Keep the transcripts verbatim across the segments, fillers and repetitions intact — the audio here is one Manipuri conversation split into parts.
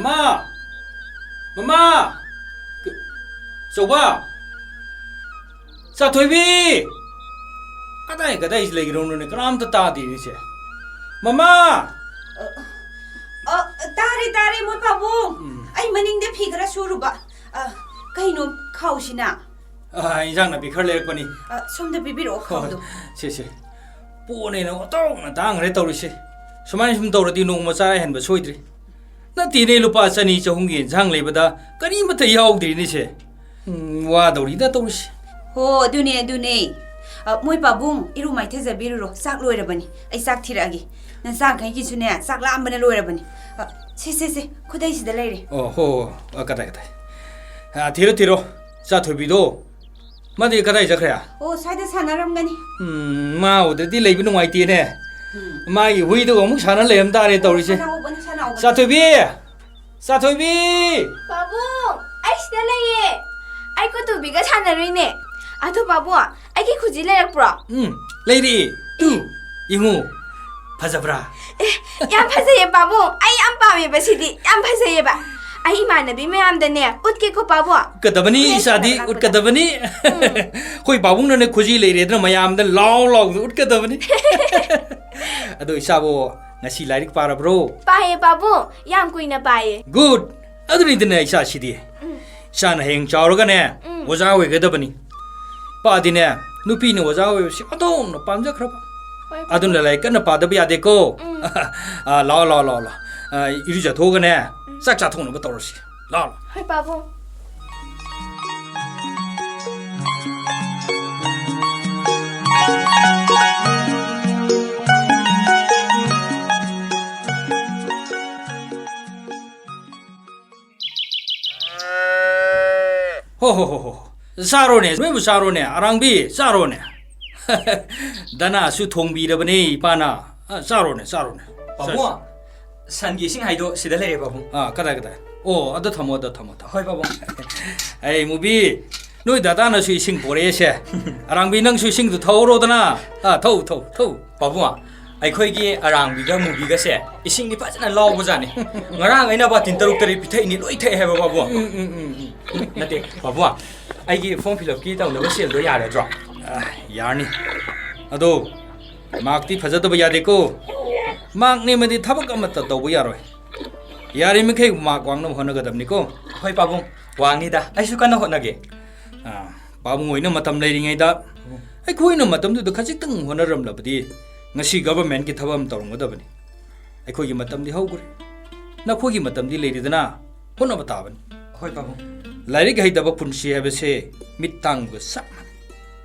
ꯃꯃꯥ! ꯃꯃꯥ! ꯆꯧꯕ! ꯆꯥꯊꯣꯏꯕꯤ! ꯀꯗꯥꯏ ꯀꯗꯥꯏ ꯂꯩꯈ꯭ꯔꯕꯅꯣꯅꯦ? ꯀꯅꯥꯝꯇ ꯇꯥꯗꯦꯅꯦ ꯁꯦ꯫ ꯃꯃꯥ! ꯑ, ꯇꯥꯔꯦ, ꯇꯥꯔꯦ, ꯃꯣꯏ ꯄꯥꯕꯨꯡ꯫ ꯎꯝ꯫ ꯑꯩ ꯃꯅꯤꯡꯗ ꯐꯤ ꯈꯔ ꯁꯨꯔꯨꯕ꯫ ꯑ, ꯀꯩꯅꯣ ꯈꯥꯎꯁꯤꯅ? ꯑ, ꯏꯟꯖꯥꯡ ꯅꯥꯄꯤ ꯈꯔ ꯂꯩꯔꯛꯄꯅꯤ꯫ ꯑ, ꯁꯣꯝꯗ ꯄꯤꯕꯤꯔꯛꯑꯣ ꯍꯣꯏ, ꯈꯥꯎꯗꯣ꯫ ꯁꯦ, ꯁꯦ꯫ ꯄꯣꯠꯅꯦꯅ ꯑꯣꯟꯊꯣꯛꯅ ꯇꯥꯡꯈ꯭ꯔꯦ ꯇꯧꯔꯤꯁꯦ꯫ ꯁꯨꯃꯥꯏꯅ ꯁꯨꯝ ꯇꯧꯔꯗꯤ ꯅꯣꯡꯃ ꯆꯔꯥ ꯍꯦꯟꯕ ꯁꯣꯏꯗ꯭ꯔꯤ꯫ ꯅꯠꯇꯦꯅꯦ, ꯂꯨꯄꯥ ꯆꯅꯤ ꯆꯍꯨꯝꯒꯤ ꯏꯟꯁꯥꯡ ꯂꯩꯕꯗ ꯀꯔꯤꯃꯠꯇ ꯌꯥꯎꯗ꯭ꯔꯤꯅꯦꯁꯦ꯫ ꯎꯝ, ꯋꯥꯗꯧꯔꯤꯗ ꯇꯧꯔꯤꯁꯦ꯫ ꯍꯣ, ꯑꯗꯨꯅꯦ, ꯑꯗꯨꯅꯦ꯫ ꯑ, ꯃꯣꯏ ꯄꯥꯕꯨꯡ, ꯏꯔꯨ ꯃꯥꯏꯊꯖꯕꯤꯔꯨꯔꯣ꯫ ꯆꯥꯛ ꯂꯣꯏꯔꯕꯅꯤ꯫ ꯑꯩ ꯆꯥꯛ ꯊꯤꯔꯛꯑꯒꯦ꯫ ꯅꯆꯥꯈꯩꯒꯤꯁꯨꯅꯦ, ꯆꯥꯛ ꯂꯥꯝꯕꯅ ꯂꯣꯏꯔꯕꯅꯤ꯫ ꯑ, ꯁꯦ, ꯁꯦ, ꯁꯦ, ꯈꯨꯗꯩꯁꯤꯗ ꯂꯩꯔꯦ꯫ ꯑꯣ, ꯍꯣ, ꯍꯣ꯫ ꯑ, ꯀꯗꯥꯏ, ꯀꯗꯥꯏ? ꯑ, ꯊꯤꯔꯣ, ꯊꯤꯔꯣ꯫ ꯆꯥꯊꯣꯏꯕꯤꯗꯣ ꯃꯥꯗꯤ ꯀꯗꯥꯏ ꯆꯠꯈ꯭ꯔꯦ? ꯑꯣ, ꯁ꯭ꯋꯥꯏꯗ ꯁꯥꯟꯅꯔꯝꯒꯅꯤ꯫ ꯎꯝ, ꯃꯥ ꯎꯗ꯭ꯔꯗꯤ ꯂꯩꯕ ꯅꯨꯡꯉꯥꯏꯇꯦꯅꯦ꯫ ꯎꯝ꯫ ꯃꯥꯒꯤ ꯍꯨꯏꯗꯨꯒ ꯑꯃꯨꯛ ꯁꯥꯟꯅ ꯂꯩꯔꯝ ꯇꯥꯔꯦ ꯇꯧꯔꯤꯁꯦ꯫ ꯁꯥꯟꯅꯍꯧꯕꯅꯤ, ꯁꯥꯟꯅꯍꯧꯕꯅꯤ꯫ ꯆꯥꯊꯣꯏꯕꯤ! ꯆꯥꯊꯣꯏꯕꯤ! ꯄꯥꯕꯨꯡ, ꯑꯩ ꯁꯤꯗ ꯂꯩꯌꯦ꯫ ꯑꯩ ꯀꯣꯇꯨꯕꯤꯒ ꯁꯥꯟꯅꯔꯨꯏꯅꯦ꯫ ꯑꯗꯣ ꯄꯥꯕꯨꯡ, ꯑꯩꯒꯤ ꯈꯨꯖꯤ ꯂꯩꯔꯛꯄ꯭ꯔꯣ? ꯎꯝ, ꯂꯩꯔꯛꯑꯦ꯫ ꯇꯨ, ꯌꯦꯡꯉꯨ꯫ ꯐꯖꯕ꯭ꯔꯥ? ꯑꯦ, ꯌꯥꯝ ꯐꯖꯩꯌꯦ ꯄꯥꯕꯨꯡ꯫ ꯑꯩ ꯌꯥꯝ ꯄꯥꯝꯃꯦꯕ ꯁꯤꯗꯤ꯫ ꯌꯥꯝ ꯐꯖꯩꯌꯦꯕ꯫ ꯑꯩ ꯏꯃꯥꯟꯅꯕꯤ ꯃꯌꯥꯝꯗꯅꯦ ꯎꯠꯀꯦꯀꯣ ꯄꯥꯕꯨꯡ꯫ ꯎꯠꯀꯗꯕꯅꯤ, ꯍꯣꯔꯦꯟ ꯏꯆꯥꯗꯤ ꯁꯥꯟꯅꯔꯛꯄꯗ꯫ ꯎꯠꯀꯗꯕꯅꯤ꯫ ꯎꯝ꯫ ꯑꯩꯈꯣꯏ ꯄꯥꯕꯨꯡꯅꯅꯦ ꯈꯨꯖꯤ ꯂꯩꯔꯦꯗꯅ ꯃꯌꯥꯝꯗ ꯂꯥꯎ ꯂꯥꯎꯗꯅ ꯎꯠꯀꯗꯕꯅꯤ꯫ ꯑꯗꯣ ꯏꯆꯥꯕꯨ ꯉꯁꯤ ꯂꯥꯏꯔꯤꯛ ꯄꯥꯔꯕ꯭ꯔꯣ? ꯄꯥꯏꯌꯦ ꯄꯥꯕꯨꯡ, ꯌꯥꯝ ꯀꯨꯏꯅ ꯄꯥꯏꯌꯦ꯫ Good! ꯑꯗꯨꯅꯤꯗꯅ ꯏꯆꯥꯁꯤꯗꯤ꯫ ꯎꯝ꯫ ꯏꯆꯥꯅ ꯍꯌꯦꯡ ꯆꯥꯎꯔꯒꯅꯦ, ꯎꯝ꯫ ꯑꯣꯖꯥ ꯑꯣꯏꯒꯗꯕꯅꯤ꯫ ꯄꯥꯗꯤꯅꯦ, ꯅꯨꯄꯤꯅ ꯑꯣꯖꯥ ꯑꯣꯏꯕꯁꯤ ꯑꯣꯟꯊꯣꯛꯅ ꯄꯥꯝꯖꯈ꯭ꯔꯕ꯫ ꯍꯣꯏ, ꯄꯥꯕꯨꯡ꯫ ꯑꯗꯨꯅ ꯂꯥꯏꯔꯤꯛ ꯀꯟꯅ ꯄꯥꯗꯕ ꯌꯥꯗꯦꯀꯣ꯫ ꯎꯝ꯫ ꯑꯥ, ꯂꯥꯛꯑꯣ, ꯂꯥꯛꯑꯣ, ꯂꯥꯛꯑꯣ, ꯂꯥꯛꯑꯣ꯫ ꯑꯥ, ꯏꯔꯨꯖꯊꯣꯛꯑꯒꯅꯦ, ꯎꯝ꯫ ꯆꯥꯛ ꯆꯥꯊꯣꯛꯅꯕ ꯇꯧꯔꯁꯤ꯫ ꯂꯥꯛꯑꯣ, ꯂꯥꯛꯑꯣ꯫ ꯍꯣꯏ, ꯄꯥꯕꯨꯡ꯫ ꯍꯣ, ꯍꯣ, ꯍꯣ, ꯍꯣ꯫ ꯆꯥꯔꯣꯅꯦ, ꯅꯣꯏꯕꯨ ꯆꯥꯔꯣꯅꯦ, ꯑꯔꯥꯡꯕꯤ, ꯆꯥꯔꯣꯅꯦ꯫ ꯗꯅꯥꯁꯨ ꯊꯣꯡꯕꯤꯔꯕꯅꯦ ꯏꯄꯥꯅ꯫ ꯑ, ꯆꯥꯔꯣꯅꯦ, ꯆꯥꯔꯣꯅꯦ꯫ ꯄꯥꯕꯨꯡ, ꯆꯥ-, ꯁꯟꯒꯤ ꯏꯁꯤꯡ ꯍꯥꯏꯗꯣ ꯁꯤꯗ ꯂꯩꯔꯦ, ꯄꯥꯕꯨꯡ꯫ ꯑꯥ, ꯀꯗꯥꯏ, ꯀꯗꯥꯏ? ꯑꯣ, ꯑꯗ ꯊꯝꯃꯣ, ꯑꯗ ꯊꯝꯃꯣ, ꯊꯝꯃꯣ꯫ ꯍꯣꯏ, ꯄꯥꯕꯨꯡ꯫ ꯑꯩ ꯃꯨꯕꯤ, ꯅꯣꯏ ꯗꯗꯥꯅꯁꯨ ꯏꯁꯤꯡ ꯄꯣꯔꯛꯑꯦꯁꯦ꯫ ꯑꯔꯥꯡꯕꯤ, ꯅꯪꯁꯨ ꯏꯁꯤꯡꯗꯨ ꯊꯛꯍꯧꯔꯣꯗꯅ꯫ ꯑꯥ, ꯊꯛꯎ, ꯊꯛꯎ, ꯊꯛꯎ꯫ ꯄꯥꯕꯨꯡ, ꯑꯩꯈꯣꯏꯒꯤ ꯑꯔꯥꯡꯕꯤꯒ ꯃꯨꯕꯤꯒꯁꯦ ꯏꯁꯤꯡꯗꯤ ꯐꯖꯅ ꯂꯥꯎꯕꯖꯥꯠꯅꯤ꯫ ꯉꯔꯥꯡ ꯑꯩꯅ ꯕꯥꯇꯤꯟ ꯇꯔꯨꯛ ꯇꯔꯦꯠ ꯄꯤꯊꯛꯏꯅꯤ, ꯂꯣꯏ ꯊꯛꯑꯦ ꯍꯥꯏꯕ, ꯄꯥꯕꯨꯡ꯫ ꯎꯝ, ꯎꯝ, ꯎꯝ, ꯎꯝ꯫ ꯅꯠꯇꯦ, ꯄꯥꯕꯨꯡ, ꯑꯩꯒꯤ form fill up ꯀꯤ ꯇꯧꯅꯕ ꯁꯦꯜꯗꯣ ꯌꯥꯔꯗ꯭ꯔꯣ? ꯑ, ꯌꯥꯔꯅꯤ꯫ ꯑꯗꯣ, mark ꯇꯤ ꯐꯖꯗꯕ ꯌꯥꯗꯦꯀꯣ꯫ Mark ꯅꯦꯝꯃꯗꯤ ꯊꯕꯛ ꯑꯃꯠꯇ ꯇꯧꯕ ꯌꯥꯔꯣꯏ꯫ ꯌꯥꯔꯤꯃꯈꯩ mark ꯋꯥꯡꯅꯕ ꯍꯣꯠꯅꯒꯗꯕꯅꯤꯀꯣ꯫ ꯍꯣꯏ, ꯄꯥꯕꯨꯡ, ꯋꯥꯡꯅꯤꯗ꯫ ꯑꯩꯁꯨ ꯀꯟꯅ ꯍꯣꯠꯅꯒꯦ꯫ ꯑ, ꯄꯥꯕꯨꯡ ꯍꯣꯏꯅ ꯃꯇꯝ ꯂꯩꯔꯤꯉꯩꯗ, ꯎꯝ꯫ ꯑꯩꯈꯣꯏꯅ ꯃꯇꯝꯗꯨꯗ ꯈꯖꯤꯛꯇꯪ ꯍꯣꯠꯅꯔꯝꯂꯕꯗꯤ, ꯉꯁꯤ government ꯀꯤ ꯊꯕꯛ ꯑꯃ ꯇꯧꯔꯝꯒꯗꯕꯅꯤ꯫ ꯑꯩꯈꯣꯏꯒꯤ ꯃꯇꯝꯗꯤ ꯍꯧꯈ꯭ꯔꯦ꯫ ꯅꯈꯣꯏꯒꯤ ꯃꯇꯝꯗꯤ ꯂꯩꯔꯤꯗꯅ, ꯍꯣꯠꯅꯕ ꯇꯥꯕꯅꯤ꯫ ꯍꯣꯏ, ꯄꯥꯕꯨꯡ꯫ ꯂꯥꯏꯔꯤꯛ ꯍꯩꯇꯕ ꯄꯨꯟꯁꯤ ꯍꯥꯏꯕꯁꯦ ꯃꯤꯠ ꯇꯥꯡꯕꯒ ꯆꯞ ꯃꯥꯟꯅꯩ꯫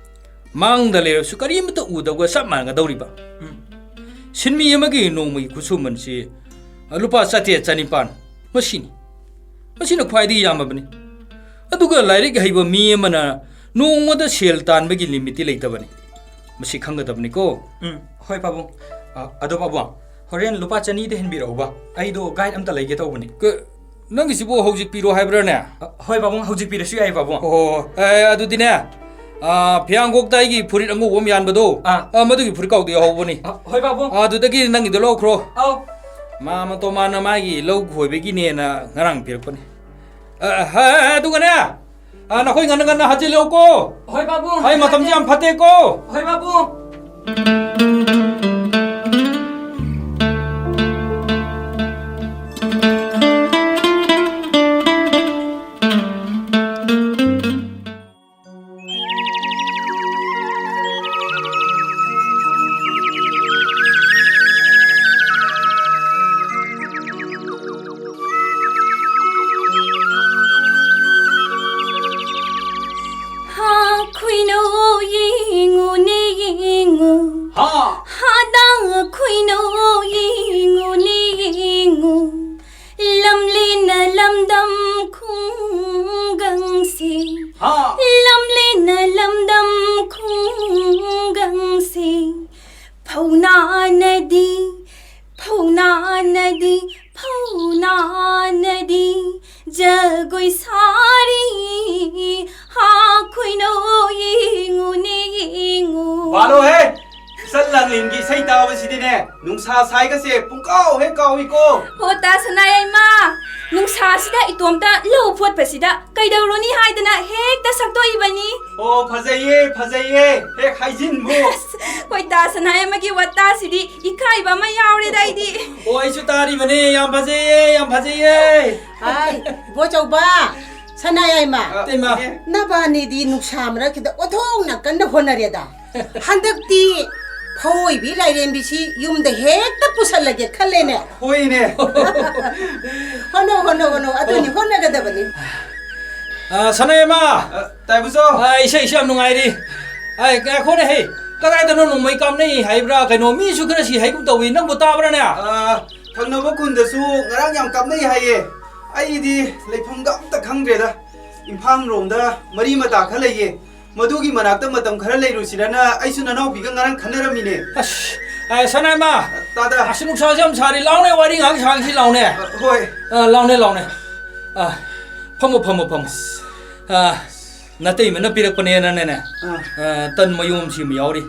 ꯃꯥꯡꯗ ꯂꯩꯔꯕꯁꯨ ꯀꯔꯤꯃꯠꯇ ꯎꯗꯕꯒ ꯆꯞ ꯃꯥꯟꯅꯒꯗꯧꯔꯤꯕ꯫ ꯎꯝ꯫ ꯁꯤꯟꯃꯤ ꯑꯃꯒꯤ ꯅꯣꯡꯃꯒꯤ ꯈꯨꯠꯁꯨꯃꯟꯁꯤ, ꯑ, ꯂꯨꯄꯥ ꯆꯥꯇ꯭ꯔꯦꯠ ꯆꯅꯤꯄꯥꯟ, ꯃꯁꯤꯅꯤ꯫ ꯃꯁꯤꯅ ꯈ꯭ꯋꯥꯏꯗꯒꯤ ꯌꯥꯝꯃꯕꯅꯤ꯫ ꯑꯗꯨꯒ ꯂꯥꯏꯔꯤꯛ ꯍꯩꯕ ꯃꯤ ꯑꯃꯅ ꯅꯣꯡꯃꯗ ꯁꯦꯜ ꯇꯥꯟꯕꯒꯤ limit ꯇꯤ ꯂꯩꯇꯕꯅꯤ꯫ ꯃꯁꯤ ꯈꯪꯒꯗꯕꯅꯤꯀꯣ꯫ ꯎꯝ, ꯍꯣꯏ, ꯄꯥꯕꯨꯡ꯫ ꯑ, ꯑꯗꯣ, ꯄꯥꯕꯨꯡ, ꯍꯣꯔꯦꯟ ꯂꯨꯄꯥ ꯆꯅꯤꯗ ꯍꯦꯟꯕꯤꯔꯛꯎꯕ꯫ ꯑꯩꯗꯣ guide ꯑꯝꯇ ꯂꯩꯒꯦ ꯇꯧꯕꯅꯤ꯫ ꯀ-, ꯅꯪꯒꯤꯁꯤꯕꯨ ꯍꯧꯖꯤꯛ ꯄꯤꯔꯣ ꯍꯥꯏꯕ꯭ꯔꯥꯅꯦ? ꯑ, ꯍꯣꯏ, ꯄꯥꯕꯨꯡ, ꯍꯧꯖꯤꯛ ꯄꯤꯔꯁꯨ ꯌꯥꯏ, ꯄꯥꯕꯨꯡ꯫ ꯑꯣ, ꯑꯦ, ꯑꯗꯨꯗꯤꯅꯦ, ꯑ, ꯐꯤꯌꯥꯡꯈꯣꯛꯇ ꯑꯩꯒꯤ ꯐꯨꯔꯤꯠ ꯑꯉꯧꯕ ꯑꯃ ꯌꯥꯟꯕꯗꯣ, ꯑꯥ꯫ ꯑ, ꯃꯗꯨꯒꯤ ꯐꯨꯔꯤꯠ ꯀꯥꯎꯗ ꯌꯥꯎꯍꯧꯕꯅꯤ꯫ ꯑ, ꯍꯣꯏ, ꯄꯥꯕꯨꯡ꯫ ꯑ, ꯑꯗꯨꯗꯒꯤ ꯅꯪꯒꯤꯗꯣ ꯂꯧꯈ꯭ꯔꯣ꯫ ꯑꯧ꯫ ꯃꯥ ꯃꯇꯣ ꯃꯥꯅ ꯃꯥꯒꯤ ꯂꯧ ꯈꯣꯏꯕꯒꯤꯅꯦꯅ ꯉꯔꯥꯡ ꯄꯤꯔꯛꯄꯅꯤ꯫ ꯑ, ꯍ, ꯑꯗꯨꯒꯅꯦ, ꯑ, ꯅꯈꯣꯏ ꯉꯟꯅ ꯉꯟꯅ ꯍꯟꯖꯤꯜꯂꯛꯎꯀꯣ꯫ ꯍꯣꯏ, ꯄꯥꯕꯨꯡ, ꯑꯩ ꯃꯇꯝꯁꯦ ꯍꯟꯖꯤꯜꯂꯛꯀꯦ꯫ ꯌꯥꯝ ꯐꯠꯇꯦꯀꯣ꯫ ꯍꯣꯏ, ꯄꯥꯕꯨꯡ꯫ ꯍꯥ ꯈꯨꯏꯅꯧ ꯌꯦꯡꯉꯨꯅꯦ ꯌꯦꯡꯉꯨ꯫ ꯍꯥ꯫ ꯍꯥꯗꯥ ꯈꯨꯏꯅꯧ ꯌꯦꯡꯉꯨꯅꯦ ꯌꯦꯡꯉꯨ꯫ ꯂꯝꯂꯦꯟꯅ ꯂꯝꯗꯝ ꯈꯨꯡꯒꯪꯁꯤ꯫ ꯍꯥ꯫ ꯂꯝꯂꯦꯟꯅ ꯂꯝꯗꯝ ꯈꯨꯡꯒꯪꯁꯤ꯫ ꯐꯧꯅꯥꯅꯗꯤ, ꯐꯧꯅꯥꯅꯗꯤ, ꯐꯧꯅꯥꯅꯗꯤ ꯖꯒꯣꯏ ꯁꯥꯔꯤ꯫ ꯍꯥ ꯈꯨꯏꯅꯧ ꯌꯦꯡꯉꯨꯅꯦ ꯌꯦꯡꯉꯨ꯫ ꯄꯥꯜꯂꯣꯍꯦ! ꯇꯟ ꯂꯥꯡꯂꯦꯟꯒꯤ ꯏꯁꯩ ꯇꯥꯕꯁꯤꯗꯤꯅꯦ, ꯅꯨꯡꯁꯥ ꯁꯥꯏꯒꯁꯦ ꯄꯨꯡꯀꯥꯎ ꯍꯦꯛ ꯀꯥꯎꯏꯀꯣ꯫ ꯍꯣ, ꯇꯥ ꯁꯅꯥꯌꯥꯏꯃ, ꯅꯨꯡꯁꯥꯁꯤꯗ ꯏꯇꯣꯝꯇ ꯂꯧ ꯐꯣꯠꯄꯁꯤꯗ ꯀꯩꯗꯧꯔꯨꯅꯤ ꯍꯥꯏꯗꯅ ꯍꯦꯛꯇ ꯁꯛꯇꯣꯛꯏꯕꯅꯤ꯫ ꯑꯣ, ꯐꯖꯩꯌꯦ, ꯐꯖꯩꯌꯦ, ꯍꯦꯛ ꯍꯥꯏꯖꯤꯟꯕꯨ꯫ ꯑꯁ, ꯍꯣꯏ, ꯇꯥ ꯁꯅꯥꯌꯥꯏꯃꯒꯤ ꯋꯥꯇꯥꯁꯤꯗꯤ ꯏꯀꯥꯏꯕ ꯑꯃ ꯌꯥꯎꯔꯦꯗ ꯑꯩꯗꯤ꯫ ꯑꯣ, ꯑꯩꯁꯨ ꯇꯥꯔꯤꯕꯅꯦ, ꯌꯥꯝ ꯐꯖꯩꯌꯦ, ꯌꯥꯝ ꯐꯖꯩꯌꯦ꯫ ꯍꯥꯏ, ꯕꯣꯆꯧꯕ, ꯁꯅꯥꯌꯥꯏꯃ, ꯑ, ꯏꯇꯩꯃ꯫ ꯅꯕꯥꯅꯤꯗꯤ ꯅꯨꯡꯁꯥ ꯃꯔꯛꯁꯤꯗ ꯑꯣꯟꯊꯣꯛꯅ ꯀꯟꯅ ꯍꯣꯠꯅꯔꯦꯗ꯫ ꯍꯟꯗꯛꯇꯤ ꯐꯧ ꯑꯣꯏꯕꯤ ꯂꯥꯏꯔꯦꯝꯕꯤꯁꯤ ꯌꯨꯝꯗ ꯍꯦꯛꯇ ꯄꯨꯁꯜꯂꯒꯦ ꯈꯜꯂꯦꯅꯦ꯫ ꯍꯣꯏꯅꯦ꯫ ꯍꯣꯠꯅꯧ, ꯍꯣꯠꯅꯧ, ꯍꯣꯠꯅꯧ꯫ ꯑꯗꯨꯅꯤ, ꯑꯣ꯫ ꯍꯣꯠꯅꯒꯗꯕꯅꯤ꯫ ꯑ, ꯁꯅꯥꯌꯥꯏꯃ! ꯑ, ꯇꯥꯏꯕꯆꯧ! ꯑ, ꯏꯁꯩ, ꯏꯁꯩ ꯌꯥꯝ ꯅꯨꯡꯉꯥꯏꯔꯤ꯫ ꯑ, ꯉꯥꯏꯈꯣꯅꯦ, ꯍꯦ꯫ ꯀꯗꯥꯏꯗꯅꯣ ꯅꯣꯡꯃꯩ ꯀꯥꯞꯅꯩ ꯍꯥꯏꯕ꯭ꯔꯥ ꯀꯩꯅꯣ? ꯃꯤꯁꯨ ꯈꯔ ꯁꯤ ꯍꯥꯏꯒꯨꯝ ꯇꯧꯏ꯫ ꯅꯪꯕꯨ ꯇꯥꯕ꯭ꯔꯥꯅꯦ? ꯑ, ꯊꯪꯅꯕ ꯈꯨꯟꯗꯁꯨ ꯉꯔꯥꯡ ꯌꯥꯝ ꯀꯥꯞꯅꯩ ꯍꯥꯏꯌꯦ꯫ ꯑꯩꯗꯤ ꯂꯩꯐꯝꯒ ꯑꯝꯇ ꯈꯪꯗ꯭ꯔꯦꯗ꯫ ꯏꯝꯐꯥꯜ ꯔꯣꯝꯗ ꯃꯔꯤ ꯃꯇꯥ ꯈꯔ ꯂꯩꯌꯦ꯫ ꯃꯗꯨꯒꯤ ꯃꯅꯥꯛꯇ ꯃꯇꯝ ꯈꯔ ꯂꯩꯔꯨꯁꯤꯔꯅ ꯑꯩꯁꯨ ꯅꯅꯥꯎꯄꯤꯒ ꯉꯔꯥꯡ ꯈꯟꯅꯔꯝꯃꯤꯅꯦ꯫ ꯑꯁ, ꯑ, ꯁꯅꯥꯏꯃ! ꯇꯥꯗ꯫ ꯑꯁ, ꯅꯨꯡꯁꯥꯁꯦ ꯌꯥꯝ ꯁꯥꯔꯤ꯫ ꯂꯥꯎꯅꯦ, ꯋꯥꯔꯤ ꯉꯥꯏꯍꯥꯛ ꯁꯥꯡꯁꯤ ꯂꯥꯎꯅꯦ꯫ ꯑ, ꯍꯣꯏ꯫ ꯑ, ꯂꯥꯎꯅꯦ, ꯂꯥꯎꯅꯦ꯫ ꯑ, ꯐꯝꯃꯣ, ꯐꯝꯃꯣ, ꯐꯝꯃꯣ꯫ ꯑ, ꯅꯇꯩꯃꯅ ꯄꯤꯔꯛꯄꯅꯦꯅꯅꯦ꯫ ꯑ꯫ ꯑ, ꯇꯟ ꯃꯌꯣꯝꯁꯤ ꯑꯃ ꯌꯥꯎꯔꯤ꯫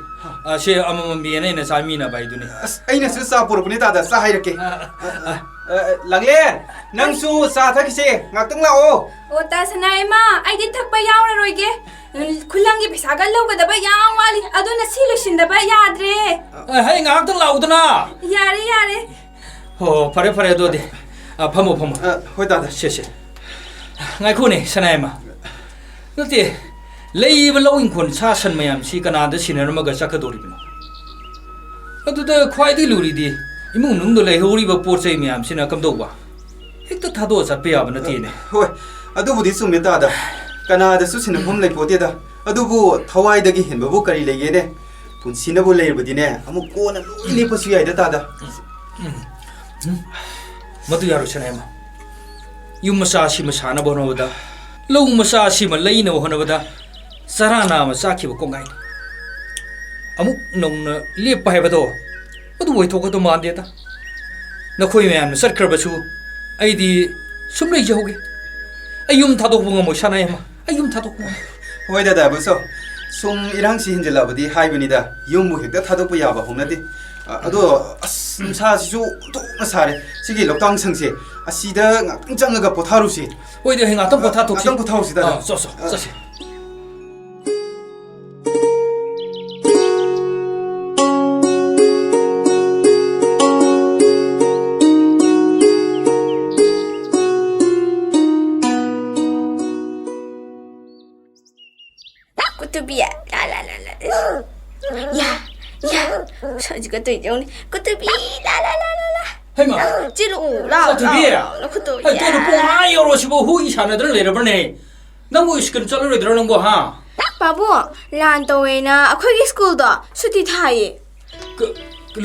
ꯑ, ꯁꯤ ꯑꯃꯃꯝ ꯌꯦꯟꯅ ꯌꯦꯟꯅ ꯆꯥꯃꯤꯟꯅꯕ ꯍꯥꯏꯗꯨꯅꯤ꯫ ꯑꯁ, ꯑꯩꯅꯁꯨ ꯆꯥ ꯄꯨꯔꯛꯄꯅꯦ ꯇꯥꯗ, ꯆꯥ ꯍꯩꯔꯛꯀꯦ꯫ ꯑ, ꯑ, ꯑ꯫ ꯑ, ꯂꯥꯡꯂꯦꯟ, ꯅꯪꯁꯨ ꯆꯥ ꯊꯛꯈꯤꯁꯦ, ꯉꯥꯛꯇꯪ ꯂꯥꯛꯑꯣ꯫ ꯑꯣ, ꯇꯥ ꯁꯅꯥꯏꯃ, ꯑꯩꯗꯤ ꯊꯛꯄ ꯌꯥꯎꯔꯔꯣꯏꯒꯦ꯫ ꯎꯝ, ꯈꯨꯂꯪꯒꯤ ꯄꯩꯁꯥꯒ ꯂꯧꯒꯗꯕ ꯌꯥꯝ ꯋꯥꯠꯂꯤ, ꯑꯗꯨꯅ ꯁꯤ ꯂꯣꯏꯁꯤꯟꯗꯕ ꯌꯥꯗ꯭ꯔꯦ꯫ ꯑ, ꯍꯩ, ꯉꯥꯏꯍꯥꯛꯇꯪ ꯂꯥꯛꯎꯗꯅ꯫ ꯌꯥꯔꯦ, ꯌꯥꯔꯦ꯫ ꯍꯣ, ꯐꯔꯦ, ꯐꯔꯦ, ꯑꯗꯨꯗꯤ꯫ ꯑ, ꯐꯝꯃꯣ, ꯐꯝꯃꯣ꯫ ꯑ, ꯍꯣꯏ, ꯇꯥꯗ꯫ ꯁꯦ, ꯁꯦ꯫ ꯉꯥꯏꯈꯣꯅꯦ, ꯁꯅꯥꯏꯃ꯫ ꯅꯠꯇꯦ, ꯂꯩꯔꯤꯕ ꯂꯧ ꯏꯪꯈꯣꯜ ꯁꯥ ꯁꯟ ꯃꯌꯥꯝꯁꯤ ꯀꯅꯥꯗ ꯁꯤꯟꯅꯔꯝꯃꯒ ꯆꯠꯀꯗꯧꯔꯤꯕꯅꯣ? ꯑꯗꯨꯗ ꯈ꯭ꯋꯥꯏꯗꯒꯤ ꯂꯨꯔꯤꯗꯤ ꯏꯃꯨꯡ ꯃꯅꯨꯡꯗ ꯂꯩꯍꯧꯔꯤꯕ ꯄꯣꯠ ꯆꯩ ꯃꯌꯥꯝꯁꯤꯅ ꯀꯝꯗꯧꯕ? ꯍꯦꯛꯇ ꯊꯥꯗꯣꯛꯑ ꯆꯠꯄ ꯌꯥꯕ ꯅꯠꯇꯦꯅꯦ꯫ ꯍꯣꯏ, ꯑꯗꯨꯕꯨꯗꯤ ꯆꯨꯝꯃꯦ ꯇꯥꯗ꯫ ꯀꯅꯥꯗꯁꯨ ꯁꯤꯟꯅꯐꯝ ꯂꯩꯄꯣꯠꯇꯦꯗ꯫ ꯑꯗꯨꯕꯨ ꯊꯋꯥꯏꯗꯒꯤ ꯍꯦꯟꯕꯕꯨ ꯀꯔꯤ ꯂꯩꯒꯦꯅꯦ? ꯄꯨꯟꯁꯤꯅꯕꯨ ꯂꯩꯔꯕꯗꯤꯅꯦ, ꯑꯃꯨꯛ ꯀꯣꯟꯅ ꯂꯣꯏ ꯂꯦꯞꯄꯁꯨ ꯌꯥꯏꯗ ꯇꯥꯗ꯫ ꯎꯝ, ꯎꯝ꯫ ꯃꯗꯨ ꯌꯥꯔꯣꯏ, ꯁꯅꯥꯏꯃ꯫ ꯌꯨꯝ ꯃꯆꯥ ꯑꯁꯤꯃ ꯁꯥꯅꯕ ꯍꯣꯠꯅꯕꯗ, ꯂꯧ ꯃꯆꯥ ꯑꯁꯤꯃ ꯂꯩꯅꯕ ꯍꯣꯠꯅꯕꯗ, ꯆꯔꯥ ꯅꯥꯝꯃ ꯆꯥꯈꯤꯕ ꯀꯣꯡꯒꯥꯏꯅꯤ꯫ ꯑꯃꯨꯛ ꯅꯧꯅ ꯂꯦꯞꯄ ꯍꯥꯏꯕꯗꯣ, ꯃꯗꯨ ꯑꯣꯏꯊꯣꯛꯀꯗꯧ ꯃꯥꯟꯗꯦꯗ꯫ ꯅꯈꯣꯏ ꯃꯌꯥꯝꯅ ꯆꯠꯈ꯭ꯔꯕꯁꯨ, ꯑꯩꯗꯤ ꯁꯨꯝ ꯂꯩꯖꯍꯧꯒꯦ꯫ ꯑꯩ ꯌꯨꯝ ꯊꯥꯗꯣꯛꯄ ꯉꯝꯃꯣꯏ, ꯁꯅꯥꯏꯃ꯫ ꯑꯩ ꯌꯨꯝ ꯊꯥꯗꯣꯛꯄ ꯉꯝꯃꯣꯏ꯫ ꯍꯣꯏ, ꯗꯗꯥ ꯕꯨꯆꯧ꯫ ꯁꯨꯝ ꯏꯔꯥꯡꯁꯤ ꯍꯦꯟꯖꯜꯂꯛꯑꯕꯗꯤ ꯍꯥꯏꯕꯅꯤꯗ, ꯌꯨꯝꯕꯨ ꯍꯦꯛꯇ ꯊꯥꯗꯣꯛꯄ ꯌꯥꯕ ꯍꯧꯅꯗꯦ꯫ ꯑ, ꯑꯗꯣ ꯑꯁ, ꯅꯨꯡꯁꯥꯁꯤꯁꯨ ꯑꯣꯟꯊꯣꯛꯅ ꯁꯥꯔꯦ꯫ ꯁꯤꯒꯤ ꯂꯣꯛꯇꯥꯡ ꯁꯪꯁꯦ ꯑꯁꯤꯗ ꯉꯥꯛꯇꯪ ꯆꯪꯉꯒ ꯄꯣꯊꯥꯔꯨꯁꯤ꯫ ꯍꯣꯏꯗ, ꯍꯌꯦꯡ ꯉꯥꯛꯇꯪ ꯄꯣꯊꯥꯊꯣꯛꯁꯤ꯫ ꯉꯥꯛꯇꯪ ꯄꯣꯊꯥꯍꯧꯁꯤꯗ꯫ ꯑꯥ, ꯆꯣ, ꯆꯣ, ꯑꯥ꯫ ꯆꯠꯁꯤ꯫ ꯀꯨꯇꯨꯕꯤ, ꯂꯥ, ꯂꯥ, ꯂꯥ, ꯂꯥ꯫ ꯌꯥ, ꯌꯥ꯫ ꯍꯧꯖꯤꯛꯀ ꯇꯧꯔꯤꯁꯦ ꯌꯦꯡꯉꯨꯅꯦ꯫ ꯀꯨꯇꯨꯕꯤ, ꯂꯥ, ꯂꯥ, ꯂꯥ, ꯂꯥ, ꯂꯥ꯫ ꯍꯩꯃꯥ! ꯆꯦꯜꯂꯛꯎ, ꯂꯥꯎ, ꯆꯥꯊꯣꯏꯕꯤ! ꯂꯥꯎ, ꯂꯥꯎ, ꯈꯨꯇꯣ, ꯍꯩ, ꯌꯥ꯫ ꯀꯩꯅꯣ ꯄꯨꯡ ꯑꯥ ꯌꯧꯔꯁꯤꯕꯨ ꯍꯨꯏ ꯁꯥꯟꯅꯗꯅ ꯂꯩꯔꯕ꯭ꯔꯅꯦ? ꯅꯪꯕꯨ ꯁ꯭ꯀꯨꯜ ꯆꯠꯂꯔꯣꯏꯗ꯭ꯔꯣ ꯅꯪꯕꯨ, ꯍꯥ? ꯄꯥꯕꯨꯡ, ꯂꯥꯟ ꯇꯧꯋꯦꯅ ꯑꯩꯈꯣꯏꯒꯤ ꯁ꯭ꯀꯨꯜꯗꯣ ꯁꯨꯇꯤ ꯊꯥꯏꯌꯦ꯫ ꯀ-,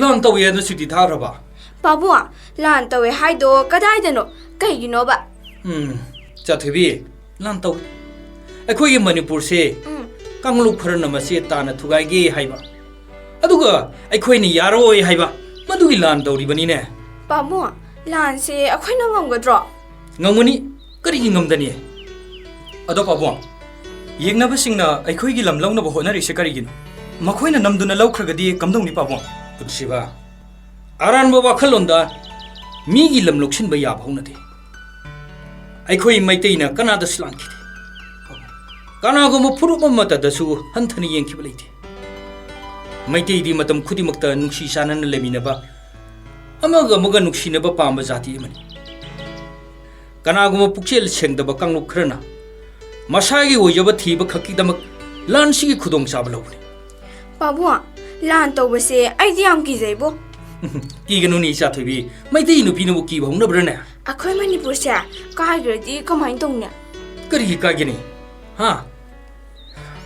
ꯂꯥꯟ ꯇꯧꯋꯦꯅ ꯁꯨꯇꯤ ꯊꯥꯈ꯭ꯔꯕ? ꯄꯥꯕꯨꯡ, ꯂꯥꯟ ꯇꯧꯋꯦ ꯍꯥꯏꯗꯣ ꯀꯗꯥꯏꯗꯅꯣ? ꯀꯩꯒꯤꯅꯣꯕ? ꯎꯝ, ꯆꯥꯊꯣꯏꯕꯤ, ꯂꯥꯟ ꯇꯧ-, ꯑꯩꯈꯣꯏꯒꯤ ꯃꯅꯤꯄꯨꯔꯁꯦ ꯎꯝ꯫ ꯀꯥꯡꯂꯨꯞ ꯈꯔꯅ ꯃꯆꯦ ꯇꯥꯅ ꯊꯨꯒꯥꯏꯒꯦ ꯍꯥꯏꯕ, ꯑꯗꯨꯒ ꯑꯩꯈꯣꯏꯅ ꯌꯥꯔꯣꯏ ꯍꯥꯏꯕ, ꯃꯗꯨꯒꯤ ꯂꯥꯟ ꯇꯧꯔꯤꯕꯅꯤꯅꯦ꯫ ꯄꯥꯕꯨꯡ, ꯂꯥꯟꯁꯦ ꯑꯩꯈꯣꯏꯅ ꯉꯝꯒꯗ꯭ꯔꯣ? ꯉꯝꯒꯅꯤ, ꯀꯔꯤꯒꯤ ꯉꯝꯗꯅꯤ? ꯑꯗꯣ ꯄꯥꯕꯨꯡ, ꯌꯦꯛꯅꯕꯁꯤꯡꯅ ꯑꯩꯈꯣꯏꯒꯤ ꯂꯝ ꯂꯧꯅꯕ ꯍꯣꯠꯅꯔꯤꯁꯦ ꯀꯔꯤꯒꯤꯅꯣ? ꯃꯈꯣꯏꯅ ꯅꯝꯗꯨꯅ ꯂꯧꯈ꯭ꯔꯒꯗꯤ ꯀꯝꯗꯧꯅꯤ ꯄꯥꯕꯨꯡ? ꯄꯨꯟꯁꯤꯕ, ꯑꯔꯥꯟꯕ ꯋꯥꯈꯜꯂꯣꯟꯗ ꯃꯤꯒꯤ ꯂꯝ ꯂꯧꯁꯤꯟꯕ ꯌꯥꯕ ꯍꯧꯅꯗꯦ꯫ ꯑꯩꯈꯣꯏ ꯃꯩꯇꯩꯅ ꯀꯅꯥꯗꯁꯨ ꯂꯥꯟꯈꯤꯗꯦ꯫ ꯀꯅꯥꯒꯨꯝꯕ ꯐꯨꯔꯨꯞ ꯑꯃꯠꯇꯗꯁꯨ ꯍꯟꯊꯅ ꯌꯦꯡꯈꯤꯕ ꯂꯩꯇꯦ꯫ ꯃꯩꯇꯩꯗꯤ ꯃꯇꯝ ꯈꯨꯗꯤꯡꯃꯛꯇ ꯅꯨꯡꯁꯤ ꯆꯥꯟꯅꯅ ꯂꯩꯃꯤꯟꯅꯕ, ꯑꯃꯒ ꯑꯃꯒ ꯅꯨꯡꯁꯤꯅꯕ ꯄꯥꯝꯕ ꯖꯥꯇꯤ ꯑꯃꯅꯤ꯫ ꯀꯅꯥꯒꯨꯝꯕ ꯄꯨꯛꯆꯦꯜ ꯁꯦꯡꯗꯕ ꯀꯥꯡꯂꯨꯞ ꯈꯔꯅ ꯃꯁꯥꯒꯤ ꯑꯣꯏꯖꯕ ꯊꯤꯕ ꯈꯛꯀꯤꯗꯃꯛ ꯂꯥꯟꯁꯤꯒꯤ ꯈꯨꯗꯣꯡꯆꯥꯕ ꯂꯧꯕꯅꯤ꯫ ꯄꯥꯕꯨꯡ, ꯂꯥꯟ ꯇꯧꯕꯁꯦ ꯑꯩꯗꯤ ꯌꯥꯝ ꯀꯤꯖꯩꯕꯣ꯫ ꯀꯤꯒꯅꯨꯅꯦ ꯏꯆꯥ ꯊꯣꯏꯕꯤ, ꯃꯩꯇꯩ ꯅꯨꯄꯤꯅꯕꯨ ꯀꯤꯕ ꯍꯧꯅꯕ꯭ꯔꯅꯦ? ꯑꯩꯈꯣꯏ ꯃꯅꯤꯄꯨꯔꯁꯦ ꯀꯥꯏꯈ꯭ꯔꯗꯤ ꯀꯃꯥꯏꯅ ꯇꯧꯅꯤ? ꯀꯔꯤꯒꯤ ꯀꯥꯏꯒꯅꯤ? ꯍꯥ?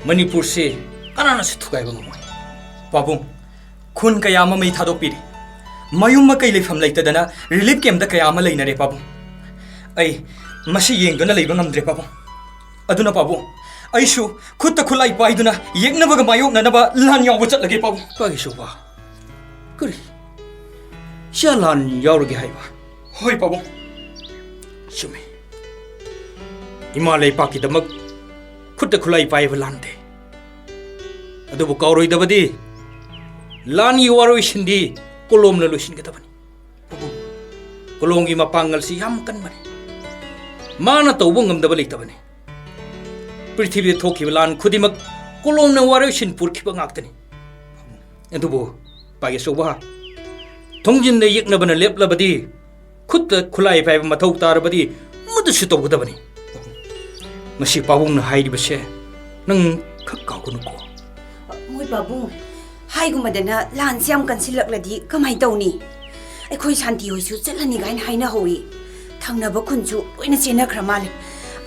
ꯃꯅꯤꯄꯨꯔꯁꯤ ꯀꯅꯥꯅꯁꯨ ꯊꯨꯒꯥꯏꯕ ꯉꯝꯃꯣꯏ꯫ ꯄꯥꯕꯨꯡ, ꯈꯨꯟ ꯀꯌꯥ ꯑꯃ ꯃꯩ ꯊꯥꯗꯣꯛꯄꯤꯔꯦ꯫ ꯃꯌꯨꯝ ꯃꯀꯩ ꯂꯩꯐꯝ ꯂꯩꯇꯗꯅ ꯔꯤꯂꯤꯐ ꯀꯦꯝꯞꯇ ꯀꯌꯥ ꯑꯃ ꯂꯩꯅꯔꯦ ꯄꯥꯕꯨꯡ꯫ ꯑꯩ ꯃꯁꯤ ꯌꯦꯡꯗꯨꯅ ꯂꯩꯕ ꯉꯝꯗ꯭ꯔꯦ ꯄꯥꯕꯨꯡ꯫ ꯑꯗꯨꯅ ꯄꯥꯕꯨꯡ, ꯑꯩꯁꯨ ꯈꯨꯠꯇ ꯈꯨꯠꯂꯥꯏ ꯄꯥꯏꯗꯨꯅ ꯌꯦꯛꯅꯕꯒ ꯃꯥꯌꯣꯛꯅꯅꯕ ꯂꯥꯟ ꯌꯥꯎꯕ ꯆꯠꯂꯒꯦ ꯄꯥꯕꯨꯡ꯫ ꯄꯥꯒꯤꯁꯣꯕ, ꯀꯔꯤ? ꯏꯆꯥ ꯂꯥꯟ ꯌꯥꯎꯔꯒꯦ ꯍꯥꯏꯕ? ꯍꯣꯏ ꯄꯥꯕꯨꯡ꯫ ꯆꯨꯝꯃꯤ꯫ ꯏꯃꯥ ꯂꯩꯄꯥꯛꯀꯤꯗꯃꯛ ꯈꯨꯠꯇ ꯈꯨꯠꯂꯥꯏ ꯄꯥꯏꯕ ꯂꯥꯟꯗꯦ꯫ ꯑꯗꯨꯕꯨ ꯀꯥꯎꯔꯣꯏꯗꯕꯗꯤ, ꯂꯥꯟꯒꯤ ꯋꯥꯔꯣꯏꯁꯤꯟꯗꯤ ꯀꯣꯂꯣꯝꯅ ꯂꯣꯏꯁꯤꯟꯒꯗꯕꯅꯤ꯫ ꯀꯣꯂꯣꯝꯒꯤ ꯃꯄꯥꯡꯒꯜꯁꯤ ꯌꯥꯝ ꯀꯟꯕꯅꯤ꯫ ꯃꯥꯅ ꯇꯧꯕ ꯉꯝꯗꯕ ꯂꯩꯇꯕꯅꯤ꯫ ꯄ꯭ꯔꯤꯊꯤꯕꯤꯗ ꯊꯣꯛꯈꯤꯕ ꯂꯥꯟ ꯈꯨꯗꯤꯡꯃꯛ ꯀꯣꯂꯣꯝꯅ ꯋꯥꯔꯣꯏꯁꯤꯟ ꯄꯨꯔꯛꯈꯤꯕ ꯉꯥꯛꯇꯅꯤ꯫ ꯑꯗꯨꯕꯨ ꯄꯥꯏꯒꯦ ꯑꯆꯧꯕ, ꯊꯣꯡꯖꯤꯟꯗ ꯌꯦꯛꯅꯕꯅ ꯂꯦꯞꯂꯕꯗꯤ, ꯈꯨꯠꯇ ꯈꯨꯠꯂꯥꯏ ꯄꯥꯏꯕ ꯃꯊꯧ ꯇꯥꯔꯕꯗꯤ, ꯃꯗꯨꯁꯨ ꯇꯧꯒꯗꯕꯅꯤ꯫ ꯉꯁꯤ ꯄꯥꯕꯨꯡꯅ ꯍꯥꯏꯔꯤꯕꯁꯦ ꯅꯪ ꯈꯛ ꯀꯥꯎꯒꯅꯨꯀꯣ꯫ ꯃꯣꯏ ꯄꯥꯕꯨꯡ, ꯍꯥꯏꯒꯨꯝꯕꯗꯅ ꯂꯥꯟꯁꯦ ꯌꯥꯝ ꯀꯟꯁꯤꯜꯂꯛꯂꯗꯤ ꯀꯃꯥꯏ ꯇꯧꯅꯤ? ꯑꯩꯈꯣꯏ ꯁꯥꯟꯇꯤ ꯍꯣꯏꯁꯨ ꯆꯠꯂꯅꯤ ꯀꯥꯏꯅ ꯍꯥꯏꯅꯍꯧꯏ꯫ ꯊꯪꯅꯕ ꯈꯨꯟꯁꯨ ꯂꯣꯏꯅ ꯆꯦꯟꯅꯈ꯭ꯔ ꯃꯥꯜꯂꯦ꯫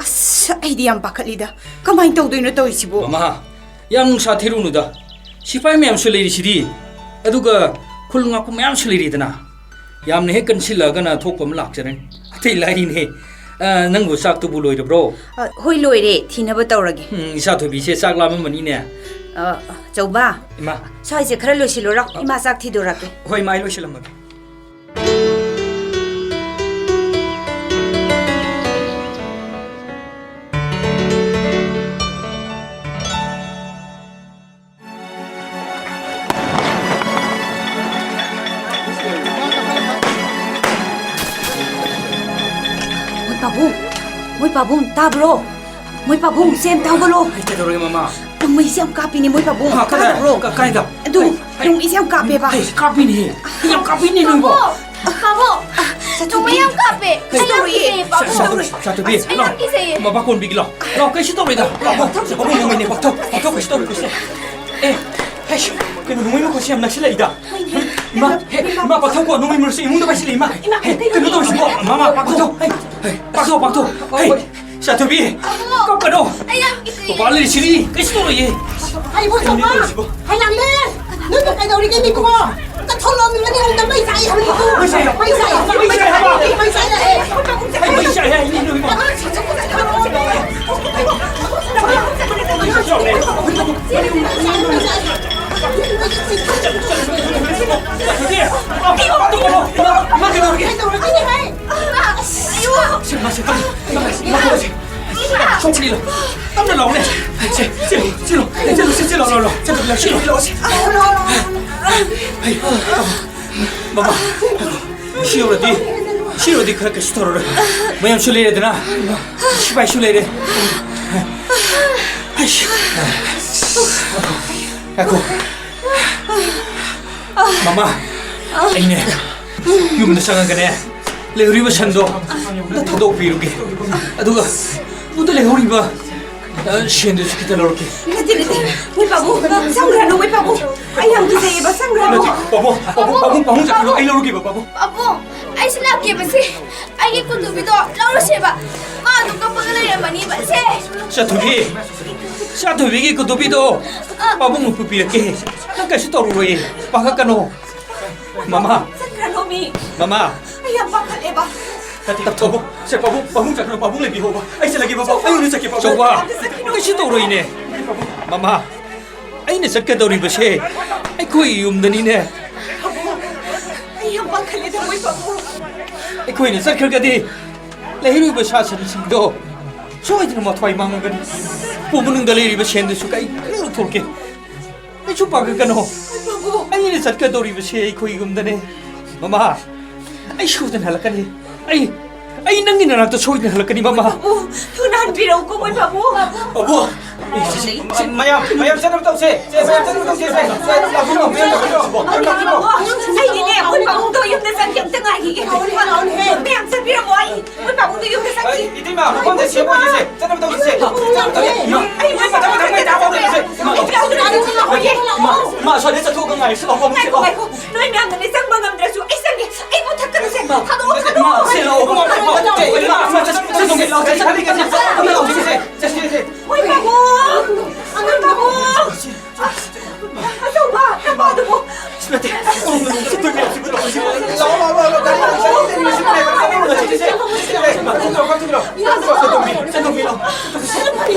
ꯑꯁ, ꯑꯩꯗꯤ ꯌꯥꯝ ꯄꯥꯈꯠꯂꯤꯗ꯫ ꯀꯃꯥꯏ ꯇꯧꯗꯣꯏꯅꯣ ꯇꯧꯔꯤꯁꯤꯕꯣ? ꯃꯃꯥ, ꯌꯥꯝ ꯅꯨꯡꯁꯥ ꯊꯤꯔꯨꯅꯨꯗ꯫ ꯁꯤꯐꯥꯏ ꯃꯌꯥꯝꯁꯨ ꯂꯩꯔꯤꯁꯤꯗꯤ꯫ ꯑꯗꯨꯒ ꯈꯨꯜ ꯉꯥꯛꯄ ꯃꯌꯥꯝꯁꯨ ꯂꯩꯔꯤꯗꯅ꯫ ꯌꯥꯝꯅ ꯍꯦꯛ ꯀꯟꯁꯤꯜꯂꯛꯑꯒꯅ ꯊꯣꯛꯄ ꯑꯃ ꯂꯥꯛꯆꯔꯅꯤ꯫ ꯑꯇꯩ ꯂꯥꯏꯔꯤꯅꯦ꯫ ꯑ, ꯅꯪꯕꯨ ꯆꯥꯛꯇꯨꯕꯨ ꯂꯣꯏꯔꯕ꯭ꯔꯣ? ꯑ, ꯍꯣꯏ, ꯂꯣꯏꯔꯦ꯫ ꯊꯤꯅꯕ ꯇꯧꯔꯒꯦ꯫ ꯎꯝ, ꯏꯆꯥ ꯊꯣꯏꯕꯤꯁꯦ ꯆꯥꯛ ꯂꯥꯝꯃꯝꯃꯅꯤꯅꯦ꯫ ꯑ, ꯆꯧꯕ, ꯏꯃꯥ꯫ ꯁ꯭ꯋꯥꯏꯁꯦ ꯈꯔ ꯂꯣꯏꯁꯤꯜꯂꯨꯔꯣ꯫ ꯑ꯫ ꯏꯃꯥ ꯆꯥꯛ ꯊꯤꯗꯣꯔꯛꯀꯦ꯫ ꯍꯣꯏ, ꯏꯃꯥ, ꯑꯩ ꯂꯣꯏꯁꯤꯜꯂꯝꯃꯒꯦ꯫ ꯃꯣꯏ ꯄꯥꯕꯨꯡ, ꯃꯣꯏ ꯄꯥꯕꯨꯡ, ꯇꯥꯕ꯭ꯔꯣ? ꯃꯣꯏ ꯄꯥꯕꯨꯡ, ꯁꯦ ꯑꯝꯇ ꯍꯧꯒꯠꯂꯣ꯫ ꯑꯩ ꯀꯩꯗꯧꯔꯒꯦ, ꯃꯃꯥ? ꯅꯣꯡꯃꯩꯁꯦ ꯌꯥꯝ ꯀꯥꯞꯄꯤꯅꯦ, ꯃꯣꯏ ꯄꯥꯕꯨꯡ꯫ ꯃꯥ ꯀꯗꯥꯏ? ꯇꯥꯗꯕ꯭ꯔꯣ? ꯀ-, ꯀꯥꯏꯗ? ꯑꯗꯨ, ꯍꯩ, ꯅꯣꯡꯃꯩꯁꯦ ꯌꯥꯝ ꯀꯥꯞꯄꯦꯕ꯫ ꯍꯩ, ꯀꯥꯞꯄꯤꯅꯦ꯫ ꯌꯥꯝ ꯀꯥꯞꯄꯤꯅꯦ, ꯅꯣꯏꯕꯣ꯫ ꯄꯥꯕꯨꯡ, ꯄꯥꯕꯨꯡ, ꯅꯣꯡꯃꯩ ꯌꯥꯝ ꯀꯥꯞꯄꯦ꯫ ꯑꯩ ꯌꯥꯝ ꯀꯤꯖꯩꯌꯦ, ꯄꯥꯕꯨꯡ꯫ ꯁꯥ-, ꯁꯥ-, ꯁꯥꯇꯨꯕꯤ, ꯑꯁ, ꯑꯩ ꯌꯥꯝ ꯂꯥꯛꯑꯣ꯫ ꯀꯤꯖꯩꯌꯦ꯫ ꯃꯕꯥ ꯀꯣꯟꯕꯤꯒꯦ, ꯂꯥꯛꯑꯣ꯫ ꯂꯥꯛꯑꯣ, ꯀꯩꯁꯨ ꯇꯧꯔꯣꯏꯗ꯫ ꯂꯥꯛꯑꯣ, ꯄꯥꯕꯨꯡ, ꯅꯣꯡꯃꯩꯅꯦ, ꯄꯥꯛꯊꯧ, ꯄꯥꯛꯊꯧ, ꯀꯩꯁꯨ ꯇꯧꯔꯣꯏ, ꯀꯩꯁꯨ ꯇꯧꯔꯣꯏ꯫ ꯑꯦ, ꯍꯩꯁ, ꯀꯩꯅꯣ, ꯅꯣꯡꯃꯩ ꯃꯈꯣꯟꯁꯦ ꯌꯥꯝ ꯅꯛꯁꯤꯜꯂꯛꯏꯗ꯫ ꯏꯃꯥ, ꯍꯦ, ꯏꯃꯥ, ꯄꯥꯛꯊꯧꯀꯣ, ꯅꯣꯡꯃꯩ ꯃꯔꯨꯁꯦ ꯏꯃꯨꯡꯗ ꯄꯥꯏꯁꯤꯜꯂꯦ, ꯏꯃꯥ꯫ ꯏꯃꯥ, ꯍꯦ, ꯀꯩꯅꯣ ꯇꯧꯔꯤꯁꯤꯕꯣ? ꯃꯃꯥ, ꯄꯥꯛꯊꯧ, ꯍꯦ, ꯍꯦ, ꯄꯥꯛꯊꯧ, ꯄꯥꯛꯊꯧ, ꯍꯦ, ꯄꯥꯛꯊꯧ꯫ ꯆꯥꯊꯣꯏꯕꯤ, ꯄꯥꯕꯨꯡ! ꯀꯞꯀꯅꯣ꯫ ꯑꯩ ꯌꯥꯝ ꯀꯤꯖꯩꯌꯦ꯫ ꯃꯄꯥ ꯂꯩꯔꯤꯁꯤꯗꯤ, ꯀꯩꯁꯨ ꯇꯧꯔꯣꯏꯌꯦ꯫ ꯑꯩꯕꯨ ꯀꯩꯅꯣ ꯆꯠꯄ꯫ ꯇꯧꯔꯤꯁꯤꯕꯣ? ꯍꯩ ꯌꯥꯝꯂꯦ! ꯅꯣꯏꯕꯨ ꯀꯩꯗꯧꯔꯤꯒꯦ, ꯃꯤꯕꯨ? ꯀꯊꯧ ꯂꯣꯝꯗ ꯃꯩ ꯆꯥꯛꯏ ꯍꯥꯏꯕꯅꯤꯀꯣ꯫ ꯃꯩ ꯆꯥꯛꯏ ꯍꯥꯏꯕ? ꯃꯩ ꯆꯥꯛꯏ ꯍꯥꯏꯕ? ꯃꯩ ꯆꯥꯛꯏ ꯍꯥꯏꯕ? ꯃꯩ ꯆꯥꯛꯏ ꯍꯥꯏꯕ? ꯃꯩ ꯆꯥꯛꯏ ꯍꯥꯏꯕ? ꯃꯩ ꯆꯥꯛꯏ ꯍꯥꯏꯕ? ꯑꯉꯥꯡ ꯁꯥꯊꯨ ꯁꯥꯊꯨ ꯇꯧꯔꯛꯑꯣ꯫ ꯀꯩꯗꯧꯔꯒꯦ? ꯁꯦ, ꯃꯥ, ꯁꯦ, ꯀꯔꯤ? ꯏꯃꯥ! ꯁꯣꯛꯄꯅꯤꯗ꯫ ꯂꯥꯎꯅꯦ꯫ ꯁꯦ, ꯁꯦ, ꯁꯤꯂꯣ, ꯁꯤꯂꯣ, ꯁꯤꯂꯣ, ꯁꯤꯂꯣ, ꯁꯤꯂꯣ, ꯁꯤꯂꯣ, ꯁꯤꯂꯣ, ꯁꯤꯂꯣ, ꯁꯤꯂꯣ꯫ ꯃꯃꯥ, ꯁꯤ ꯌꯧꯔꯗꯤ, ꯁꯤ ꯌꯧꯔꯗꯤ ꯈꯔ ꯀꯩꯁꯨ ꯇꯧꯔꯔꯣꯏ꯫ ꯃꯌꯥꯝꯁꯨ ꯂꯩꯔꯦꯗꯅ, ꯁꯤꯐꯥꯏꯁꯨ ꯂꯩꯔꯦ꯫ ꯑꯩꯁ꯫ ꯉꯥꯏꯈꯣ꯫ ꯃꯃꯥ, ꯑꯩꯅꯦ ꯌꯨꯝꯗ ꯆꯪꯉꯒꯅꯦ, ꯂꯩꯍꯧꯔꯤꯕ ꯁꯟꯗꯣ ꯑꯝꯇ ꯊꯥꯗꯣꯛꯄꯤꯔꯨꯒꯦ꯫ ꯑꯗꯨꯒ ꯎꯗ ꯂꯩꯍꯧꯔꯤꯕ, ꯑ, ꯁꯦꯟꯗꯨꯁꯨ ꯈꯤꯇ ꯂꯧꯔꯛꯀꯦ꯫ ꯅꯠꯇꯦ, ꯅꯠꯇꯦ, ꯃꯣꯏ ꯄꯥꯕꯨꯡ, ꯆꯪꯈ꯭ꯔꯅꯨ, ꯃꯣꯏ ꯄꯥꯕꯨꯡ꯫ ꯑꯩ ꯌꯥꯝ ꯀꯤꯖꯩꯌꯦꯕ, ꯆꯪꯈ꯭ꯔꯅꯨ꯫ ꯅꯠꯇꯦ, ꯄꯥꯕꯨꯡ, ꯄꯥꯕꯨꯡ, ꯄꯥꯕꯨꯡ ꯆꯠꯈ꯭ꯔꯣ, ꯑꯩ ꯂꯧꯔꯨꯒꯦꯕ, ꯄꯥꯕꯨꯡ꯫ ꯄꯥꯕꯨꯡ, ꯑꯩꯁꯨ ꯂꯥꯛꯀꯦꯕ, ꯁꯦ꯫ ꯑꯩꯒꯤ ꯀꯨꯟꯗꯨꯕꯤꯗꯣ ꯂꯧꯔꯁꯦꯕ꯫ ꯃꯥ ꯑꯗꯨꯝ ꯀꯞꯄꯒ ꯂꯩꯔꯝꯃꯅꯤꯕ, ꯁꯦ꯫ ꯆꯥꯊꯣꯏꯕꯤ, ꯆꯥꯊꯣꯏꯕꯤꯒꯤ ꯀꯨꯟꯗꯨꯕꯤꯗꯣ ꯑ꯫ ꯄꯥꯕꯨꯡꯅ ꯄꯨꯕꯤꯔꯛꯀꯦ꯫ ꯅꯪ ꯀꯩꯁꯨ ꯇꯧꯔꯔꯣꯏꯌꯦ, ꯄꯥꯈꯠꯀꯅꯣ꯫ ꯃꯃꯥ꯫ ꯆꯠꯈ꯭ꯔꯅꯣꯃꯤ꯫ ꯃꯃꯥ꯫ ꯑꯩ ꯌꯥꯝ ꯄꯥꯈꯠꯂꯦꯕ꯫ ꯇꯞ-, ꯇꯞ-, ꯄꯥꯕꯨꯡ, ꯁꯦ, ꯄꯥꯕꯨꯡ, ꯄꯥꯕꯨꯡ ꯆꯠꯈ꯭ꯔꯣ, ꯄꯥꯕꯨꯡ ꯂꯩꯕꯤꯍꯧꯕ꯫ ꯑꯩ ꯆꯠꯂꯒꯦꯕ, ꯄꯥꯕꯨꯡ, ꯑꯩ ꯑꯣꯏꯅ ꯆꯠꯀꯦ, ꯄꯥꯕꯨꯡ꯫ ꯆꯧꯕ, ꯀꯩꯁꯨ ꯇꯧꯔꯣꯏꯅꯦ꯫ ꯃꯃꯥ, ꯑꯩꯅ ꯆꯠꯀꯗꯧꯔꯤꯕꯁꯦ ꯑꯩꯈꯣꯏ ꯌꯨꯝꯗꯅꯤꯅꯦ꯫ ꯄꯥꯕꯨꯡ, ꯑꯩ ꯌꯥꯝ ꯄꯥꯈꯠꯂꯦꯗ, ꯃꯣꯏ ꯄꯥꯕꯨꯡ꯫ ꯑꯩꯈꯣꯏꯅ ꯆꯠꯈ꯭ꯔꯒꯗꯤ ꯂꯩꯍꯧꯔꯤꯕ ꯁꯥ ꯁꯟꯁꯤꯡꯗꯣ ꯁꯣꯏꯗꯅ ꯃꯊ꯭ꯋꯥꯏ ꯃꯥꯡꯉꯒꯅꯤ꯫ ꯄꯨ ꯃꯅꯨꯡꯗ ꯂꯩꯔꯤꯕ ꯁꯦꯟꯗꯨꯁꯨ ꯀꯩ ꯂꯧꯊꯣꯛꯀꯦ꯫ ꯀꯩꯁꯨ ꯄꯥꯈꯠꯀꯅꯣ꯫ ꯄꯥꯕꯨꯡ꯫ ꯑꯩꯅ ꯆꯠꯀꯗꯧꯔꯤꯕꯁꯦ ꯑꯩꯈꯣꯏ ꯌꯨꯝꯗꯅꯦ꯫ ꯃꯃꯥ, ꯑꯩ ꯁꯣꯏꯗꯅ ꯍꯜꯂꯛꯀꯅꯤ꯫ ꯑꯩ, ꯑꯩ ꯅꯪꯒꯤ ꯅꯅꯥꯛꯇ ꯁꯣꯏꯗꯅ ꯍꯜꯂꯛꯀꯅꯤ, ꯃꯃꯥ꯫ ꯄꯥꯕꯨꯡ, ꯊꯨꯅ ꯍꯟꯕꯤꯔꯛꯎꯀꯣ, ꯃꯣꯏ ꯄꯥꯕꯨꯡ꯫ ꯄꯥꯕꯨꯡ! ꯃꯌꯥꯝ, ꯃꯌꯥꯝ ꯆꯠꯅꯕ ꯇꯧꯁꯦ꯫ ꯁꯦ, ꯃꯌꯥꯝ ꯆꯠꯅꯕ ꯇꯧꯁꯦ, ꯁꯦ꯫ ꯁꯦ, ꯂꯥꯛꯄꯤꯔꯣ, ꯃꯌꯥꯝ ꯂꯥꯛꯄꯤꯔꯣ꯫ ꯄꯥꯕꯨꯡ, ꯑꯩꯗꯤꯅꯦ, ꯃꯣꯏ ꯄꯥꯕꯨꯡꯗꯣ ꯌꯨꯝꯗ ꯆꯪꯒꯦ ꯑꯝꯇ ꯉꯥꯏꯈꯤꯒꯦ꯫ ꯃꯌꯥꯝ ꯆꯠꯄꯤꯔꯝꯃꯣ, ꯑꯩ ꯃꯣꯏ ꯄꯥꯕꯨꯡꯗꯣ ꯌꯨꯝꯗ ꯆꯪꯈꯤ꯫ ꯏꯇꯩꯃ, ꯃꯐꯝꯁꯦ ꯁꯦꯝꯃꯣꯏꯁꯦ, ꯁꯦ꯫ ꯆꯠꯅꯕ ꯇꯧꯁꯦ, ꯁꯦ꯫ ꯆꯠꯅꯕ ꯇꯧꯁꯦ꯫ ꯑꯩ ꯃꯊꯪ, ꯃꯊꯪ ꯃꯩ ꯊꯥꯕ ꯍꯧꯔꯦ, ꯁꯦ꯫ ꯃꯥ, ꯃꯥ, ꯃꯥ, ꯑꯁ꯭ꯋꯥꯏꯗ ꯆꯠꯊꯣꯛꯑꯒ ꯉꯥꯏꯔꯁꯤ ꯂꯥꯛꯑꯣ, ꯄꯥꯕꯨꯡꯁꯦ꯫ ꯉꯥꯏꯈꯣ, ꯉꯥꯏꯈꯣ꯫ ꯅꯣꯏ ꯃꯌꯥꯝꯅꯅꯦ ꯆꯪꯕ ꯉꯝꯗ꯭ꯔꯁꯨ ꯑꯩ ꯆꯪꯒꯦ꯫ ꯑꯩꯕꯨ ꯊꯛꯀꯅꯨꯁꯦ꯫ ꯃꯥ, ꯊꯥꯗꯣꯛꯑꯣ, ꯊꯥꯗꯣꯛꯑꯣ꯫ ꯃꯥ, ꯁꯦ, ꯂꯥꯛꯑꯣ, ꯄꯥꯕꯨꯡ, ꯄꯥꯕꯨꯡ, ꯄꯥꯕꯨꯡ, ꯆꯠꯁꯤ, ꯆꯠꯁꯤ, ꯆꯠꯁꯤ, ꯆꯠꯁꯤ, ꯆꯠꯁꯤ, ꯆꯠꯁꯤ, ꯆꯠꯁꯤ꯫ ꯃꯣꯏ ꯄꯥꯕꯨꯡ! ꯑꯉꯥꯡ ꯄꯥꯕꯨꯡ! ꯑꯆꯧꯕ! ꯅꯄꯥꯗꯨꯕꯨ! ꯅꯠꯇꯦ, ꯂꯥꯛꯑꯣ, ꯂꯥꯛꯑꯣ, ꯂꯥꯛꯑꯣ, ꯂꯥꯛꯑꯣ, ꯂꯥꯛꯑꯣ, ꯂꯥꯛꯑꯣ, ꯂꯥꯛꯑꯣ, ꯂꯥꯛꯑꯣ꯫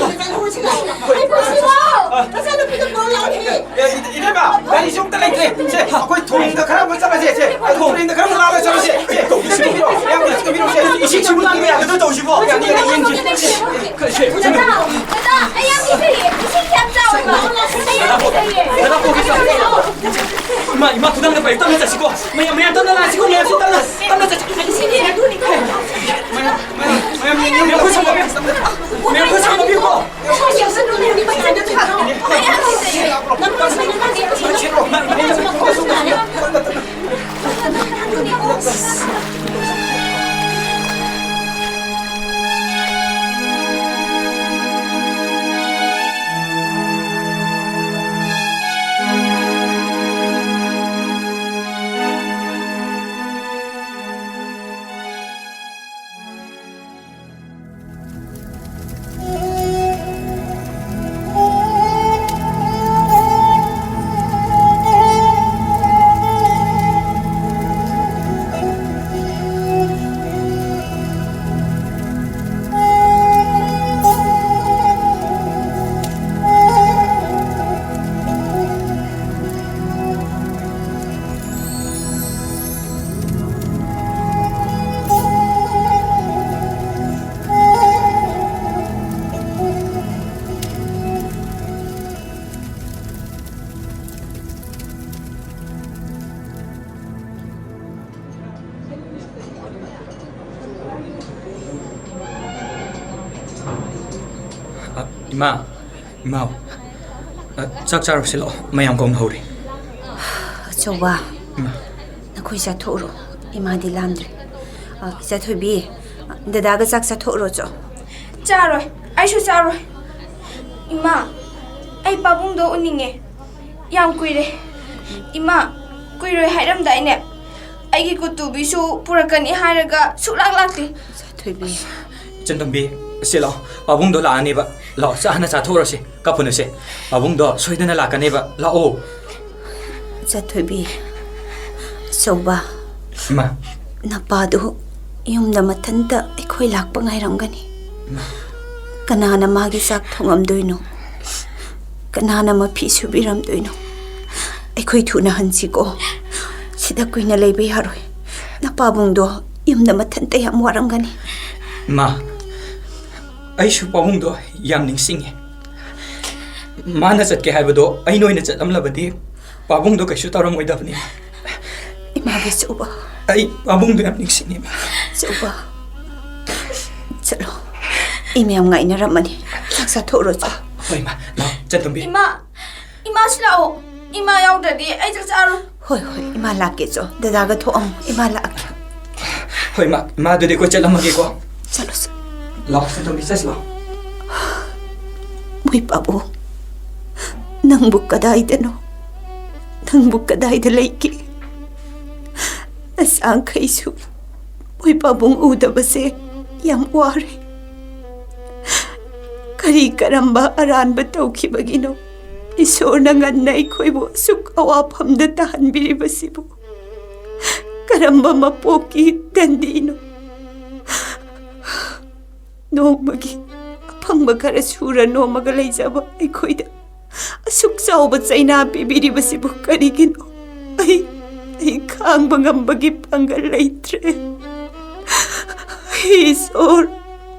ꯏꯆꯥꯅꯨꯄꯤꯗꯣ ꯄꯨꯔꯛꯑꯣ ꯂꯥꯛꯑꯣꯅꯦ꯫ ꯑꯦ, ꯏ-, ꯏꯕꯦꯝꯃ, ꯒꯥꯔꯤꯁꯨ ꯑꯝꯇ ꯂꯩꯇ꯭ꯔꯦ꯫ ꯁꯦ, ꯑꯩꯈꯣꯏ ꯊꯣꯡꯗ ꯈꯔ ꯑꯃ ꯆꯠꯂꯁꯦ꯫ ꯁꯦ, ꯑꯩꯈꯣꯏ ꯊꯣꯡꯗ ꯈꯔ ꯑꯃ ꯂꯥꯜꯂ ꯆꯠꯂꯁꯦ꯫ ꯁꯦ, ꯇꯧꯕꯤꯔꯣ, ꯌꯥꯝ ꯇꯧꯕꯤꯔꯣ, ꯁꯦ꯫ ꯏꯁꯤꯡꯁꯤꯕꯨ ꯇꯥꯡꯕ ꯌꯥꯒꯗ꯭ꯔꯥ ꯇꯧꯁꯤꯕꯣ? ꯌꯥꯅꯤ, ꯌꯥꯅꯤ, ꯌꯦꯡꯁꯤ꯫ ꯁꯦ, ꯁꯦ, ꯁꯦ꯫ ꯗꯥꯗꯥ, ꯗꯥꯗꯥ, ꯏꯃꯥ, ꯏꯃꯥ, ꯈꯨꯗꯥꯡꯗ ꯄꯥꯏꯌꯨ, ꯇꯞꯅ ꯆꯠꯁꯤꯀꯣ꯫ ꯃꯌꯥꯝ, ꯃꯌꯥꯝ, ꯇꯞꯅ ꯂꯥꯛꯁꯤꯀꯣ, ꯃꯌꯥꯝꯁꯤ ꯇꯞꯅ, ꯇꯞꯅ ꯆꯠꯁꯤ꯫ ꯃꯌꯥꯝ, ꯃꯌꯥꯝ, ꯃꯌꯥꯝ, ꯃꯌꯥꯝ, ꯃꯌꯥꯝ, ꯈꯨꯠ ꯁꯝꯃꯕꯤꯌꯨ꯫ ꯃꯌꯥꯝ, ꯈꯨꯠ ꯁꯝꯃꯕꯤꯌꯨꯀꯣ꯫ ꯑ, ꯏꯃꯥ, ꯏꯃꯥ, ꯑ, ꯆꯥꯛ ꯆꯥꯔꯨꯁꯤ ꯂꯥꯛꯑꯣ, ꯃꯌꯥꯝ ꯀꯧꯅꯍꯧꯔꯤ꯫ ꯑꯆꯧꯕ, ꯏꯃꯥ꯫ ꯅꯈꯣꯏ ꯆꯥꯊꯣꯛꯎꯔꯣ, ꯏꯃꯥꯗꯤ ꯂꯥꯝꯗ꯭ꯔꯤ꯫ ꯑ, ꯏꯆꯥ ꯊꯣꯏꯕꯤ, ꯗꯗꯥꯒ ꯆꯥꯛ ꯆꯥꯊꯣꯛꯎꯔꯣ ꯆꯣ꯫ ꯆꯥꯔꯣꯏ, ꯑꯩꯁꯨ ꯆꯥꯔꯣꯏ꯫ ꯏꯃꯥ, ꯑꯩ ꯄꯥꯕꯨꯡꯗꯣ ꯎꯅꯤꯡꯉꯦ꯫ ꯌꯥꯝ ꯀꯨꯏꯔꯦ꯫ ꯏꯃꯥ, ꯀꯨꯏꯔꯣꯏ ꯍꯥꯏꯔꯝꯗꯥꯏꯅꯦ? ꯑꯩꯒꯤ ꯀꯨꯇꯨꯕꯤꯁꯨ ꯄꯨꯔꯛꯀꯅꯤ ꯍꯥꯏꯔꯒ ꯁꯨꯛꯂꯥꯛ ꯂꯥꯛꯇꯦ꯫ ꯏꯆꯥ ꯊꯣꯏꯕꯤ꯫ ꯏꯆꯟꯇꯣꯝꯕꯤ, ꯁꯤ ꯂꯥꯛꯑꯣ꯫ ꯄꯥꯕꯨꯡꯗꯣ ꯂꯥꯛꯑꯅꯦꯕ꯫ ꯂꯥꯛꯑꯣ, ꯆꯥꯛ ꯍꯥꯟꯅ ꯆꯥꯊꯣꯛꯎꯔꯁꯤ꯫ ꯀꯞꯄꯨꯅꯨꯁꯦ꯫ ꯄꯥꯕꯨꯡꯗꯣ ꯁꯣꯏꯗꯅ ꯂꯥꯛꯀꯅꯦꯕ꯫ ꯂꯥꯛꯑꯣ꯫ ꯏꯆꯥ ꯊꯣꯏꯕꯤ, ꯑꯆꯧꯕ, ꯏꯃꯥ꯫ ꯅꯄꯥꯗꯨ ꯌꯨꯝꯗ ꯃꯊꯟꯇ ꯑꯩꯈꯣꯏ ꯂꯥꯛꯄ ꯉꯥꯏꯔꯝꯒꯅꯤ꯫ ꯏꯃꯥ꯫ ꯀꯅꯥꯅ ꯃꯥꯒꯤ ꯆꯥꯛ ꯊꯣꯡꯉꯝꯗꯣꯏꯅꯣ? ꯀꯅꯥꯅ ꯃꯐꯤ ꯁꯨꯕꯤꯔꯝꯗꯣꯏꯅꯣ? ꯑꯩꯈꯣꯏ ꯊꯨꯅ ꯍꯟꯁꯤꯀꯣ꯫ ꯁꯤꯗ ꯀꯨꯏꯅ ꯂꯩꯕ ꯌꯥꯔꯣꯏ꯫ ꯅꯄꯥꯕꯨꯡꯗꯣ ꯌꯨꯝꯗ ꯃꯊꯟꯇ ꯌꯥꯝ ꯋꯥꯔꯝꯒꯅꯤ꯫ ꯏꯃꯥ, ꯑꯩꯁꯨ ꯄꯥꯕꯨꯡꯗꯣ ꯌꯥꯝ ꯅꯤꯡꯁꯤꯡꯉꯤ꯫ ꯃꯥꯅ ꯆꯠꯀꯦ ꯍꯥꯏꯕꯗꯣ ꯑꯩꯅ ꯑꯣꯏꯅ ꯆꯠꯂꯝꯂꯕꯗꯤ ꯄꯥꯕꯨꯡꯗꯣ ꯀꯩꯁꯨ ꯇꯧꯔꯝꯃꯣꯏꯗꯕꯅꯤ꯫ ꯏꯃꯥꯒꯤ ꯆꯧꯕ꯫ ꯑꯩ ꯄꯥꯕꯨꯡꯗꯣ ꯌꯥꯝ ꯅꯤꯡꯁꯤꯡꯉꯤ, ꯏꯃꯥ꯫ ꯆꯧꯕ꯫ ꯆꯠꯂꯣ꯫ ꯏꯃꯥ ꯌꯥꯝ ꯉꯥꯏꯅꯔꯝꯃꯅꯤ꯫ ꯆꯥꯛ ꯆꯥꯊꯣꯛꯎꯔꯣ, ꯆꯣ꯫ ꯍꯣꯏ, ꯏꯃꯥ꯫ ꯂꯥꯛꯑꯣ, ꯆꯟꯇꯣꯝꯕꯤ꯫ ꯏꯃꯥ! ꯏꯃꯥꯁꯨ ꯂꯥꯛꯑꯣ꯫ ꯏꯃꯥ ꯌꯥꯎꯗ꯭ꯔꯗꯤ ꯑꯩ ꯆꯥꯛ ꯆꯥꯔꯣꯏ꯫ ꯍꯣꯏ, ꯍꯣꯏ, ꯏꯃꯥ ꯂꯥꯛꯀꯦ, ꯆꯣ꯫ ꯗꯗꯥꯒ ꯊꯣꯛꯑꯝꯃꯣ꯫ ꯏꯃꯥ ꯂꯥꯛꯀꯦ꯫ ꯍꯣꯏ, ꯏꯃꯥ꯫ ꯏꯃꯥ, ꯑꯗꯨꯗꯤ ꯑꯩꯈꯣꯏ ꯆꯠꯂꯝꯃꯒꯦꯀꯣ꯫ ꯆꯠꯂꯣ, ꯆꯠꯂꯣ꯫ ꯂꯥꯛꯑꯣ, ꯆꯟꯇꯣꯝꯕꯤ, ꯆꯠꯁꯤ ꯂꯥꯛꯑꯣ꯫ ꯃꯣꯏ ꯄꯥꯕꯨꯡ, ꯅꯪꯕꯨ ꯀꯗꯥꯏꯗꯅꯣ? ꯅꯪꯕꯨ ꯀꯗꯥꯏꯗ ꯂꯩꯒꯦ? ꯅꯆꯥꯈꯩꯁꯨ ꯃꯣꯏ ꯄꯥꯕꯨꯡ ꯎꯗꯕꯁꯦ ꯌꯥꯝ ꯋꯥꯔꯦ꯫ ꯀꯔꯤ ꯀꯔꯝꯕ ꯑꯔꯥꯟꯕ ꯇꯧꯈꯤꯕꯒꯤꯅꯣ ꯏꯁꯣꯔꯅ ꯉꯟꯅ ꯑꯩꯈꯣꯏꯕꯨ ꯑꯁꯨꯛ ꯑꯋꯥꯐꯝꯗ ꯇꯥꯍꯟꯕꯤꯔꯤꯕꯁꯤꯕꯨ? ꯀꯔꯝꯕ ꯃꯄꯣꯛꯀꯤ ꯗꯟꯗꯤꯅꯣ? ꯅꯣꯡꯃꯒꯤ ꯑꯐꯪꯕ ꯈꯔ ꯁꯨꯔ ꯅꯣꯝꯃꯒ ꯂꯩꯖꯕ ꯑꯩꯈꯣꯏꯗ ꯑꯁꯨꯛ ꯆꯥꯎꯕ ꯆꯩꯅꯥ ꯄꯤꯕꯤꯔꯤꯕꯁꯤꯕꯨ ꯀꯔꯤꯒꯤꯅꯣ? ꯑꯩ, ꯑꯩ ꯈꯥꯡꯕ ꯉꯝꯕꯒꯤ ꯄꯥꯡꯒꯜ ꯂꯩꯇ꯭ꯔꯦ꯫ ꯍꯦ ꯏꯁꯣꯔ,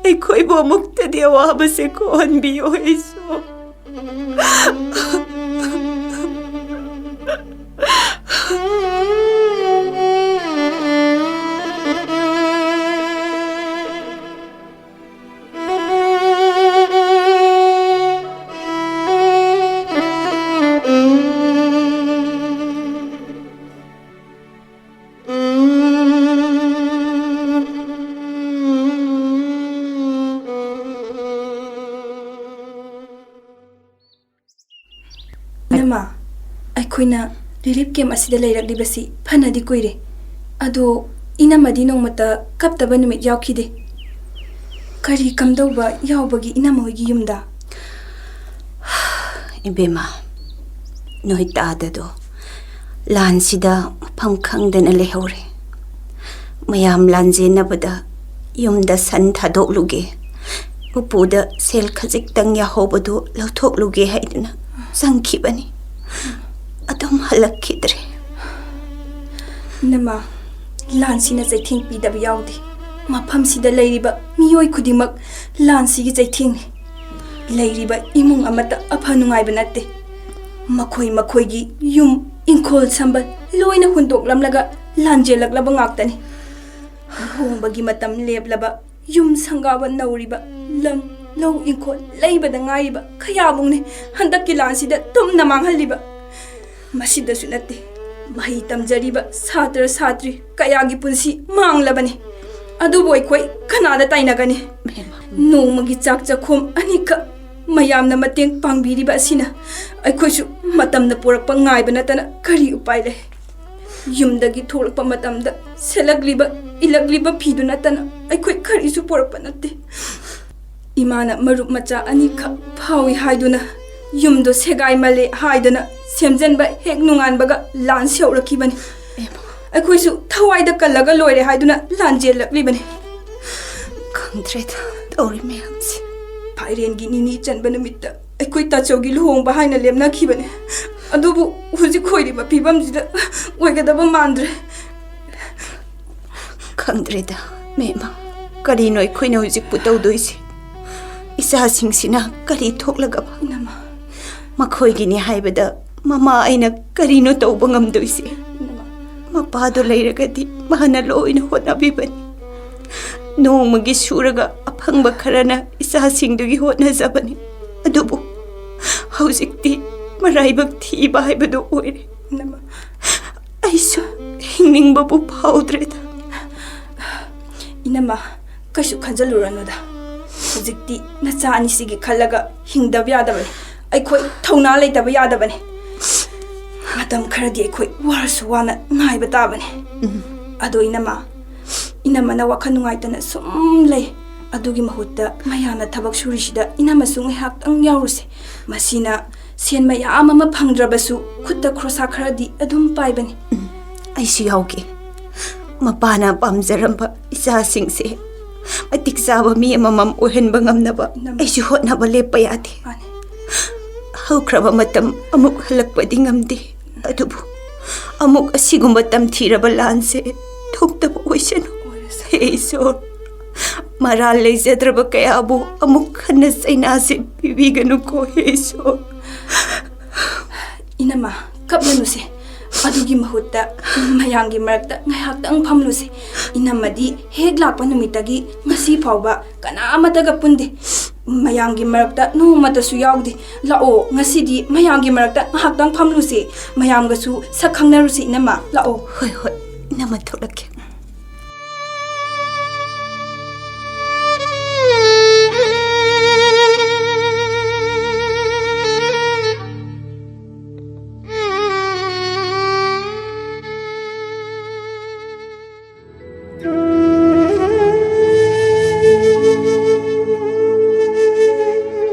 ꯑꯩꯈꯣꯏꯕꯨ ꯑꯃꯨꯛꯇꯗꯤ ꯑꯋꯥꯕꯁꯦ ꯀꯣꯛꯍꯟꯕꯤꯌꯨ, ꯍꯦ ꯏꯁꯣꯔ꯫ ꯏꯅꯝꯃ, ꯑꯩꯈꯣꯏꯅ ꯔꯤꯂꯤꯐ ꯀꯦꯝꯞ ꯑꯁꯤꯗ ꯂꯩꯔꯛꯂꯤꯕꯁꯤ ꯐꯅꯗꯤ ꯀꯨꯏꯔꯦ꯫ ꯑꯗꯣ ꯏꯅꯝꯃꯗꯤ ꯅꯣꯡꯃꯇ ꯀꯞꯇꯕ ꯅꯨꯃꯤꯠ ꯌꯥꯎꯈꯤꯗꯦ꯫ ꯀꯔꯤ ꯀꯝꯗꯧꯕ ꯌꯥꯎꯕꯒꯤ ꯏꯅꯝꯃ ꯍꯣꯏꯒꯤ ꯌꯨꯝꯗ? ꯏꯕꯦꯝꯃ, ꯅꯣꯏ ꯇꯥꯗꯗꯣ ꯂꯥꯟꯁꯤꯗ ꯃꯐꯝ ꯈꯪꯗꯅ ꯂꯩꯍꯧꯔꯦ꯫ ꯃꯌꯥꯝ ꯂꯥꯟꯖꯦꯟꯅꯕꯗ ꯌꯨꯝꯗ ꯁꯟ ꯊꯥꯗꯣꯛꯂꯨꯒꯦ, ꯎꯄꯨꯗ ꯁꯦꯜ ꯈꯖꯤꯛꯇꯪ ꯌꯥꯍꯧꯕꯗꯨ ꯂꯧꯊꯣꯛꯂꯨꯒꯦ ꯍꯥꯏꯗꯨꯅ ꯆꯪꯈꯤꯕꯅꯤ꯫ ꯑꯗꯨꯝ ꯍꯜꯂꯛꯈꯤꯗ꯭ꯔꯦ꯫ ꯏꯅꯝꯃ, ꯂꯥꯟꯁꯤꯅ ꯆꯩꯊꯦꯡ ꯄꯤꯗꯕ ꯌꯥꯎꯗꯦ꯫ ꯃꯐꯝꯁꯤꯗ ꯂꯩꯔꯤꯕ ꯃꯤꯑꯣꯏ ꯈꯨꯗꯤꯡꯃꯛ ꯂꯥꯟꯁꯤꯒꯤ ꯆꯩꯊꯦꯡꯅꯤ꯫ ꯂꯩꯔꯤꯕ ꯏꯃꯨꯡ ꯑꯃꯠꯇ ꯑꯐ ꯅꯨꯡꯉꯥꯏꯕ ꯅꯠꯇꯦ꯫ ꯃꯈꯣꯏ ꯃꯈꯣꯏꯒꯤ ꯌꯨꯝ, ꯏꯪꯈꯣꯜ ꯁꯝꯕꯜ ꯂꯣꯏꯅ ꯍꯨꯟꯗꯣꯛꯂꯝꯂꯒ ꯂꯥꯟꯖꯦꯜꯂꯛꯂꯕ ꯉꯥꯛꯇꯅꯤ꯫ ꯂꯨꯍꯣꯡꯕꯒꯤ ꯃꯇꯝ ꯂꯦꯞꯂꯕ, ꯌꯨꯝ ꯁꯪꯒꯥꯕ ꯅꯧꯔꯤꯕ, ꯂꯝ, ꯂꯧ, ꯏꯪꯈꯣꯜ ꯂꯩꯕꯗ ꯉꯥꯏꯔꯤꯕ ꯈꯌꯥꯕꯨꯡꯅꯤ ꯍꯟꯗꯛꯀꯤ ꯂꯥꯟꯁꯤꯗ ꯇꯨꯝꯅ ꯃꯥꯡꯍꯜꯂꯤꯕ꯫ ꯃꯁꯤꯗꯁꯨ ꯅꯠꯇꯦ, ꯃꯍꯩ ꯇꯝꯖꯔꯤꯕ ꯁꯥꯇ꯭ꯔ ꯁꯥꯇ꯭ꯔꯤ ꯀꯌꯥꯒꯤ ꯄꯨꯟꯁꯤ ꯃꯥꯡꯂꯕꯅꯤ꯫ ꯑꯗꯨꯕꯨ ꯑꯩꯈꯣꯏ ꯀꯅꯥꯗ ꯇꯥꯏꯅꯒꯅꯤ? ꯅꯣꯡꯃꯒꯤ ꯆꯥꯛ ꯆꯥꯛꯈꯨꯝ ꯑꯅꯤꯈꯛ ꯃꯌꯥꯝꯅ ꯃꯇꯦꯡ ꯄꯥꯡꯕꯤꯔꯤꯕ ꯑꯁꯤꯅ ꯑꯩꯈꯣꯏꯁꯨ ꯃꯇꯝꯅ ꯄꯨꯔꯛꯄ ꯉꯥꯏꯕ ꯅꯠꯇꯅ ꯀꯔꯤ ꯎꯄꯥꯏ ꯂꯩ? ꯌꯨꯝꯗꯒꯤ ꯊꯣꯛꯂꯛꯄ ꯃꯇꯝꯗ ꯁꯦꯠꯂꯛꯂꯤꯕ, ꯏꯜꯂꯛꯂꯤꯕ ꯐꯤꯗꯨ ꯅꯠꯇꯅ ꯑꯩꯈꯣꯏ ꯀꯔꯤꯁꯨ ꯄꯨꯔꯛꯄ ꯅꯠꯇꯦ꯫ ꯏꯃꯥꯅ ꯃꯔꯨꯞ ꯃꯆꯥ ꯑꯅꯤꯈꯛ ꯐꯥꯎꯏ ꯍꯥꯏꯗꯨꯅ, ꯌꯨꯝꯗꯣ ꯁꯦꯒꯥꯏ ꯃꯜꯂꯦ ꯍꯥꯏꯗꯨꯅ ꯁꯦꯝꯖꯤꯟꯕ ꯍꯦꯛ ꯅꯣꯡꯉꯥꯟꯕꯒ ꯂꯥꯟ ꯁꯧꯔꯛꯈꯤꯕꯅꯤ꯫ ꯑꯩꯈꯣꯏꯁꯨ ꯊꯋꯥꯏꯗ ꯀꯜꯂꯒ ꯂꯣꯏꯔꯦ ꯍꯥꯏꯗꯨꯅ ꯂꯥꯟꯖꯦꯜꯂꯛꯂꯤꯕꯅꯤ꯫ ꯈꯪꯗ꯭ꯔꯦꯗ ꯇꯧꯔꯤ ꯃꯌꯥꯝꯁꯦ꯫ ꯐꯥꯏꯔꯦꯟꯒꯤ ꯅꯤꯅꯤ ꯆꯟꯕ ꯅꯨꯃꯤꯠꯇ ꯑꯩꯈꯣꯏ ꯇꯥꯆꯧꯒꯤ ꯂꯨꯍꯣꯡꯕ ꯍꯥꯏꯅ ꯂꯦꯞꯅꯈꯤꯕꯅꯤ꯫ ꯑꯗꯨꯕꯨ ꯍꯧꯖꯤꯛ ꯑꯣꯏꯔꯤꯕ ꯐꯤꯕꯝꯁꯤꯗ ꯑꯣꯏꯒꯗꯕ ꯃꯥꯟꯗ꯭ꯔꯦ꯫ ꯈꯪꯗ꯭ꯔꯦꯗ ꯃꯦꯝꯃ, ꯀꯔꯤꯅꯣ ꯑꯩꯈꯣꯏꯅ ꯍꯧꯖꯤꯛꯄꯨ ꯇꯧꯗꯣꯏꯁꯦ? ꯏꯆꯥꯁꯤꯡꯁꯤꯅ ꯀꯔꯤ ꯊꯣꯛꯂꯒꯕ? ꯏꯅꯝꯃ꯫ ꯃꯈꯣꯏꯒꯤꯅꯤ ꯍꯥꯏꯕꯗ ꯃꯃꯥ ꯑꯩꯅ ꯀꯔꯤꯅꯣ ꯇꯧꯕ ꯉꯝꯗꯣꯏꯁꯦ? ꯏꯅꯝꯃ꯫ ꯃꯄꯥꯗꯣ ꯂꯩꯔꯒꯗꯤ ꯃꯥꯅ ꯂꯣꯏꯅ ꯍꯣꯠꯅꯕꯤꯕꯅꯤ꯫ ꯅꯣꯡꯃꯒꯤ ꯁꯨꯔꯒ ꯑꯐꯪꯕ ꯈꯔꯅ ꯏꯆꯥꯁꯤꯡꯗꯨꯒꯤ ꯍꯣꯠꯅꯖꯕꯅꯤ꯫ ꯑꯗꯨꯕꯨ ꯍꯧꯖꯤꯛꯇꯤ ꯃꯔꯥꯏꯕꯛ ꯊꯤꯕ ꯍꯥꯏꯕꯗꯨ ꯑꯣꯏꯔꯦ꯫ ꯏꯅꯝꯃ꯫ ꯑꯩꯁꯨ ꯍꯤꯡꯅꯤꯡꯕꯕꯨ ꯐꯥꯎꯗ꯭ꯔꯦꯗ꯫ ꯏꯅꯝꯃ, ꯀꯩꯁꯨ ꯈꯟꯖꯜꯂꯨꯔꯅꯨꯗ꯫ ꯍꯧꯖꯤꯛꯇꯤ ꯅꯆꯥ ꯑꯅꯤꯁꯤꯒꯤ ꯈꯜꯂꯒ ꯍꯤꯡꯗꯕ ꯌꯥꯗꯕꯅꯤ꯫ ꯑꯩꯈꯣꯏ ꯊꯧꯅꯥ ꯂꯩꯇꯕ ꯌꯥꯗꯕꯅꯤ꯫ ꯃꯇꯝ ꯈꯔꯗꯤ ꯑꯩꯈꯣꯏ ꯋꯥꯔꯁꯨ ꯋꯥꯅ ꯉꯥꯏꯕ ꯇꯥꯕꯅꯤ꯫ ꯑꯗꯣ ꯏꯅꯝꯃ, ꯏꯅꯝꯃꯅ ꯋꯥꯈꯜ ꯅꯨꯡꯉꯥꯏꯇꯅ ꯁꯨꯝ ꯂꯩ꯫ ꯑꯗꯨꯒꯤ ꯃꯍꯨꯠꯇ ꯃꯌꯥꯝꯅ ꯊꯕꯛ ꯁꯨꯔꯤꯁꯤꯗ ꯏꯅꯝꯃꯁꯨ ꯉꯥꯏꯍꯥꯛꯇꯪ ꯌꯥꯎꯔꯨꯁꯦ꯫ ꯃꯁꯤꯅ ꯁꯦꯟ ꯃꯌꯥꯝ ꯑꯃ ꯐꯪꯗ꯭ꯔꯕꯁꯨ ꯈꯨꯠꯇ ꯈꯣꯔꯁꯥ ꯈꯔꯗꯤ ꯑꯗꯨꯝ ꯄꯥꯏꯕꯅꯤ꯫ ꯎꯝ, ꯑꯩꯁꯨ ꯌꯥꯎꯒꯦ꯫ ꯃꯄꯥꯅ ꯄꯥꯝꯖꯔꯝꯕ ꯏꯆꯥꯁꯤꯡꯁꯦ ꯃꯇꯤꯛ ꯆꯥꯕ ꯃꯤ ꯑꯃꯃꯝ ꯑꯣꯏꯍꯟꯕ ꯉꯝꯅꯕ ꯏꯅꯝꯃ꯫ ꯑꯩꯁꯨ ꯍꯣꯠꯅꯕ ꯂꯦꯞꯄ ꯌꯥꯗꯦ꯫ ꯃꯥꯅꯤ꯫ ꯍꯧꯈ꯭ꯔꯕ ꯃꯇꯝ ꯑꯃꯨꯛ ꯍꯜꯂꯛꯄꯗꯤ ꯉꯝꯗꯦ, ꯑꯗꯨꯕꯨ ꯑꯃꯨꯛ ꯑꯁꯤꯒꯨꯝꯕ ꯇꯝꯊꯤꯔꯕ ꯂꯥꯟꯁꯦ ꯊꯣꯛꯇꯕ ꯑꯣꯏꯁꯅꯨ꯫ ꯑꯣꯏꯔꯁꯅꯨ꯫ ꯍꯦ ꯏꯁꯣꯔ, ꯃꯔꯥꯜ ꯂꯩꯖꯗ꯭ꯔꯕ ꯀꯌꯥꯕꯨ ꯑꯃꯨꯛ ꯍꯟꯅ ꯆꯩꯅꯥꯁꯦ ꯄꯤꯕꯤꯒꯅꯨꯀꯣ, ꯍꯦ ꯏꯁꯣꯔ꯫ ꯏꯅꯝꯃ, ꯀꯞꯂꯅꯨꯁꯦ꯫ ꯑꯗꯨꯒꯤ ꯃꯍꯨꯠꯇ ꯃꯌꯥꯝꯒꯤ ꯃꯔꯛꯇ ꯉꯥꯏꯍꯥꯛꯇꯪ ꯐꯝꯂꯨꯁꯦ꯫ ꯏꯅꯝꯃꯗꯤ ꯍꯦꯛ ꯂꯥꯛꯄ ꯅꯨꯃꯤꯠꯇꯒꯤ ꯉꯁꯤ ꯐꯥꯎꯕ ꯀꯅꯥ ꯑꯃꯠꯇꯒ ꯄꯨꯟꯗꯦ꯫ ꯃꯌꯥꯝꯒꯤ ꯃꯔꯛꯇ ꯅꯣꯡꯃꯇꯁꯨ ꯌꯥꯎꯗꯦ꯫ ꯂꯥꯛꯑꯣ, ꯉꯁꯤꯗꯤ ꯃꯌꯥꯝꯒꯤ ꯃꯔꯛꯇ ꯉꯥꯏꯍꯥꯛꯇꯪ ꯐꯝꯂꯨꯁꯦ꯫ ꯃꯌꯥꯝꯒꯁꯨ ꯁꯛ ꯈꯪꯅꯔꯨꯁꯤ, ꯏꯅꯝꯃ꯫ ꯂꯥꯛꯑꯣ꯫ ꯍꯣꯏ, ꯍꯣꯏ, ꯏꯅꯝꯃ, ꯊꯣꯛꯂꯛꯀꯦ꯫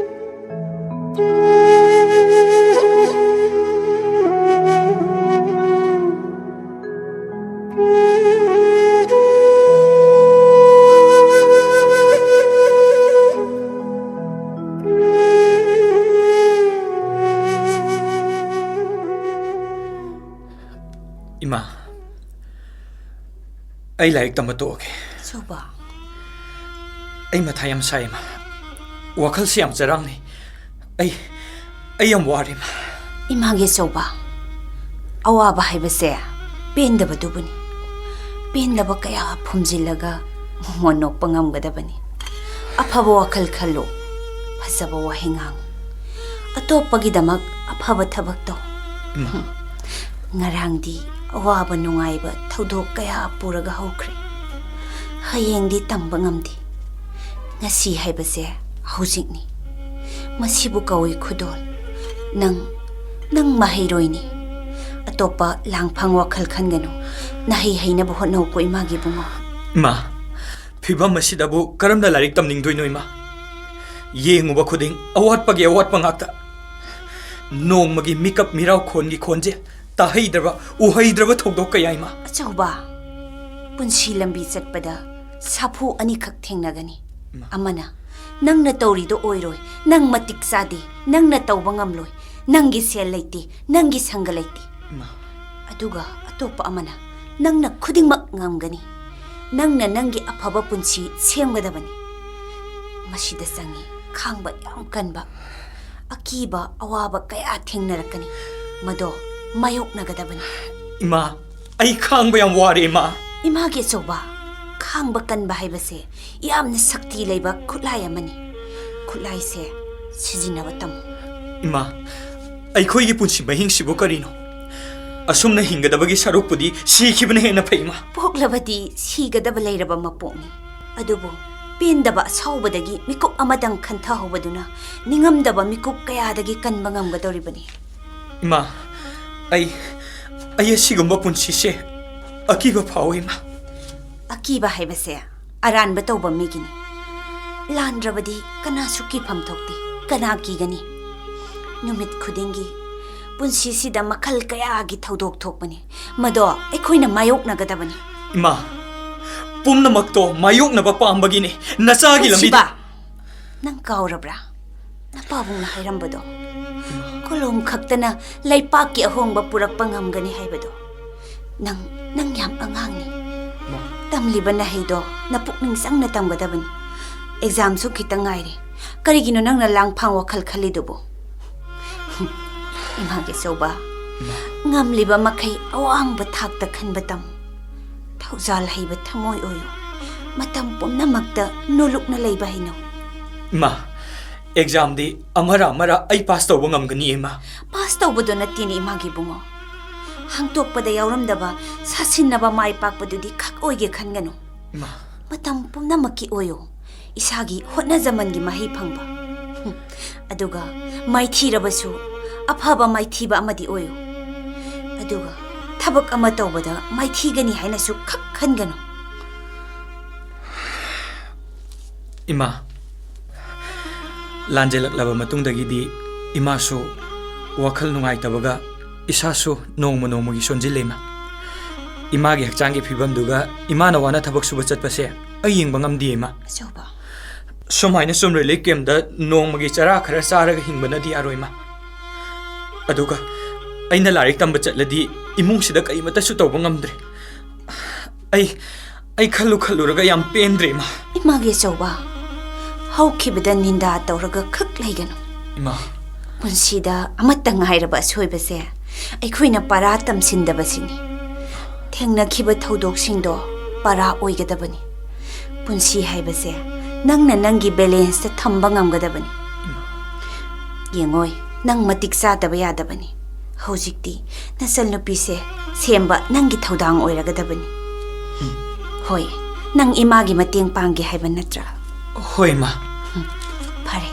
ꯏꯃꯥ, ꯑꯩ ꯂꯥꯏꯔꯤꯛ ꯇꯝꯕ ꯇꯣꯛꯑꯒꯦ꯫ ꯆꯧꯕ꯫ ꯑꯩ ꯃꯊꯥ ꯌꯥꯝ ꯁꯥꯏ, ꯏꯃꯥ꯫ ꯋꯥꯈꯜꯁꯤ ꯌꯥꯝ ꯆꯔꯥꯡꯅꯩ꯫ ꯑꯩ, ꯑꯩ ꯌꯥꯝ ꯋꯥꯔꯦ, ꯏꯃꯥ꯫ ꯏꯃꯥꯒꯤ ꯆꯧꯕ, ꯑꯋꯥꯕ ꯍꯥꯏꯕꯁꯦ ꯄꯦꯟꯗꯕꯗꯨꯕꯨꯅꯤ꯫ ꯄꯦꯟꯗꯕ ꯀꯌꯥ ꯐꯨꯝꯖꯤꯜꯂꯒ ꯃꯣꯃꯣꯟ ꯅꯣꯛꯄ ꯉꯝꯒꯗꯕꯅꯤ꯫ ꯑꯐꯕ ꯋꯥꯈꯜ ꯈꯜꯂꯨ, ꯐꯖꯕ ꯋꯥꯍꯩ ꯉꯥꯡꯉꯨ, ꯑꯇꯣꯞꯄꯒꯤꯗꯃꯛ ꯑꯐꯕ ꯊꯕꯛ ꯇꯧ꯫ ꯏꯃꯥ꯫ ꯉꯔꯥꯡꯗꯤ ꯑꯋꯥꯕ ꯅꯨꯡꯉꯥꯏꯕ ꯊꯧꯗꯣꯛ ꯀꯌꯥ ꯄꯨꯔꯒ ꯍꯧꯈ꯭ꯔꯦ꯫ ꯍꯌꯦꯡꯗꯤ ꯇꯝꯕ ꯉꯝꯗꯦ꯫ ꯉꯁꯤ ꯍꯥꯏꯕꯁꯦ ꯍꯧꯖꯤꯛꯅꯤ꯫ ꯃꯁꯤꯕꯨ ꯀꯧꯏ ꯈꯨꯗꯣꯜ꯫ ꯅꯪ, ꯅꯪ ꯃꯍꯩꯔꯣꯏꯅꯤ꯫ ꯑꯇꯣꯞꯄ ꯂꯥꯡꯐꯥꯡ ꯋꯥꯈꯜ ꯈꯟꯒꯅꯨ꯫ ꯅꯍꯩ ꯍꯩꯅꯕ ꯍꯣꯠꯅꯧꯀꯣ, ꯏꯃꯥꯒꯤ ꯏꯕꯨꯡꯉꯣ꯫ ꯏꯃꯥ, ꯐꯤꯕꯝ ꯑꯁꯤꯗꯕꯨ ꯀꯔꯝꯅ ꯂꯥꯏꯔꯤꯛ ꯇꯝꯅꯤꯡꯗꯣꯏꯅꯣ, ꯏꯃꯥ? ꯌꯦꯡꯉꯨꯕ ꯈꯨꯗꯤꯡ ꯑꯋꯥꯠꯄꯒꯤ ꯑꯋꯥꯠꯄ ꯉꯥꯛꯇ꯫ ꯅꯣꯡꯃꯒꯤ ꯃꯤꯀꯞ ꯃꯤꯔꯥꯎ ꯈꯣꯟꯒꯤ ꯈꯣꯟꯖꯦꯜ ꯇꯥꯍꯩꯗ꯭ꯔꯕ, ꯎꯍꯩꯗ꯭ꯔꯕ ꯊꯧꯗꯣꯛ ꯀꯌꯥ, ꯏꯃꯥ꯫ ꯑꯆꯧꯕ, ꯄꯨꯟꯁꯤ ꯂꯝꯕꯤ ꯆꯠꯄꯗ ꯁꯥꯐꯨ ꯑꯅꯤꯈꯛ ꯊꯦꯡꯅꯒꯅꯤ꯫ ꯏꯃꯥ꯫ ꯑꯃꯅ ꯅꯪꯅ ꯇꯧꯔꯤꯗꯣ ꯑꯣꯏꯔꯣꯏ, ꯅꯪ ꯃꯇꯤꯛ ꯆꯥꯗꯦ, ꯅꯪꯅ ꯇꯧꯕ ꯉꯝꯂꯣꯏ, ꯅꯪꯒꯤ ꯁꯦꯜ ꯂꯩꯇꯦ, ꯅꯪꯒꯤ ꯁꯪꯒ ꯂꯩꯇꯦ꯫ ꯏꯃꯥ꯫ ꯑꯗꯨꯒ ꯑꯇꯣꯞꯄ ꯑꯃꯅ ꯅꯪꯅ ꯈꯨꯗꯤꯡꯃꯛ ꯉꯝꯒꯅꯤ꯫ ꯅꯪꯅ ꯅꯪꯒꯤ ꯑꯐꯕ ꯄꯨꯟꯁꯤ ꯁꯦꯝꯒꯗꯕꯅꯤ꯫ ꯃꯁꯤꯗ ꯆꯪꯉꯤ ꯈꯥꯡꯕ ꯌꯥꯝ ꯀꯟꯕ, ꯑꯀꯤꯕ, ꯑꯋꯥꯕ ꯀꯌꯥ ꯊꯦꯡꯅꯔꯛꯀꯅꯤ꯫ ꯃꯗꯣ ꯃꯥꯌꯣꯛꯅꯒꯗꯕꯅꯤ꯫ ꯏꯃꯥ, ꯑꯩ ꯈꯥꯡꯕ ꯌꯥꯝ ꯋꯥꯔꯦ, ꯏꯃꯥ꯫ ꯏꯃꯥꯒꯤ ꯑꯆꯧꯕ, ꯈꯥꯡꯕ ꯀꯟꯕ ꯍꯥꯏꯕꯁꯦ ꯌꯥꯝꯅ ꯁꯛꯇꯤ ꯂꯩꯕ ꯈꯨꯠꯂꯥꯏ ꯑꯃꯅꯤ꯫ ꯈꯨꯠꯂꯥꯏꯁꯦ ꯁꯤꯖꯤꯟꯅꯕ ꯇꯝꯃꯨ꯫ ꯏꯃꯥ, ꯑꯩꯈꯣꯏꯒꯤ ꯄꯨꯟꯁꯤ ꯃꯍꯤꯡꯁꯤꯕꯨ ꯀꯔꯤꯅꯣ? ꯑꯁꯨꯝꯅ ꯍꯤꯡꯒꯗꯕꯒꯤ ꯁꯔꯨꯛꯄꯨꯗꯤ ꯁꯤꯈꯤꯕꯅ ꯍꯦꯟꯅ ꯐꯩ, ꯏꯃꯥ꯫ ꯄꯣꯛꯂꯕꯗꯤ ꯁꯤꯒꯗꯕ ꯂꯩꯔꯕ ꯃꯄꯣꯛꯅꯤ꯫ ꯑꯗꯨꯕꯨ ꯄꯦꯟꯗꯕ ꯑꯁꯥꯎꯕꯗꯒꯤ ꯃꯤꯀꯨꯞ ꯑꯃꯇꯪ ꯈꯟꯊꯍꯧꯕꯗꯨꯅ ꯅꯤꯡꯉꯝꯗꯕ ꯃꯤꯀꯨꯞ ꯀꯌꯥꯗꯒꯤ ꯀꯟꯕ ꯉꯝꯒꯗꯧꯔꯤꯕꯅꯤ꯫ ꯏꯃꯥ, ꯑꯩ, ꯑꯩ ꯑꯁꯤꯒꯨꯝꯕ ꯄꯨꯟꯁꯤꯁꯦ ꯑꯀꯤꯕ ꯐꯥꯎꯏ, ꯏꯃꯥ꯫ ꯑꯀꯤꯕ ꯍꯥꯏꯕꯁꯦ ꯑꯔꯥꯟꯕ ꯇꯧꯕ ꯃꯤꯒꯤꯅꯤ꯫ ꯂꯥꯟꯗ꯭ꯔꯕꯗꯤ ꯀꯅꯥꯁꯨ ꯀꯤꯐꯝ ꯊꯣꯛꯇꯦ꯫ ꯀꯅꯥ ꯀꯤꯒꯅꯤ? ꯅꯨꯃꯤꯠ ꯈꯨꯗꯤꯡꯒꯤ ꯄꯨꯟꯁꯤꯁꯤꯗ ꯃꯈꯜ ꯀꯌꯥꯒꯤ ꯊꯧꯗꯣꯛ ꯊꯣꯛꯄꯅꯤ꯫ ꯃꯗꯣ ꯑꯩꯈꯣꯏꯅ ꯃꯥꯌꯣꯛꯅꯒꯗꯕꯅꯤ꯫ ꯏꯃꯥ, ꯄꯨꯝꯅꯃꯛꯇꯣ ꯃꯥꯌꯣꯛꯅꯕ ꯄꯥꯝꯕꯒꯤꯅꯦ꯫ ꯅꯆꯥꯒꯤ ꯂꯝꯕꯤꯗ ꯄꯨꯟꯁꯤꯕ, ꯅꯪ ꯀꯥꯎꯔꯕ꯭ꯔꯥ? ꯅꯄꯥꯕꯨꯡꯅ ꯍꯥꯏꯔꯝꯕꯗꯣ, "ꯀꯣꯂꯣꯝ ꯈꯛꯇꯅ ꯂꯩꯄꯥꯛꯀꯤ ꯑꯍꯣꯡꯕ ꯄꯨꯔꯛꯄ ꯉꯝꯒꯅꯤ" ꯍꯥꯏꯕꯗꯣ꯫ ꯅꯪ, ꯅꯪ ꯌꯥꯝ ꯑꯉꯥꯡꯅꯤ꯫ ꯇꯝꯂꯤꯕ ꯅꯍꯩꯗꯣ ꯅꯄꯨꯛꯅꯤꯡ ꯆꯪꯅ ꯇꯝꯒꯗꯕꯅꯤ꯫ ꯑꯦꯛꯖꯥꯝꯁꯨ ꯈꯤꯇꯪ ꯉꯥꯏꯔꯦ꯫ ꯀꯔꯤꯒꯤꯅꯣ ꯅꯪꯅ ꯂꯥꯡꯐꯥꯡ ꯋꯥꯈꯜ ꯈꯜꯂꯤꯗꯨꯕꯨ? ꯏꯃꯥꯒꯤ ꯑꯆꯧꯕ, ꯉꯝꯂꯤꯕ ꯃꯈꯩ ꯑꯋꯥꯡꯕ ꯊꯥꯛꯇ ꯈꯟꯕ ꯇꯝꯃꯨ꯫ ꯊꯧꯖꯥꯜ ꯍꯩꯕ ꯊꯃꯣꯏ ꯑꯣꯏꯌꯨ꯫ ꯃꯇꯝ ꯄꯨꯝꯅꯃꯛꯇ ꯅꯣꯂꯨꯛꯅ ꯂꯩꯕ ꯍꯩꯅꯧ꯫ ꯏꯃꯥ, ꯑꯦꯛꯖꯥꯝꯗꯤ ꯑꯃꯔ ꯑꯃꯔ ꯑꯩ ꯄꯥꯁ ꯇꯧꯕ ꯉꯝꯒꯅꯤ, ꯏꯃꯥ꯫ ꯄꯥꯁ ꯇꯧꯕꯗꯣ ꯅꯠꯇꯦꯅꯦ ꯏꯃꯥꯒꯤ ꯏꯕꯨꯡꯉꯣ꯫ ꯍꯥꯡꯇꯣꯛꯄꯗ ꯌꯥꯎꯔꯝꯗꯕ ꯁꯥꯁꯤꯟꯅꯕ ꯃꯥꯏ ꯄꯥꯛꯄꯗꯨꯗꯤ ꯈꯛ ꯑꯣꯏꯒꯦ ꯈꯟꯒꯅꯨ꯫ ꯏꯃꯥ꯫ ꯃꯇꯝ ꯄꯨꯝꯅꯃꯛꯀꯤ ꯑꯣꯏꯌꯨ꯫ ꯏꯁꯥꯒꯤ ꯍꯣꯠꯅꯖꯃꯟꯒꯤ ꯃꯍꯩ ꯐꯪꯕ꯫ ꯍꯨꯝ꯫ ꯑꯗꯨꯒ ꯃꯥꯏꯊꯤꯔꯕꯁꯨ ꯑꯐꯕ ꯃꯥꯏꯊꯤꯕ ꯑꯃꯗꯤ ꯑꯣꯏꯌꯨ꯫ ꯑꯗꯨꯒ ꯊꯕꯛ ꯑꯃ ꯇꯧꯕꯗ ꯃꯥꯏꯊꯤꯒꯅꯤ ꯍꯥꯏꯅꯁꯨ ꯈꯛ ꯈꯟꯒꯅꯨ꯫ ꯏꯃꯥ, ꯂꯥꯟꯖꯦꯜꯂꯛꯂꯕ ꯃꯇꯨꯡꯗꯒꯤꯗꯤ ꯏꯃꯥꯁꯨ ꯋꯥꯈꯜ ꯅꯨꯡꯉꯥꯏꯇꯕꯒ ꯏꯁꯥꯁꯨ ꯅꯣꯡꯃ ꯅꯣꯡꯃꯒꯤ ꯁꯣꯟꯖꯤꯜꯂꯦ, ꯏꯃꯥ꯫ ꯏꯃꯥꯒꯤ ꯍꯛꯆꯥꯡꯒꯤ ꯐꯤꯕꯝꯗꯨꯒ ꯏꯃꯥꯅ ꯋꯥꯅ ꯊꯕꯛ ꯁꯨꯕ ꯆꯠꯄꯁꯦ ꯑꯩ ꯌꯦꯡꯕ ꯉꯝꯗꯦ, ꯏꯃꯥ꯫ ꯑꯆꯧꯕ꯫ ꯁꯨꯃꯥꯏꯅ ꯁꯨꯝ ꯔꯤꯂꯤꯐ ꯀꯦꯝꯗ ꯅꯣꯡꯃꯒꯤ ꯆꯔꯥ ꯈꯔ ꯆꯥꯔꯒ ꯍꯤꯡꯕꯅꯗꯤ ꯌꯥꯔꯣꯏ, ꯏꯃꯥ꯫ ꯑꯗꯨꯒ ꯑꯩꯅ ꯂꯥꯏꯔꯤꯛ ꯇꯝꯕ ꯆꯠꯂꯗꯤ ꯏꯃꯨꯡꯁꯤꯗ ꯀꯔꯤꯃꯠꯇꯁꯨ ꯇꯧꯕ ꯉꯝꯗ꯭ꯔꯦ꯫ ꯑꯩ, ꯑꯩ ꯈꯜꯂꯨ ꯈꯜꯂꯨꯔꯒ ꯌꯥꯝ ꯄꯦꯟꯗ꯭ꯔꯦ, ꯏꯃꯥ꯫ ꯏꯃꯥꯒꯤ ꯑꯆꯧꯕ, ꯍꯧꯈꯤꯕꯗ ꯅꯤꯟꯗꯥ ꯇꯧꯔꯒ ꯈꯛ ꯂꯩꯒꯅꯨ꯫ ꯏꯃꯥ꯫ ꯄꯨꯟꯁꯤꯗ ꯑꯃꯠꯇ ꯉꯥꯏꯔꯕ ꯑꯁꯣꯏꯕꯁꯦ ꯑꯩꯈꯣꯏꯅ ꯄꯔꯥ ꯇꯝꯁꯤꯟꯗꯕꯁꯤꯅꯤ꯫ ꯊꯦꯡꯅꯈꯤꯕ ꯊꯧꯗꯣꯛꯁꯤꯡꯗꯣ ꯄꯔꯥ ꯑꯣꯏꯒꯗꯕꯅꯤ꯫ ꯄꯨꯟꯁꯤ ꯍꯥꯏꯕꯁꯦ ꯅꯪꯅ ꯅꯪꯒꯤ ꯕꯦꯂꯦꯟꯁꯇ ꯊꯝꯕ ꯉꯝꯒꯗꯕꯅꯤ꯫ ꯌꯦꯡꯉꯣꯏ, ꯅꯪ ꯃꯇꯤꯛ ꯆꯥꯗꯕ ꯌꯥꯗꯕꯅꯤ꯫ ꯍꯧꯖꯤꯛꯇꯤ ꯅꯆꯟꯅꯨꯄꯤꯁꯦ ꯁꯦꯝꯕ ꯅꯪꯒꯤ ꯊꯧꯗꯥꯡ ꯑꯣꯏꯔꯒꯗꯕꯅꯤ꯫ ꯍꯣꯏ, ꯅꯪ ꯏꯃꯥꯒꯤ ꯃꯇꯦꯡ ꯄꯥꯡꯒꯦ ꯍꯥꯏꯕ ꯅꯠꯇ꯭ꯔꯥ? ꯍꯣꯏ, ꯏꯃꯥ꯫ ꯐꯔꯦ,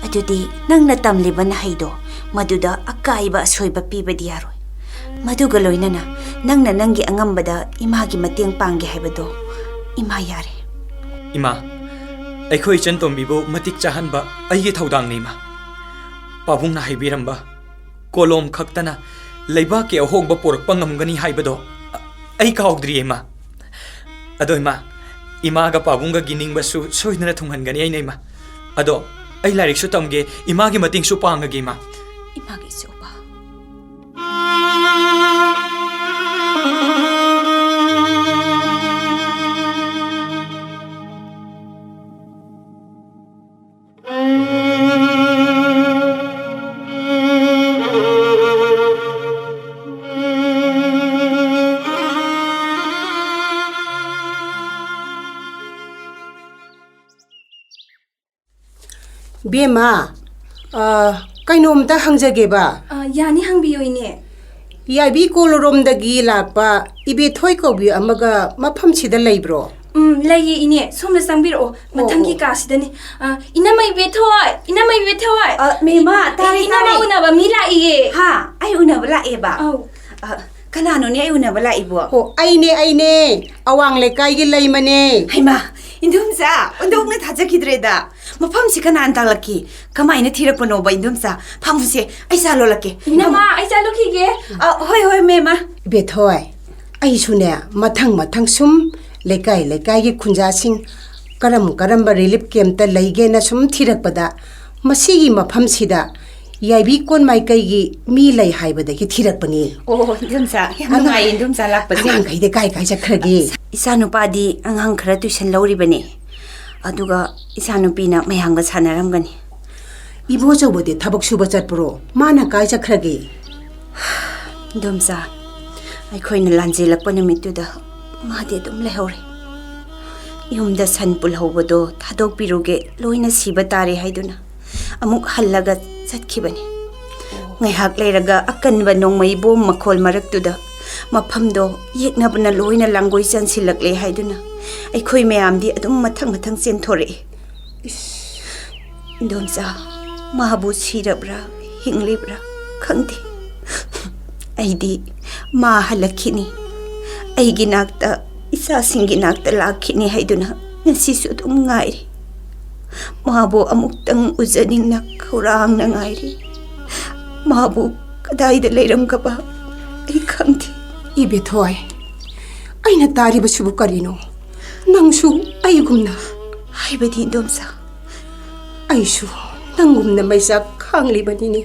ꯑꯗꯨꯗꯤ ꯅꯪꯅ ꯇꯝꯂꯤꯕ ꯅꯍꯩꯗꯣ ꯃꯗꯨꯗ ꯑꯀꯥꯏꯕ ꯑꯁꯣꯏꯕ ꯄꯤꯕꯗꯤ ꯌꯥꯔꯣꯏ꯫ ꯃꯗꯨꯒ ꯂꯣꯏꯅꯅ ꯅꯪꯅ ꯅꯪꯒꯤ ꯑꯉꯝꯕꯗ ꯏꯃꯥꯒꯤ ꯃꯇꯦꯡ ꯄꯥꯡꯒꯦ ꯍꯥꯏꯕꯗꯣ ꯏꯃꯥ ꯌꯥꯔꯦ꯫ ꯏꯃꯥ, ꯑꯩꯈꯣꯏ ꯏꯆꯟ ꯇꯣꯝꯕꯤꯕꯨ ꯃꯇꯤꯛ ꯆꯥꯍꯟꯕ ꯑꯩꯒꯤ ꯊꯧꯗꯥꯡꯅꯤ, ꯏꯃꯥ꯫ ꯄꯥꯕꯨꯡꯅ ꯍꯥꯏꯕꯤꯔꯝꯕ ꯀꯣꯂꯣꯝ ꯈꯛꯇꯅ ꯂꯩꯕꯥꯛꯀꯤ ꯑꯍꯣꯡꯕ ꯄꯨꯔꯛꯄ ꯉꯝꯒꯅꯤ ꯍꯥꯏꯕꯗꯣ ꯑ-, ꯑꯩ ꯀꯥꯎꯗ꯭ꯔꯤꯌꯦ, ꯏꯃꯥ꯫ ꯑꯗꯣ, ꯏꯃꯥ, ꯏꯃꯥꯒ ꯄꯥꯕꯨꯡꯒꯒꯤ ꯅꯤꯡꯕꯁꯨ ꯁꯣꯏꯗꯅ ꯊꯨꯡꯍꯟꯒꯅꯤ ꯑꯩꯅ, ꯏꯃꯥ꯫ ꯑꯗꯣ, ꯑꯩ ꯂꯥꯏꯔꯤꯛꯁꯨ ꯇꯝꯒꯦ, ꯏꯃꯥꯒꯤ ꯃꯇꯦꯡꯁꯨ ꯄꯥꯡꯉꯒꯦ, ꯏꯃꯥ꯫ ꯏꯃꯥꯒꯤ ꯏꯆꯧꯕ꯫ ꯕꯦꯝꯃ, ꯑ, ꯀꯩꯅꯣꯝꯇ ꯍꯪꯖꯒꯦꯕ꯫ ꯑ, ꯌꯥꯅꯤ, ꯍꯪꯕꯤꯌꯨ, ꯏꯅꯦ꯫ ꯌꯥꯏꯕꯤ ꯀꯣꯂꯣꯔꯣꯝꯗꯒꯤ ꯂꯥꯛꯄ ꯏꯕꯦꯊꯣꯏ ꯀꯧꯕꯤ ꯑꯃꯒ ꯃꯐꯝꯁꯤꯗ ꯂꯩꯕ꯭ꯔꯣ? ꯎꯝ, ꯂꯩꯌꯦ, ꯏꯅꯦ꯫ ꯁꯣꯝꯗ ꯆꯪꯕꯤꯔꯛꯑꯣ꯫ ꯃꯊꯪꯒꯤ ꯑꯣ꯫ ꯀꯥꯁꯤꯗꯅꯤ꯫ ꯑ, ꯏꯅꯝꯃ ꯏꯕꯦꯊꯣꯏ! ꯏꯅꯝꯃ ꯏꯕꯦꯊꯣꯏ! ꯑ, ꯃꯦꯃꯥ, ꯇꯥꯔꯦ, ꯏꯅꯝꯃ ꯇꯥꯔꯦ꯫ ꯎꯅꯕ ꯃꯤ ꯂꯥꯛꯏꯌꯦ꯫ ꯍꯥ? ꯑꯩ ꯎꯅꯕ ꯂꯥꯛꯑꯦꯕ? ꯑꯧ꯫ ꯑ, ꯀꯅꯥꯅꯣꯅꯦ ꯑꯩ ꯎꯅꯕ ꯂꯥꯛꯏꯕꯣ? ꯑꯣ, ꯑꯩꯅꯦ, ꯑꯩꯅꯦ꯫ ꯑꯋꯥꯡ ꯂꯩꯀꯥꯏꯒꯤ ꯂꯩꯃꯅꯦ꯫ ꯍꯩꯃꯥ, ꯏꯟꯗꯣꯝꯆꯥ, ꯑꯣꯟꯊꯣꯛꯅ ꯊꯥꯖꯈꯤꯗ꯭ꯔꯦꯗ꯫ ꯃꯐꯝꯁꯤ ꯀꯅꯥꯅ ꯇꯥꯛꯂꯛꯈꯤ? ꯀꯃꯥꯏꯅ ꯊꯤꯔꯛꯄꯅꯣꯕ, ꯏꯟꯗꯣꯝꯆꯥ? ꯐꯝꯃꯨꯁꯦ, ꯑꯩ ꯆꯥ ꯂꯣꯜꯂꯛꯀꯦ꯫ ꯏꯅꯝꯃ, ꯑꯩ ꯆꯥ ꯂꯣꯜꯂꯛꯈꯤꯒꯦ꯫ ꯑ, ꯍꯣꯏ, ꯍꯣꯏ, ꯃꯦꯃꯥ꯫ ꯏꯕꯦꯊꯣꯏ, ꯑꯩꯁꯨꯅꯦ, ꯃꯊꯪ ꯃꯊꯪ ꯁꯨꯝ ꯂꯩꯀꯥꯏ ꯂꯩꯀꯥꯏꯒꯤ ꯈꯨꯟꯖꯥꯁꯤꯡ ꯀꯔꯝ ꯀꯔꯝꯕ ꯔꯤꯂꯤꯐ ꯀꯦꯝꯞꯇ ꯂꯩꯒꯦꯅ ꯁꯨꯝ ꯊꯤꯔꯛꯄꯗ, ꯃꯁꯤꯒꯤ ꯃꯐꯝꯁꯤꯗ ꯌꯥꯏꯕꯤ ꯀꯣꯟ ꯃꯥꯏꯀꯩꯒꯤ ꯃꯤ ꯂꯩ ꯍꯥꯏꯕꯗꯒꯤ ꯊꯤꯔꯛꯄꯅꯤ꯫ ꯑꯣ, ꯏꯟꯗꯣꯝꯆꯥ, ꯌꯥꯝ ꯑꯉꯥꯡ- ꯅꯨꯡꯉꯥꯏꯌꯦ, ꯏꯟꯗꯣꯝꯆꯥ ꯂꯥꯛꯄꯁꯦ꯫ ꯑꯉꯥꯡꯈꯩꯗꯤ ꯀꯥꯏ ꯀꯥꯏ ꯆꯠꯈ꯭ꯔꯒꯦ? ꯏꯆꯥꯅꯨꯄꯥꯗꯤ ꯑꯉꯥꯡ ꯈꯔ ꯇ꯭ꯌꯨꯁꯟ ꯂꯧꯔꯤꯕꯅꯦ꯫ ꯑꯗꯨꯒ ꯏꯆꯥꯅꯨꯄꯤꯅ ꯃꯌꯥꯝꯒ ꯁꯥꯟꯅꯔꯝꯒꯅꯤ꯫ ꯏꯕꯣꯆꯧꯕꯗꯤ ꯊꯕꯛ ꯁꯨꯕ ꯆꯠꯄ꯭ꯔꯣ? ꯃꯥꯅ ꯀꯥꯏ ꯆꯠꯈ꯭ꯔꯒꯦ? ꯏꯗꯣꯝꯆꯥ, ꯑꯩꯈꯣꯏꯅ ꯂꯥꯟꯖꯦꯜꯂꯛꯄ ꯅꯨꯃꯤꯠꯇꯨꯗ ꯃꯥꯗꯤ ꯑꯗꯨꯝ ꯂꯩꯍꯧꯔꯦ꯫ ꯌꯨꯝꯗ ꯁꯟ ꯄꯨꯜꯍꯧꯕꯗꯣ ꯊꯥꯗꯣꯛꯄꯤꯔꯨꯒꯦ, ꯂꯣꯏꯅ ꯁꯤꯕ ꯇꯥꯔꯦ ꯍꯥꯏꯗꯨꯅ ꯑꯃꯨꯛ ꯍꯜꯂꯒ ꯆꯠꯈꯤꯕꯅꯤ꯫ ꯉꯥꯏꯍꯥꯛ ꯂꯩꯔꯒ ꯑꯀꯟꯕ ꯅꯣꯡꯃꯩ ꯕꯣꯝ ꯃꯈꯣꯜ ꯃꯔꯛꯇꯨꯗ ꯃꯐꯝꯗꯣ ꯌꯦꯛꯅꯕꯅ ꯂꯣꯏꯅ ꯂꯥꯡꯒꯣꯏ ꯆꯟꯁꯤꯜꯂꯛꯂꯦ ꯍꯥꯏꯗꯨꯅ ꯑꯩꯈꯣꯏ ꯃꯌꯥꯝꯗꯤ ꯑꯗꯨꯝ ꯃꯊꯪ ꯃꯊꯪ ꯆꯦꯟꯊꯣꯔꯛꯏ꯫ ꯏꯗꯣꯝꯆꯥ, ꯃꯥꯕꯨ ꯁꯤꯔꯕ꯭ꯔꯥ ꯍꯤꯡꯂꯤꯕ꯭ꯔꯥ ꯈꯪꯗꯦ꯫ ꯑꯩꯗꯤ ꯃꯥ ꯍꯜꯂꯛꯈꯤꯅꯤ, ꯑꯩꯒꯤ ꯅꯥꯛꯇ, ꯏꯆꯥꯁꯤꯡꯒꯤ ꯅꯥꯛꯇ ꯂꯥꯛꯈꯤꯅꯤ ꯍꯥꯏꯗꯨꯅ ꯉꯁꯤꯁꯨ ꯑꯗꯨꯝ ꯉꯥꯏꯔꯤ꯫ ꯃꯥꯕꯨ ꯑꯃꯨꯛꯇꯪ ꯎꯖꯅꯤꯡꯅ ꯈꯧꯔꯥꯡꯅ ꯉꯥꯏꯔꯤ꯫ ꯃꯥꯕꯨ ꯀꯗꯥꯏꯗ ꯂꯩꯔꯝꯒꯕ ꯑꯩ ꯈꯪꯗꯦ꯫ ꯏꯕꯦꯊꯣꯏ, ꯑꯩꯅ ꯇꯥꯔꯤꯕꯁꯤꯕꯨ ꯀꯔꯤꯅꯣ? ꯅꯪꯁꯨ ꯑꯩꯒꯨꯝꯅ? ꯍꯥꯏꯕꯗꯤ, ꯏꯗꯣꯝꯆꯥ? ꯑꯩꯁꯨ ꯅꯪꯒꯨꯝꯅ ꯃꯩꯆꯥꯛ ꯈꯥꯡꯂꯤꯕꯅꯤꯅꯦ꯫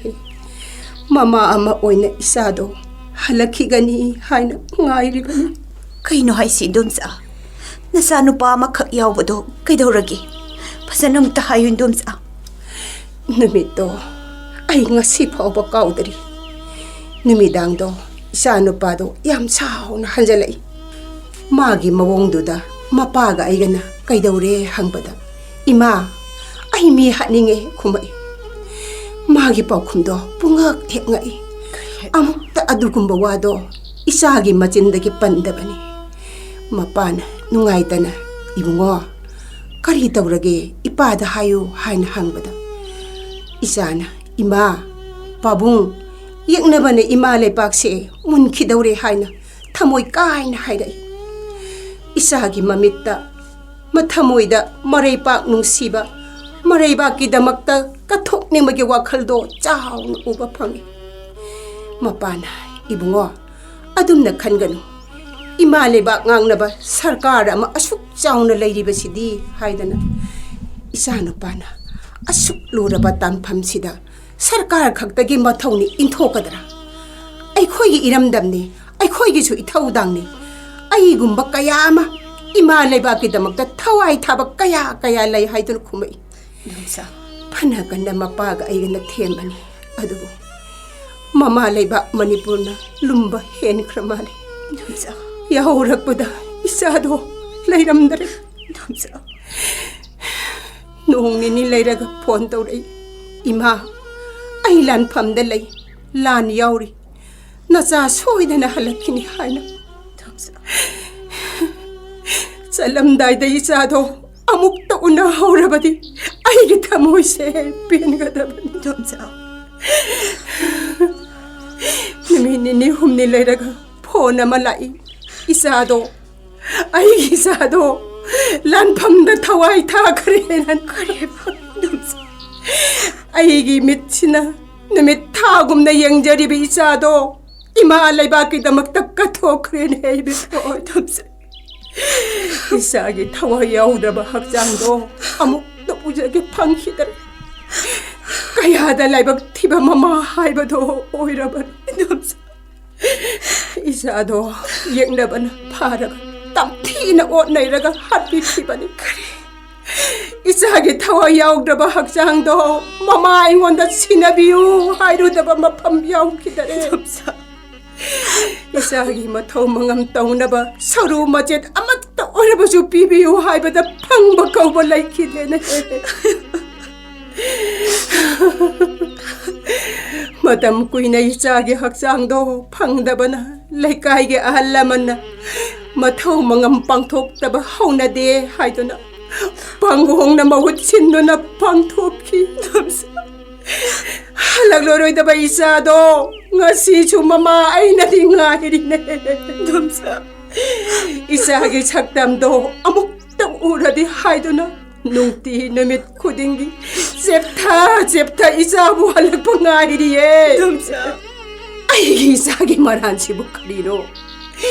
ꯃꯃꯥ ꯑꯃ ꯑꯣꯏꯅ ꯏꯆꯥꯗꯣ ꯍꯜꯂꯛꯈꯤꯒꯅꯤ ꯍꯥꯏꯅ ꯉꯥꯏꯔꯤꯕꯅꯤ꯫ ꯀꯩꯅꯣ ꯍꯥꯏꯁꯤ, ꯏꯗꯣꯝꯆꯥ? ꯅꯆꯥꯅꯨꯄꯥ ꯑꯃꯈꯛ ꯌꯥꯎꯕꯗꯣ ꯀꯩꯗꯧꯔꯒꯦ? ꯐꯖꯅ ꯑꯝꯇ ꯍꯥꯏꯌꯨ, ꯏꯗꯣꯝꯆꯥ꯫ ꯅꯨꯃꯤꯠꯇꯣ ꯑꯩ ꯉꯁꯤ ꯐꯥꯎꯕ ꯀꯥꯎꯗ꯭ꯔꯤ꯫ ꯅꯨꯃꯤꯗꯥꯡꯗꯣ ꯏꯆꯥꯅꯨꯄꯥꯗꯣ ꯌꯥꯝ ꯁꯥꯎꯅ ꯍꯟꯖꯜꯂꯛꯏ꯫ ꯃꯥꯒꯤ ꯃꯑꯣꯡꯗꯨꯗ ꯃꯄꯥꯒ ꯑꯩꯒꯅ ꯀꯩꯗꯧꯔꯦ ꯍꯪꯕꯗ, "ꯏꯃꯥ, ꯑꯩ ꯃꯤ ꯍꯥꯠꯅꯤꯡꯉꯦ" ꯈꯨꯝꯃꯛꯏ꯫ ꯃꯥꯒꯤ ꯄꯥꯎꯈꯨꯝꯗꯣ ꯄꯨꯡꯉꯛ ꯍꯦꯛ ꯉꯛꯏ꯫ ꯑꯃꯨꯛꯇ ꯑꯗꯨꯒꯨꯝꯕ ꯋꯥꯗꯣ ꯏꯆꯥꯒꯤ ꯃꯆꯤꯟꯗꯒꯤ ꯄꯟꯗꯕꯅꯤ꯫ ꯃꯄꯥꯅ ꯅꯨꯡꯉꯥꯏꯇꯅ, "ꯏꯕꯨꯡꯉꯣ, ꯀꯔꯤ ꯇꯧꯔꯒꯦ? ꯏꯄꯥꯗ ꯍꯥꯏꯌꯨ" ꯍꯥꯏꯅ ꯍꯪꯕꯗ, ꯏꯆꯥꯅ, "ꯏꯃꯥ, ꯄꯥꯕꯨꯡ, ꯌꯦꯛꯅꯕꯅ ꯏꯃꯥ ꯂꯩꯄꯥꯛꯁꯦ ꯃꯨꯟꯈꯤꯗꯧꯔꯦ" ꯍꯥꯏꯅ ꯊꯃꯣꯏ ꯀꯥꯏꯅ ꯍꯥꯏꯔꯛꯏ꯫ ꯏꯆꯥꯒꯤ ꯃꯃꯤꯠꯇ, ꯃꯊꯃꯣꯏꯗ ꯃꯔꯩꯄꯥꯛ ꯅꯨꯡꯁꯤꯕ, ꯃꯔꯩꯕꯥꯛꯀꯤꯗꯃꯛꯇ ꯀꯠꯊꯣꯛꯅꯤꯡꯕꯒꯤ ꯋꯥꯈꯜꯗꯣ ꯆꯥꯎꯅ ꯎꯕ ꯐꯪꯉꯤ꯫ ꯃꯄꯥꯅ, "ꯏꯕꯨꯡꯉꯣ, ꯑꯗꯨꯝꯅ ꯈꯟꯒꯅꯨ꯫ ꯏꯃꯥ ꯂꯩꯕꯥꯛ ꯉꯥꯛꯅꯕ ꯁꯔꯀꯥꯔ ꯑꯃ ꯑꯁꯨꯛ ꯆꯥꯎꯅ ꯂꯩꯔꯤꯕꯁꯤꯗꯤ" ꯍꯥꯏꯗꯅ, ꯏꯆꯥꯅꯨꯄꯥꯅ ꯑꯁꯨꯛ ꯂꯨꯔꯕ ꯇꯥꯟꯐꯝꯁꯤꯗ ꯁꯔꯀꯥꯔ ꯈꯛꯇꯒꯤ ꯃꯊꯧꯅꯤ ꯏꯟꯊꯣꯛꯀꯗ꯭ꯔꯥ? ꯑꯩꯈꯣꯏꯒꯤ ꯏꯔꯝꯗꯝꯅꯤ, ꯑꯩꯈꯣꯏꯒꯤꯁꯨ ꯏꯊꯧꯗꯥꯡꯅꯤ꯫ ꯑꯩꯒꯨꯝꯕ ꯀꯌꯥ ꯑꯃ ꯏꯃꯥ ꯂꯩꯕꯥꯛꯀꯤꯗꯃꯛꯇ ꯊꯋꯥꯏ ꯊꯥꯕ ꯀꯌꯥ ꯀꯌꯥ ꯂꯩ ꯍꯥꯏꯗꯨꯅ ꯈꯨꯝꯃꯛꯏ꯫ ꯏꯗꯣꯝꯆꯥ, ꯐꯅ ꯀꯟꯅ ꯃꯄꯥꯒ ꯑꯩꯒꯅ ꯊꯦꯝꯕꯅꯤ, ꯑꯗꯨꯕꯨ ꯃꯃꯥ ꯂꯩꯕꯥꯛ ꯃꯅꯤꯄꯨꯔꯅ ꯂꯨꯝꯕ ꯍꯦꯟꯈ꯭ꯔ ꯃꯥꯜꯂꯦ꯫ ꯏꯗꯣꯝꯆꯥ꯫ ꯌꯥꯍꯧꯔꯛꯄꯗ ꯏꯆꯥꯗꯣ ꯂꯩꯔꯝꯗ꯭ꯔꯦ꯫ ꯏꯗꯣꯝꯆꯥ꯫ ꯅꯣꯡ ꯅꯤꯅꯤ ꯂꯩꯔꯒ ꯐꯣꯟ ꯇꯧꯔꯛꯏ, "ꯏꯃꯥ, ꯑꯩ ꯂꯥꯟꯐꯝꯗ ꯂꯩ, ꯂꯥꯟ ꯌꯥꯎꯔꯤ, ꯅꯆꯥ ꯁꯣꯏꯗꯅ ꯍꯜꯂꯛꯈꯤꯅꯤ" ꯍꯥꯏꯅ꯫ ꯏꯗꯣꯝꯆꯥ꯫ ꯆꯠꯂꯝꯗꯥꯏꯗ ꯏꯆꯥꯗꯣ ꯑꯃꯨꯛꯇ ꯎꯅꯍꯧꯔꯕꯗꯤ ꯑꯩꯒꯤ ꯊꯃꯣꯏꯁꯦ ꯄꯦꯟꯒꯗꯕꯅꯤ꯫ ꯏꯗꯣꯝꯆꯥ꯫ ꯅꯨꯃꯤꯠ ꯅꯤꯅꯤ ꯍꯨꯝꯅꯤ ꯂꯩꯔꯒ ꯐꯣꯟ ꯑꯃ ꯂꯥꯛꯏ, "ꯏꯆꯥꯗꯣ, ꯑꯩꯒꯤ ꯏꯆꯥꯗꯣ ꯂꯥꯟꯐꯝꯗ ꯊꯋꯥꯏ ꯊꯥꯈ꯭ꯔꯦꯅ"꯫ ꯀꯔꯤꯕ? ꯏꯗꯣꯝꯆꯥ꯫ ꯑꯩꯒꯤ ꯃꯤꯠꯁꯤꯅ ꯅꯨꯃꯤꯠ ꯊꯥꯒꯨꯝꯅ ꯌꯦꯡꯖꯔꯤꯕ ꯏꯆꯥꯗꯣ ꯏꯃꯥ ꯂꯩꯕꯥꯛꯀꯤꯗꯃꯛꯇ ꯀꯠꯊꯣꯛꯈ꯭ꯔꯦꯅꯦ ꯏꯕꯦꯝꯃ꯫ ꯏꯗꯣꯝꯆꯥ꯫ ꯏꯆꯥꯒꯤ ꯊꯋꯥꯏ ꯌꯥꯎꯗ꯭ꯔꯕ ꯍꯛꯆꯥꯡꯗꯣ ꯑꯃꯨꯛꯇ ꯎꯖꯒꯦ ꯐꯪꯈꯤꯗ꯭ꯔꯦ꯫ ꯀꯌꯥꯗ ꯂꯥꯏꯕꯛ ꯊꯤꯕ ꯃꯃꯥ ꯍꯥꯏꯕꯗꯣ ꯑꯣꯏꯔꯕꯅꯤ꯫ ꯏꯗꯣꯝꯆꯥ꯫ ꯏꯆꯥꯗꯣ ꯌꯦꯛꯅꯕꯅ ꯐꯥꯔꯒ ꯇꯝꯊꯤꯅ ꯑꯣꯠ ꯅꯩꯔꯒ ꯍꯥꯠꯄꯤꯈꯤꯕꯅꯤ꯫ ꯏꯆꯥꯒꯤ ꯊꯋꯥꯏ ꯌꯥꯎꯗ꯭ꯔꯕ ꯍꯛꯆꯥꯡꯗꯣ ꯃꯃꯥ ꯑꯩꯉꯣꯟꯗ ꯁꯤꯟꯅꯕꯤꯌꯨ ꯍꯥꯏꯔꯨꯗꯕ ꯃꯐꯝ ꯌꯥꯎꯈꯤꯗꯔꯦ꯫ ꯏꯗꯣꯝꯆꯥ꯫ ꯏꯆꯥꯒꯤ ꯃꯊꯧ ꯃꯉꯝ ꯇꯧꯅꯕ ꯁꯔꯨ ꯃꯆꯦꯠ ꯑꯃꯠꯇ ꯑꯣꯏꯔꯕꯁꯨ ꯄꯤꯕꯤꯌꯨ ꯍꯥꯏꯕꯗ ꯐꯪꯕ ꯀꯧꯕ ꯂꯩꯈꯤꯗꯦꯅꯦ꯫ ꯃꯇꯝ ꯀꯨꯏꯅ ꯏꯆꯥꯒꯤ ꯍꯛꯆꯥꯡꯗꯣ ꯐꯪꯗꯕꯅ ꯂꯩꯀꯥꯏꯒꯤ ꯑꯍꯜ ꯂꯃꯟꯅ ꯃꯊꯧ ꯃꯉꯝ ꯄꯥꯡꯊꯣꯛꯇꯕ ꯍꯧꯅꯗꯦ ꯍꯥꯏꯗꯨꯅ ꯄꯥꯡꯒꯣꯡꯅ ꯃꯍꯨꯠ ꯁꯤꯟꯗꯨꯅ ꯄꯥꯡꯊꯣꯛꯈꯤ꯫ ꯍꯜꯂꯛꯂꯔꯣꯏꯗꯕ ꯏꯆꯥꯗꯣ ꯉꯁꯤꯁꯨ ꯃꯃꯥ ꯑꯩꯅꯗꯤ ꯉꯥꯏꯔꯤꯅꯦ꯫ ꯏꯗꯣꯝꯆꯥ꯫ ꯏꯆꯥꯒꯤ ꯁꯛꯇꯝꯗꯣ ꯑꯃꯨꯛꯇ ꯎꯔꯗꯤ ꯍꯥꯏꯗꯨꯅ ꯅꯨꯡꯇꯤ ꯅꯨꯃꯤꯠ ꯈꯨꯗꯤꯡꯒꯤ ꯆꯦꯞꯊ ꯆꯦꯞꯊ ꯏꯆꯥꯕꯨ ꯍꯜꯂꯛꯄ ꯉꯥꯏꯔꯤꯌꯦ꯫ ꯏꯗꯣꯝꯆꯥ꯫ ꯑꯩꯒꯤ ꯏꯆꯥꯒꯤ ꯃꯔꯥꯟꯁꯤꯕꯨ ꯀꯔꯤꯅꯣ?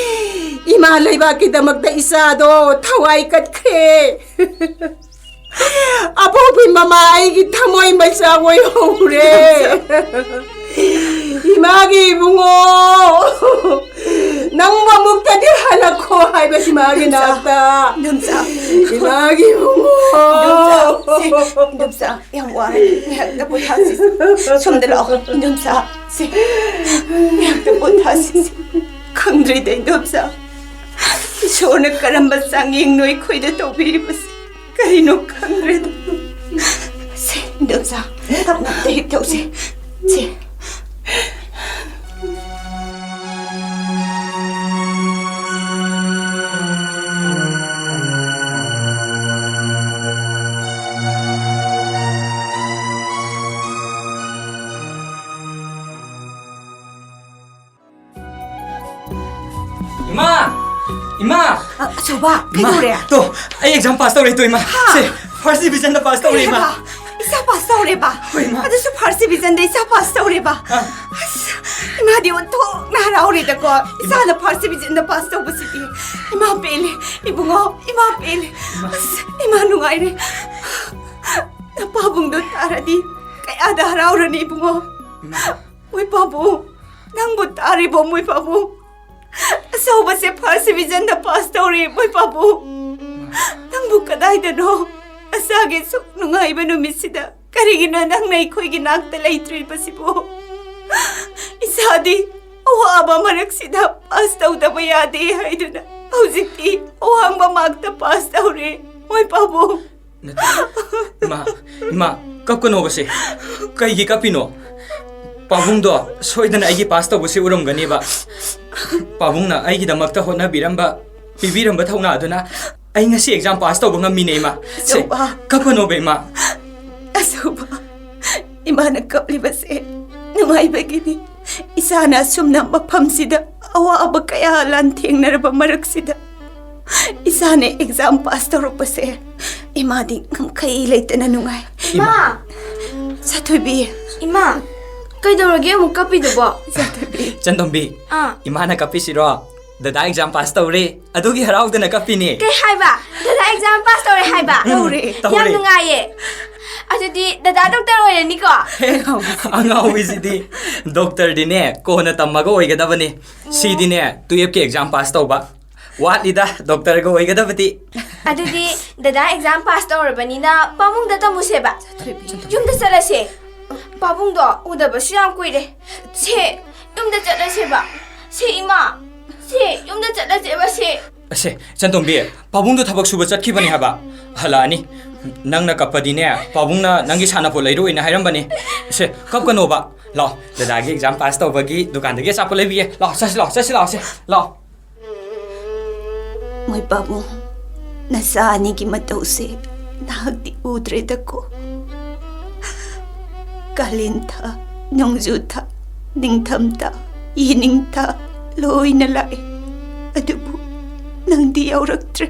ꯏꯃꯥ ꯂꯩꯕꯥꯛꯀꯤꯗꯃꯛꯇ ꯏꯆꯥꯗꯣ ꯊꯋꯥꯏ ꯀꯠꯈ꯭ꯔꯦ꯫ ꯑꯄꯣꯛꯄꯤ ꯃꯃꯥ ꯑꯩꯒꯤ ꯊꯃꯣꯏ ꯃꯩꯆꯥꯛ ꯑꯣꯏꯍꯧꯔꯦ꯫ ꯏꯃꯥꯒꯤ ꯏꯕꯨꯡꯉꯣ, ꯅꯪꯕꯨ ꯑꯃꯨꯛꯇꯗꯤ ꯍꯜꯂꯛꯈꯣ ꯍꯥꯏꯕ ꯏꯃꯥꯒꯤ ꯏꯗꯣꯝꯆꯥ, ꯅꯥꯛꯇ꯫ ꯏꯗꯣꯝꯆꯥ꯫ ꯏꯃꯥꯒꯤ ꯏꯕꯨꯡꯉꯣ꯫ ꯏꯗꯣꯝꯆꯥ, ꯁꯦ, ꯏꯗꯣꯝꯆꯥ, ꯌꯥꯝ ꯋꯥꯔꯦ꯫ ꯉꯥꯏꯍꯥꯛꯇ ꯄꯣꯊꯥꯁꯤ꯫ ꯁꯣꯝꯗ ꯂꯥꯛꯑꯣ, ꯏꯗꯣꯝꯆꯥ꯫ ꯁꯦ, ꯉꯥꯏꯍꯥꯛꯇ ꯄꯣꯊꯥꯁꯤ꯫ ꯈꯪꯗ꯭ꯔꯦꯗ, ꯏꯗꯣꯝꯆꯥ꯫ ꯏꯁꯣꯔꯅ ꯀꯔꯝꯕ ꯆꯥꯡꯌꯦꯡꯅꯣ ꯑꯩꯈꯣꯏꯗ ꯇꯧꯕꯤꯔꯤꯕꯁꯦ? ꯀꯔꯤꯅꯣ ꯈꯪꯗ꯭ꯔꯦꯗ꯫ ꯁꯦ, ꯏꯗꯣꯝꯆꯥ, ꯇꯞꯅ ꯑꯝꯇ ꯍꯦꯛ ꯇꯧꯁꯦ꯫ ꯁꯦ꯫ ꯏꯃꯥ! ꯏꯃꯥ! ꯑ, ꯑꯆꯧꯕ, ꯏꯃꯥ! ꯀꯩꯗꯧꯔꯦ? ꯇꯣ, ꯑꯩ exam pass ꯇꯧꯔꯦ ꯇꯣ, ꯏꯃꯥ꯫ ꯍꯥ? ꯁꯦ, first division ꯗ pass ꯇꯧꯔꯦ, ꯏꯃꯥ꯫ ꯀꯩ ꯍꯥꯏꯕ? ꯏꯆꯥ pass ꯇꯧꯔꯦꯕ? ꯍꯣꯏ, ꯏꯃꯥ꯫ ꯑꯗꯨꯁꯨ first division ꯗ ꯏꯆꯥ pass ꯇꯧꯔꯦꯕ? ꯑ꯫ ꯑꯁ, ꯏꯃꯥꯗꯤ ꯑꯣꯟꯊꯣꯛꯅ ꯍꯔꯥꯎꯔꯦꯗꯀꯣ꯫ ꯏꯆꯥꯅ first division ꯗ pass ꯇꯧꯕꯁꯤꯗꯤ꯫ ꯏꯃꯥ ꯄꯦꯜꯂꯦ, ꯏꯕꯨꯡꯉꯣ, ꯏꯃꯥ ꯄꯦꯜꯂꯦ꯫ ꯏꯃꯥ꯫ ꯑꯁ, ꯏꯃꯥ ꯅꯨꯡꯉꯥꯏꯔꯦ꯫ ꯅꯄꯥꯕꯨꯡꯗꯣ ꯇꯥꯔꯗꯤ ꯀꯌꯥꯗ ꯍꯔꯥꯎꯔꯅꯤ, ꯏꯕꯨꯡꯉꯣ꯫ ꯏꯃꯥ꯫ ꯃꯣꯏ ꯄꯥꯕꯨꯡ, ꯅꯪꯕꯨ ꯇꯥꯔꯤꯕꯣ, ꯃꯣꯏ ꯄꯥꯕꯨꯡ? ꯑꯆꯧꯕꯁꯦ first division ꯗ pass ꯇꯧꯔꯦ, ꯃꯣꯏ ꯄꯥꯕꯨꯡ꯫ ꯅꯪꯕꯨ ꯀꯗꯥꯏꯗꯅꯣ? ꯅꯆꯥꯒꯤ ꯁꯨꯛ ꯅꯨꯡꯉꯥꯏꯕ ꯅꯨꯃꯤꯠꯁꯤꯗ ꯀꯔꯤꯒꯤꯅꯣ ꯅꯪꯅ ꯑꯩꯈꯣꯏꯒꯤ ꯅꯥꯛꯇ ꯂꯩꯇ꯭ꯔꯤꯕꯁꯤꯕꯨ? ꯏꯆꯥꯗꯤ ꯑꯋꯥꯕ ꯃꯔꯛꯁꯤꯗ pass ꯇꯧꯗꯕ ꯌꯥꯗꯦ ꯍꯥꯏꯗꯨꯅ ꯍꯧꯖꯤꯛꯇꯤ ꯑꯋꯥꯡꯕ ꯃꯥꯔꯛꯇ pass ꯇꯧꯔꯦ, ꯃꯣꯏ ꯄꯥꯕꯨꯡ꯫ ꯅꯠꯇꯦ꯫ ꯏꯃꯥ, ꯏꯃꯥ, ꯀꯞꯀꯅꯣꯕꯁꯦ꯫ ꯀꯩꯒꯤ ꯀꯞꯄꯤꯅꯣ? ꯄꯥꯕꯨꯡꯗꯣ ꯁꯣꯏꯗꯅ ꯑꯩꯒꯤ pass ꯇꯧꯕꯁꯦ ꯎꯔꯝꯒꯅꯦꯕ꯫ ꯄꯥꯕꯨꯡꯅ ꯑꯩꯒꯤꯗꯃꯛꯇ ꯍꯣꯠꯅꯕꯤꯔꯝꯕ, ꯄꯤꯕꯤꯔꯝꯕ ꯊꯧꯅꯥꯗꯨꯅ ꯑꯩ ꯉꯁꯤ exam pass ꯇꯧꯕ ꯉꯝꯃꯤꯅꯦ, ꯏꯃꯥ꯫ ꯁꯦ, ꯑꯆꯧꯕ꯫ ꯀꯞꯀꯅꯣꯕ, ꯏꯃꯥ꯫ ꯑꯆꯧꯕ, ꯏꯃꯥꯅ ꯀꯞꯂꯤꯕꯁꯦ ꯅꯨꯡꯉꯥꯏꯕꯒꯤꯅꯤ꯫ ꯏꯆꯥꯅ ꯑꯁꯨꯝꯅ ꯃꯐꯝꯁꯤꯗ ꯑꯋꯥꯕ ꯀꯌꯥ ꯂꯥꯟꯊꯦꯡꯅꯔꯕ ꯃꯔꯛꯁꯤꯗ ꯏꯆꯥꯅ exam pass ꯇꯧꯔꯛꯄꯁꯦ ꯏꯃꯥꯗꯤ ꯉꯝꯈꯩ ꯂꯩꯇꯅ ꯅꯨꯡꯉꯥꯏ꯫ ꯏꯃꯥ! ꯁꯥꯊꯣꯏꯕꯤ꯫ ꯏꯃꯥ, ꯀꯩꯗꯧꯔꯒꯦ ꯑꯃꯨꯛ ꯀꯞꯄꯤꯗꯨꯕꯣ? ꯁꯥꯊꯣꯏꯕꯤ꯫ ꯆꯟꯗꯣꯝꯕꯤ, ꯑꯥ꯫ ꯏꯃꯥꯅ ꯀꯞꯄꯤꯁꯤꯔꯣ? ꯗꯗꯥ exam pass ꯇꯧꯔꯦ, ꯑꯗꯨꯒꯤ ꯍꯔꯥꯎꯗꯅ ꯀꯞꯄꯤꯅꯦ꯫ ꯀꯩ ꯍꯥꯏꯕ? ꯗꯗꯥ exam pass ꯇꯧꯔꯦ ꯍꯥꯏꯕ? ꯎꯝ, ꯇꯧꯔꯦ꯫ ꯌꯥꯝ ꯇꯧꯔꯦ꯫ ꯅꯨꯡꯉꯥꯏꯌꯦ꯫ ꯑꯗꯨ ꯑꯗꯨꯗꯤ ꯗꯗꯥ ꯗꯣꯛꯇꯔ ꯑꯣꯏꯔꯅꯤꯀꯣ? ꯑꯉꯥꯎꯕꯤꯁꯤꯗꯤ꯫ ꯗꯣꯛꯇꯔꯗꯤꯅꯦ ꯀꯣꯟꯅ ꯇꯝꯃꯒ ꯑꯣꯏꯒꯗꯕꯅꯤ꯫ ꯁꯤꯗꯤꯅꯦ ꯇꯨꯌꯦꯜꯐꯀꯤ ꯑꯦꯛꯖꯥꯝ ꯄꯥꯁ ꯇꯧꯕ ꯋꯥꯠꯂꯤꯗ꯫ ꯗꯣꯛꯇꯔꯒ ꯑꯣꯏꯒꯗꯕꯗꯤ꯫ ꯑꯗꯨꯗꯤ ꯗꯗꯥ ꯑꯦꯛꯖꯥꯝ ꯄꯥꯁ ꯇꯧꯔꯕꯅꯤꯅ ꯄꯥꯕꯨꯡꯗ ꯇꯝꯃꯨꯁꯦꯕ꯫ ꯌꯨꯝꯗ ꯆꯠꯂꯁꯦ꯫ ꯄꯥꯕꯨꯡꯗꯣ ꯎꯗꯕꯁꯨ ꯌꯥꯝ ꯀꯨꯏꯔꯦ꯫ ꯁꯦ, ꯌꯨꯝꯗ ꯆꯠꯂꯁꯦꯕ꯫ ꯁꯦ, ꯏꯃꯥ꯫ ꯁꯦ, ꯌꯨꯝꯗ ꯆꯠꯂꯁꯦꯕ, ꯁꯦ꯫ ꯑꯁꯦ, ꯏꯆꯟꯇꯣꯝꯕꯤ, ꯄꯥꯕꯨꯡꯗꯣ ꯊꯕꯛ ꯁꯨꯕ ꯆꯠꯈꯤꯕꯅꯤ ꯍꯥꯏꯕ꯫ ꯍꯜꯂꯛꯑꯅꯤ꯫ ꯅꯪꯅ ꯀꯞꯄꯗꯤꯅꯦ, ꯄꯥꯕꯨꯡꯅ ꯅꯪꯒꯤ ꯁꯥꯟꯅꯄꯣꯠ ꯂꯩꯔꯛꯑꯣꯏꯅ ꯍꯥꯏꯔꯝꯕꯅꯤ꯫ ꯁꯦ, ꯀꯞꯀꯅꯣꯕ꯫ ꯂꯥꯛꯑꯣ, ꯗꯗꯥꯒꯤ ꯑꯦꯛꯖꯥꯝ ꯄꯥꯁ ꯇꯧꯕꯒꯤ ꯗꯨꯀꯥꯟꯗꯒꯤ ꯑꯆꯥꯄꯣꯠ ꯂꯩꯕꯤꯒꯦ꯫ ꯂꯥꯛꯑꯣ, ꯆꯠꯁꯤ ꯂꯥꯛꯑꯣ, ꯆꯠꯁꯤ ꯂꯥꯛꯑꯣ, ꯁꯦ, ꯂꯥꯛꯑꯣ꯫ ꯃꯣꯏ ꯄꯥꯕꯨꯡ, ꯅꯆꯥ ꯑꯅꯤꯒꯤ ꯃꯇꯧꯁꯦ ꯅꯍꯥꯛꯇꯤ ꯎꯗ꯭ꯔꯦꯗꯀꯣ꯫ ꯀꯥꯂꯦꯟ ꯊꯥ, ꯅꯣꯡꯖꯨ ꯊꯥ, ꯅꯤꯡꯊꯝ ꯊꯥ, ꯌꯦꯅꯤꯡ ꯊꯥ ꯂꯣꯏꯅ ꯂꯥꯛꯑꯦ꯫ ꯑꯗꯨꯕꯨ ꯅꯪꯗꯤ ꯌꯥꯎꯔꯛꯇ꯭ꯔꯦ꯫